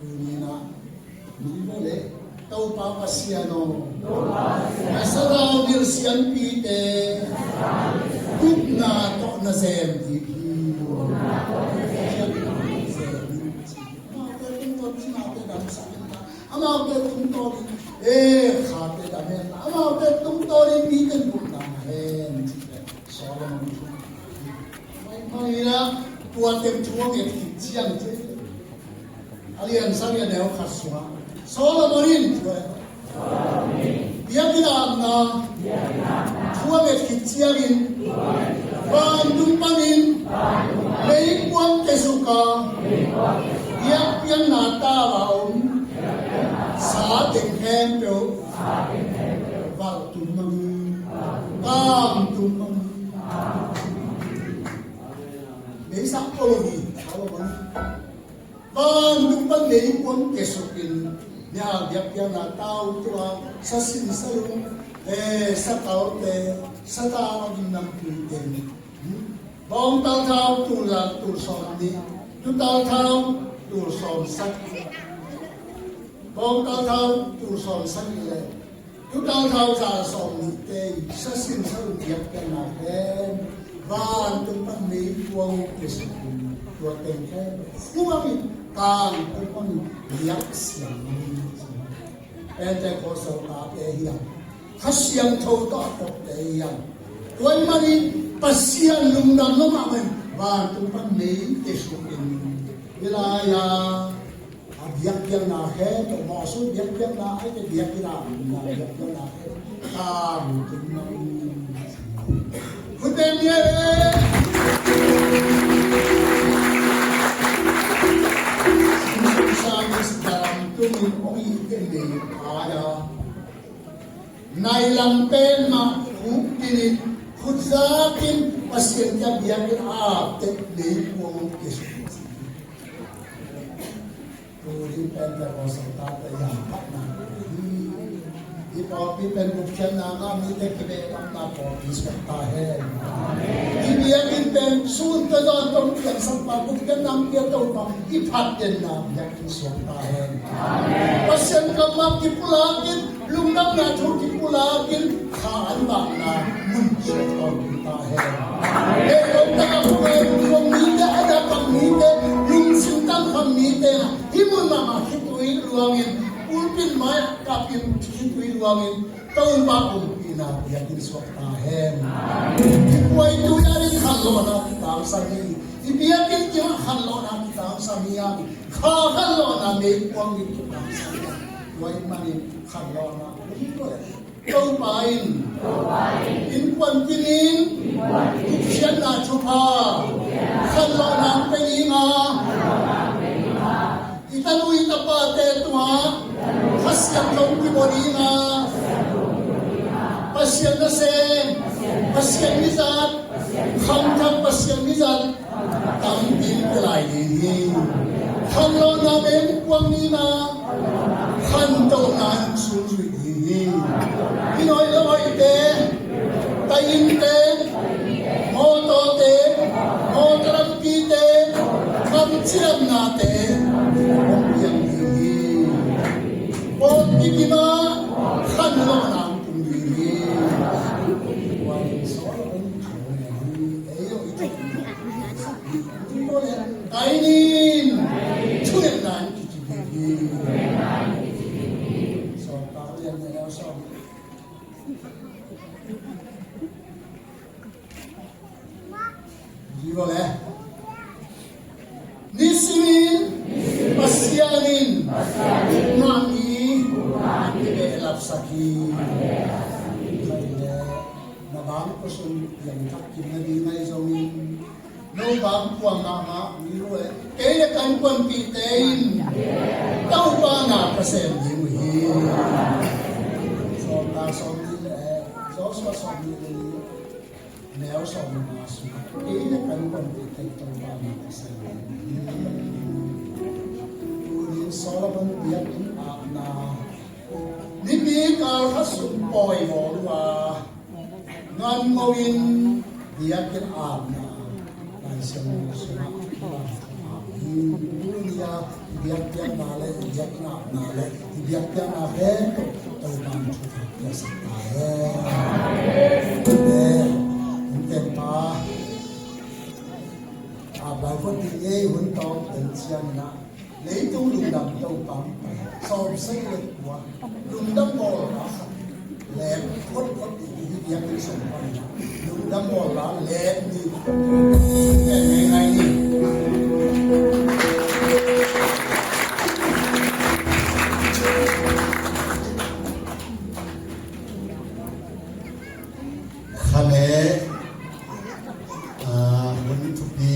Tuni in ah, mi vele, Topa Pasian aw, na sathau nilh siampite gupna tawh na zem ding hi. Amaute tungtawn in, amaute damsak in, amaute tungtawn in, eh, khate dam hen, amaute tungtawn in mite gupna ngah hen. Solomon thu. Maimaina tua teng thu a nget khit ciang ci. A lian sang a neu khat sungah Solomon in tua biakinn ah na thu a nget khit ciangin vantung panin meikuang kiasuk a biakpiakna tau a om sa teng khempeuh valh tum mang, kang tum mang. Beisak ko lo hi, sa lo mang. Vantung pan meikuang kiasuk in, mihau biakpiakna tau tua, sa sin sa lung, eh, sa kalte, sa tau a gimnam pui teng. Bawngtal thau tul za tul sawm nih, tutal thau tul sawm sagih. Bawngtal thau tul sawm sagih le tutal thau za sawm nihte in sa sin sa lung biakpiakna pen vantung pan meikuang kiasuk in, tua teng pen khum a mit kang tung pan biak siang. Pentecost tate hiam, Kha Siangtho tawh a kote hiam, tua ahih manin Pasian lungdam lo mahmah in vantung pan mei kiasuk in, hih lai-a a biakpiakna khempeuh, mawhsut biakpiakna, ahih kei leh biakpiakna, biakpiakna khempeuh kang tung lo. Khut beng ni. Ai a, nai lam pen mah khuk kinin, khut zakin Pasian kiang biakinn a apteh meikuang kisuk. Tuni pen Pentecostal tate yangphatna hi. I pawlpi pen gupkhiatna ngah mite, kibehlapna pawlpi suak ta hen. I biakinn pen sun ka zon tong piangsak pa gupkhiatna pia to pa i phat denna biakinn suak ta hen. Pasian kammal kipulakin, lungdamna thu kipulakin, kha an bahna mun suak tawh ta hen. Ei om ta a khong ei khong mite, a dak a mite, lungsim tang kham mite, hih mun mahmah khitui luangin, pulpit mai ah kapin khitui luangin, Topa ompihna biakinn suak ta hen. I puai tui a ding khanlawhna kitangsam hi. I biakinn kiang khanlawhna kitangsam hi a, kha khanlawhna meikuang ding kitangsam hi a. Tua ahih manin khanlawhna Topa in innkuan kinin gupkhiatna thupha khanlawhna pe ding a, i tanu i tapate tungah Kha Siangtho kibawl ding a, Pasian nasem, Pasian mizat, khamthak Pasian mizat tampi pia lai ding hi. Khanlawhna meikuang ding a, khantohna in sung zuih ding hi. I noi lo hoihte, tainte, mawtawte, mawtaw lampite, kamciamnate hong piang ding hi. Pawlpi kim ah khanlawhna hong tung ding hi. Tua in Solomon thu hi. Ei aw i thu hi. Kainin thungetna in kici ding hi. Sawm ta lian na sawm. Zero le. Nisimin Pasian in nang i behlapsak hi. Khai le na bang pasun piangthak kim na ding ahi zongin, no bang kuang mahmah mi ruh le kei le kan kuanpihte in Topa na ka sem ding uh hi. Sawm ta sawm ni le Joshua sawm ni le ni. Neu sawm le nga sungah kei le kan kuanpihte in Topa na ka sem ding uh hi. Tunin Solomon biakinn apna nipi kal khat sung pawi bawl uh a, ngan ngo in biakinn apna Lai Siangtho sungah a, tunia biakpiakna le biakinn apna le biakpiakna khempeuh Topa'n thupha piaksak ta hen. Amen. Innkuan pa, a Baibal ding ei hun tawng pen ciangin ah leitung lungdam Topa sawm sagih le kua lungdam bawl la khat lek photphot ding hi. Biakinn sung pan lungdam bawl la lek ni. Pen ngei ngai ni. Kha le, aa, hun thupi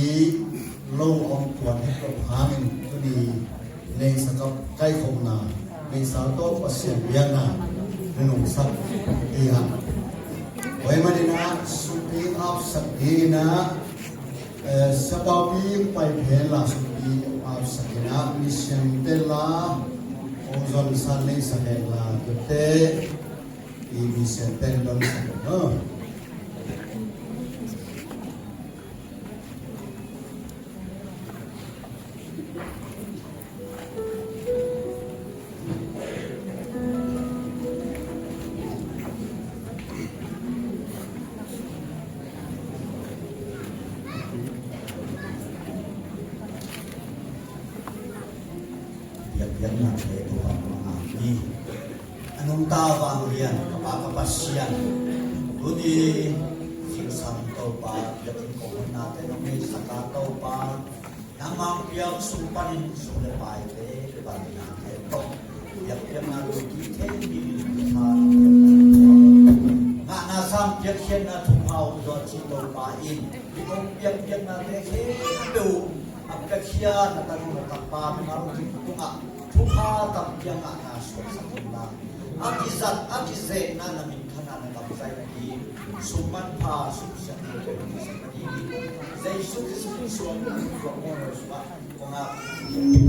lo om tuan het lo hangin tuni neihsa tawh kaikhopna, neihsa tawh Pasian biakna na nungsak hi hang. Tua ahih manin ah sumpi apsak dingin ah, eh, Siapa Pi Pai Phen la sumpi apsak in ah, misiangtho la hong zonsan neihsa hen la, tuate i misiangtho in donsak uh. Biakpiaknate Topa mah a hi. A nungta vanglian ka Pa ka Pasian, tuni zingsang Topa biakinn kong honnate nong neisak a Topa, nangmah hong piak sung panin sum le paite, le vangliante tawh biakpiakna lungkim thei dingin thupha ngahna sang piakkhiatna thupha hong zawh cih Topa in, hih kong biakpiaknate khempeuh a piakkhiat a tanu a tapa mimal tungah Thupha tampi a ngahna suaksak inla, a kizat a kizehna na minthanna na kamzai nading, sum manpha sum siatna na kamzai nading, Jesu Khrist min suang na suang ngawn sungah kong ap. Amen.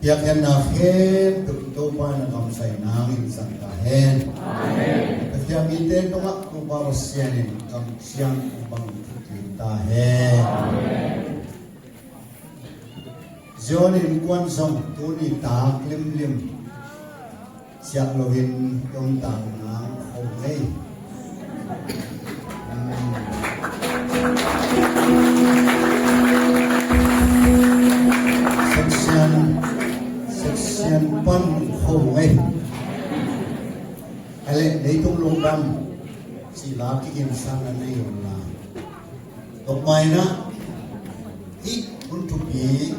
Piakkhiatna khempeuh Topa in a kamsai nangin zang ta hen. Amen. Ka khia mite tungah Topa Pasian in kamsiang bang thukim ta hen. Amen. Zion innkuan zong tuni tak limlim siah loin i om tak nang kho ngei. Section, section pan kho ngei. A leh leitung lungdam cila kiginsan a nei unla. Tua mah in ah hih hun thupi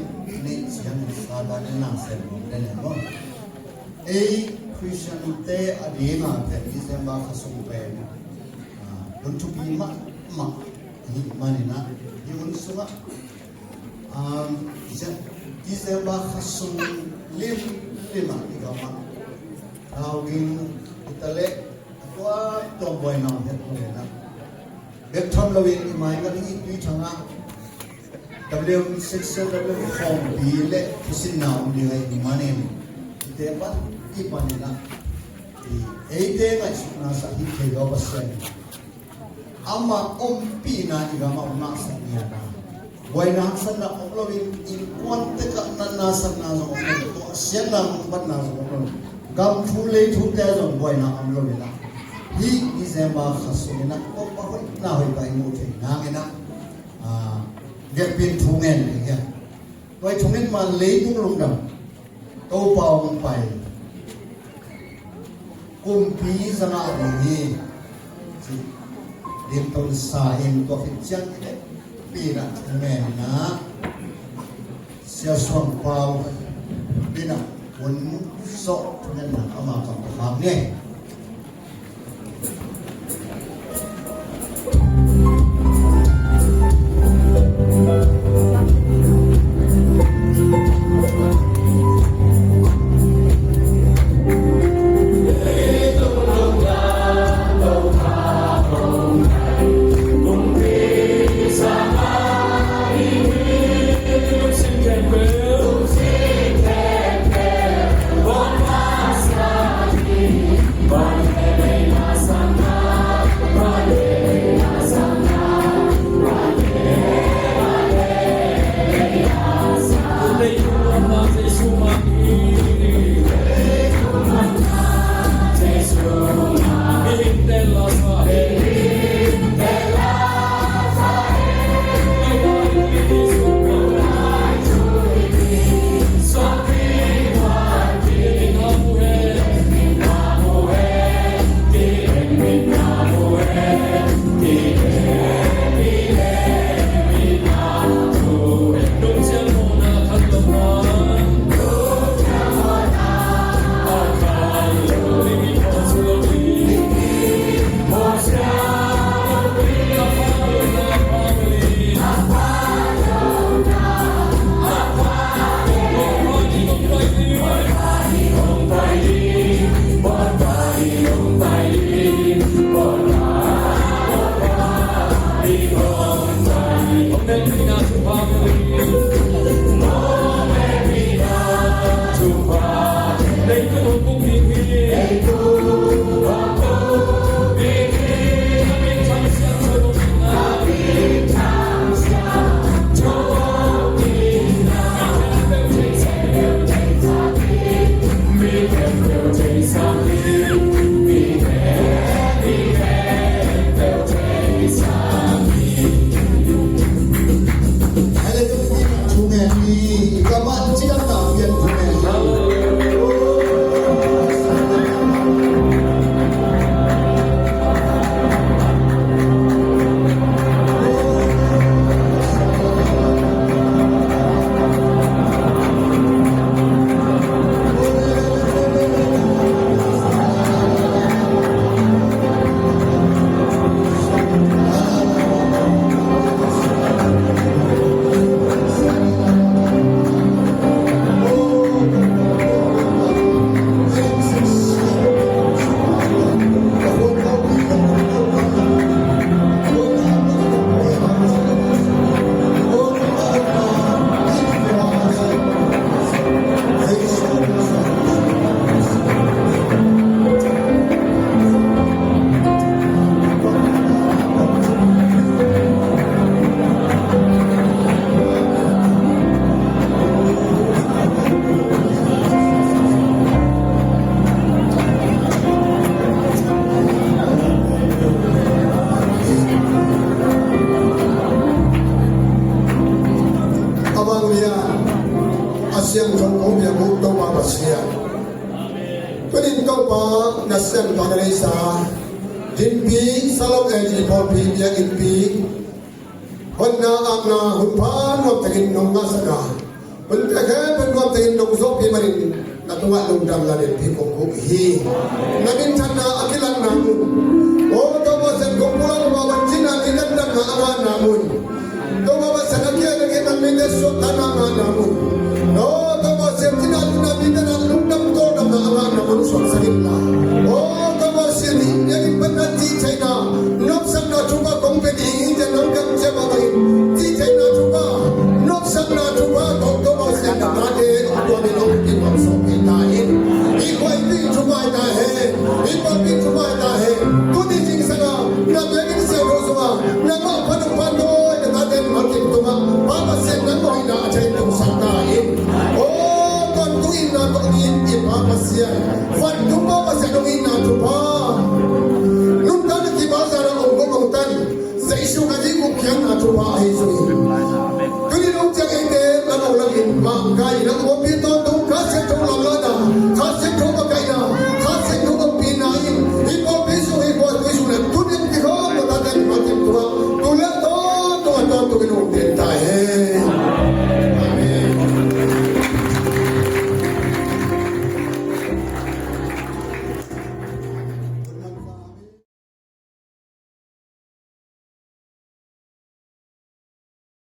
nih ciangin Satan in na sem nuam den e maw. Ei Khristiante a dingah pen December kha sung pen, ah, hun thupi mahmah ahih manin ah hih hun sungah Um, December kha sung limlim ah i gam ah thau ging i ta leh a tuamtuam buaina om het lo in ah, bek tham loin i maingat i Tuithang ah W M six W khawmpi le thusinna om ding ahih manin i tepan i panin ah, i eite ngaihsutna sa hi thei lo Pasian amah ompihna i gam ah om mahsak ngiat a, buaina haksatna om loin, innkuan tek ah natna satna zong om loin, tua siatna mangpatna zong om loin, gam thu lei thute zong buaina om loin ah, hih December kha sungin ah Topa hoihna hoihpa i muh theih nangin ah, ah, biakpiin thu ngen ding hi. Tua i thungen ma leitung lungdam Topa hong pai. Kumpi zanga a ding hi. Ci limton sa in tua khit ciang i vekpi in ah thu ngen in ah, Sia Suang Pau in ah hun sawh thu ngen in ah ama kam ka khak ni. A bang lian a siangtho kong biak uh Topa Pasian. Tunin Topa na siangtho na neisa Dinpi Salom A G pawlpi biakinnpi honna akna hun pha nuam takin nong ngahsak a, hun pia khempeuh nuam takin nong zawhpih manin na tungah lungdam lametpih kong ko hi. Na minthanna a kilangna mun, aw Topa Pasian, kong pulak Topa Pasian, cinna kidandanna a ngahna mun, Topa Pasian, a kiang a kiang Suakta na ngahna mun. Aw Topa Pasian, cina lungdam, cina lungdam, tawldamna a ngahna mun suaksak in la. Aw Topa Pasian, hih biakinn pan a cihtheihna nopsakna thupha kong pia ding hi, ciah nang kan ciah mah bangin cihtheihna thupha, nopsakna thupha tawh Topa Pasian, na tate tua min hong kinawhsawh kei ta in. I khuapi thupha hi ta hen, i pawlpi thupha hi ta hen. Tuni zingsang a na biakinn siangtho sungah nangmah phat hong phat tawi, na tate in malkim tungah Pa Pasian nangmah hoihna a thei tungsak ta in. Aw, tawntung itna tawh ni in, i Pa Pasian, vantung Pa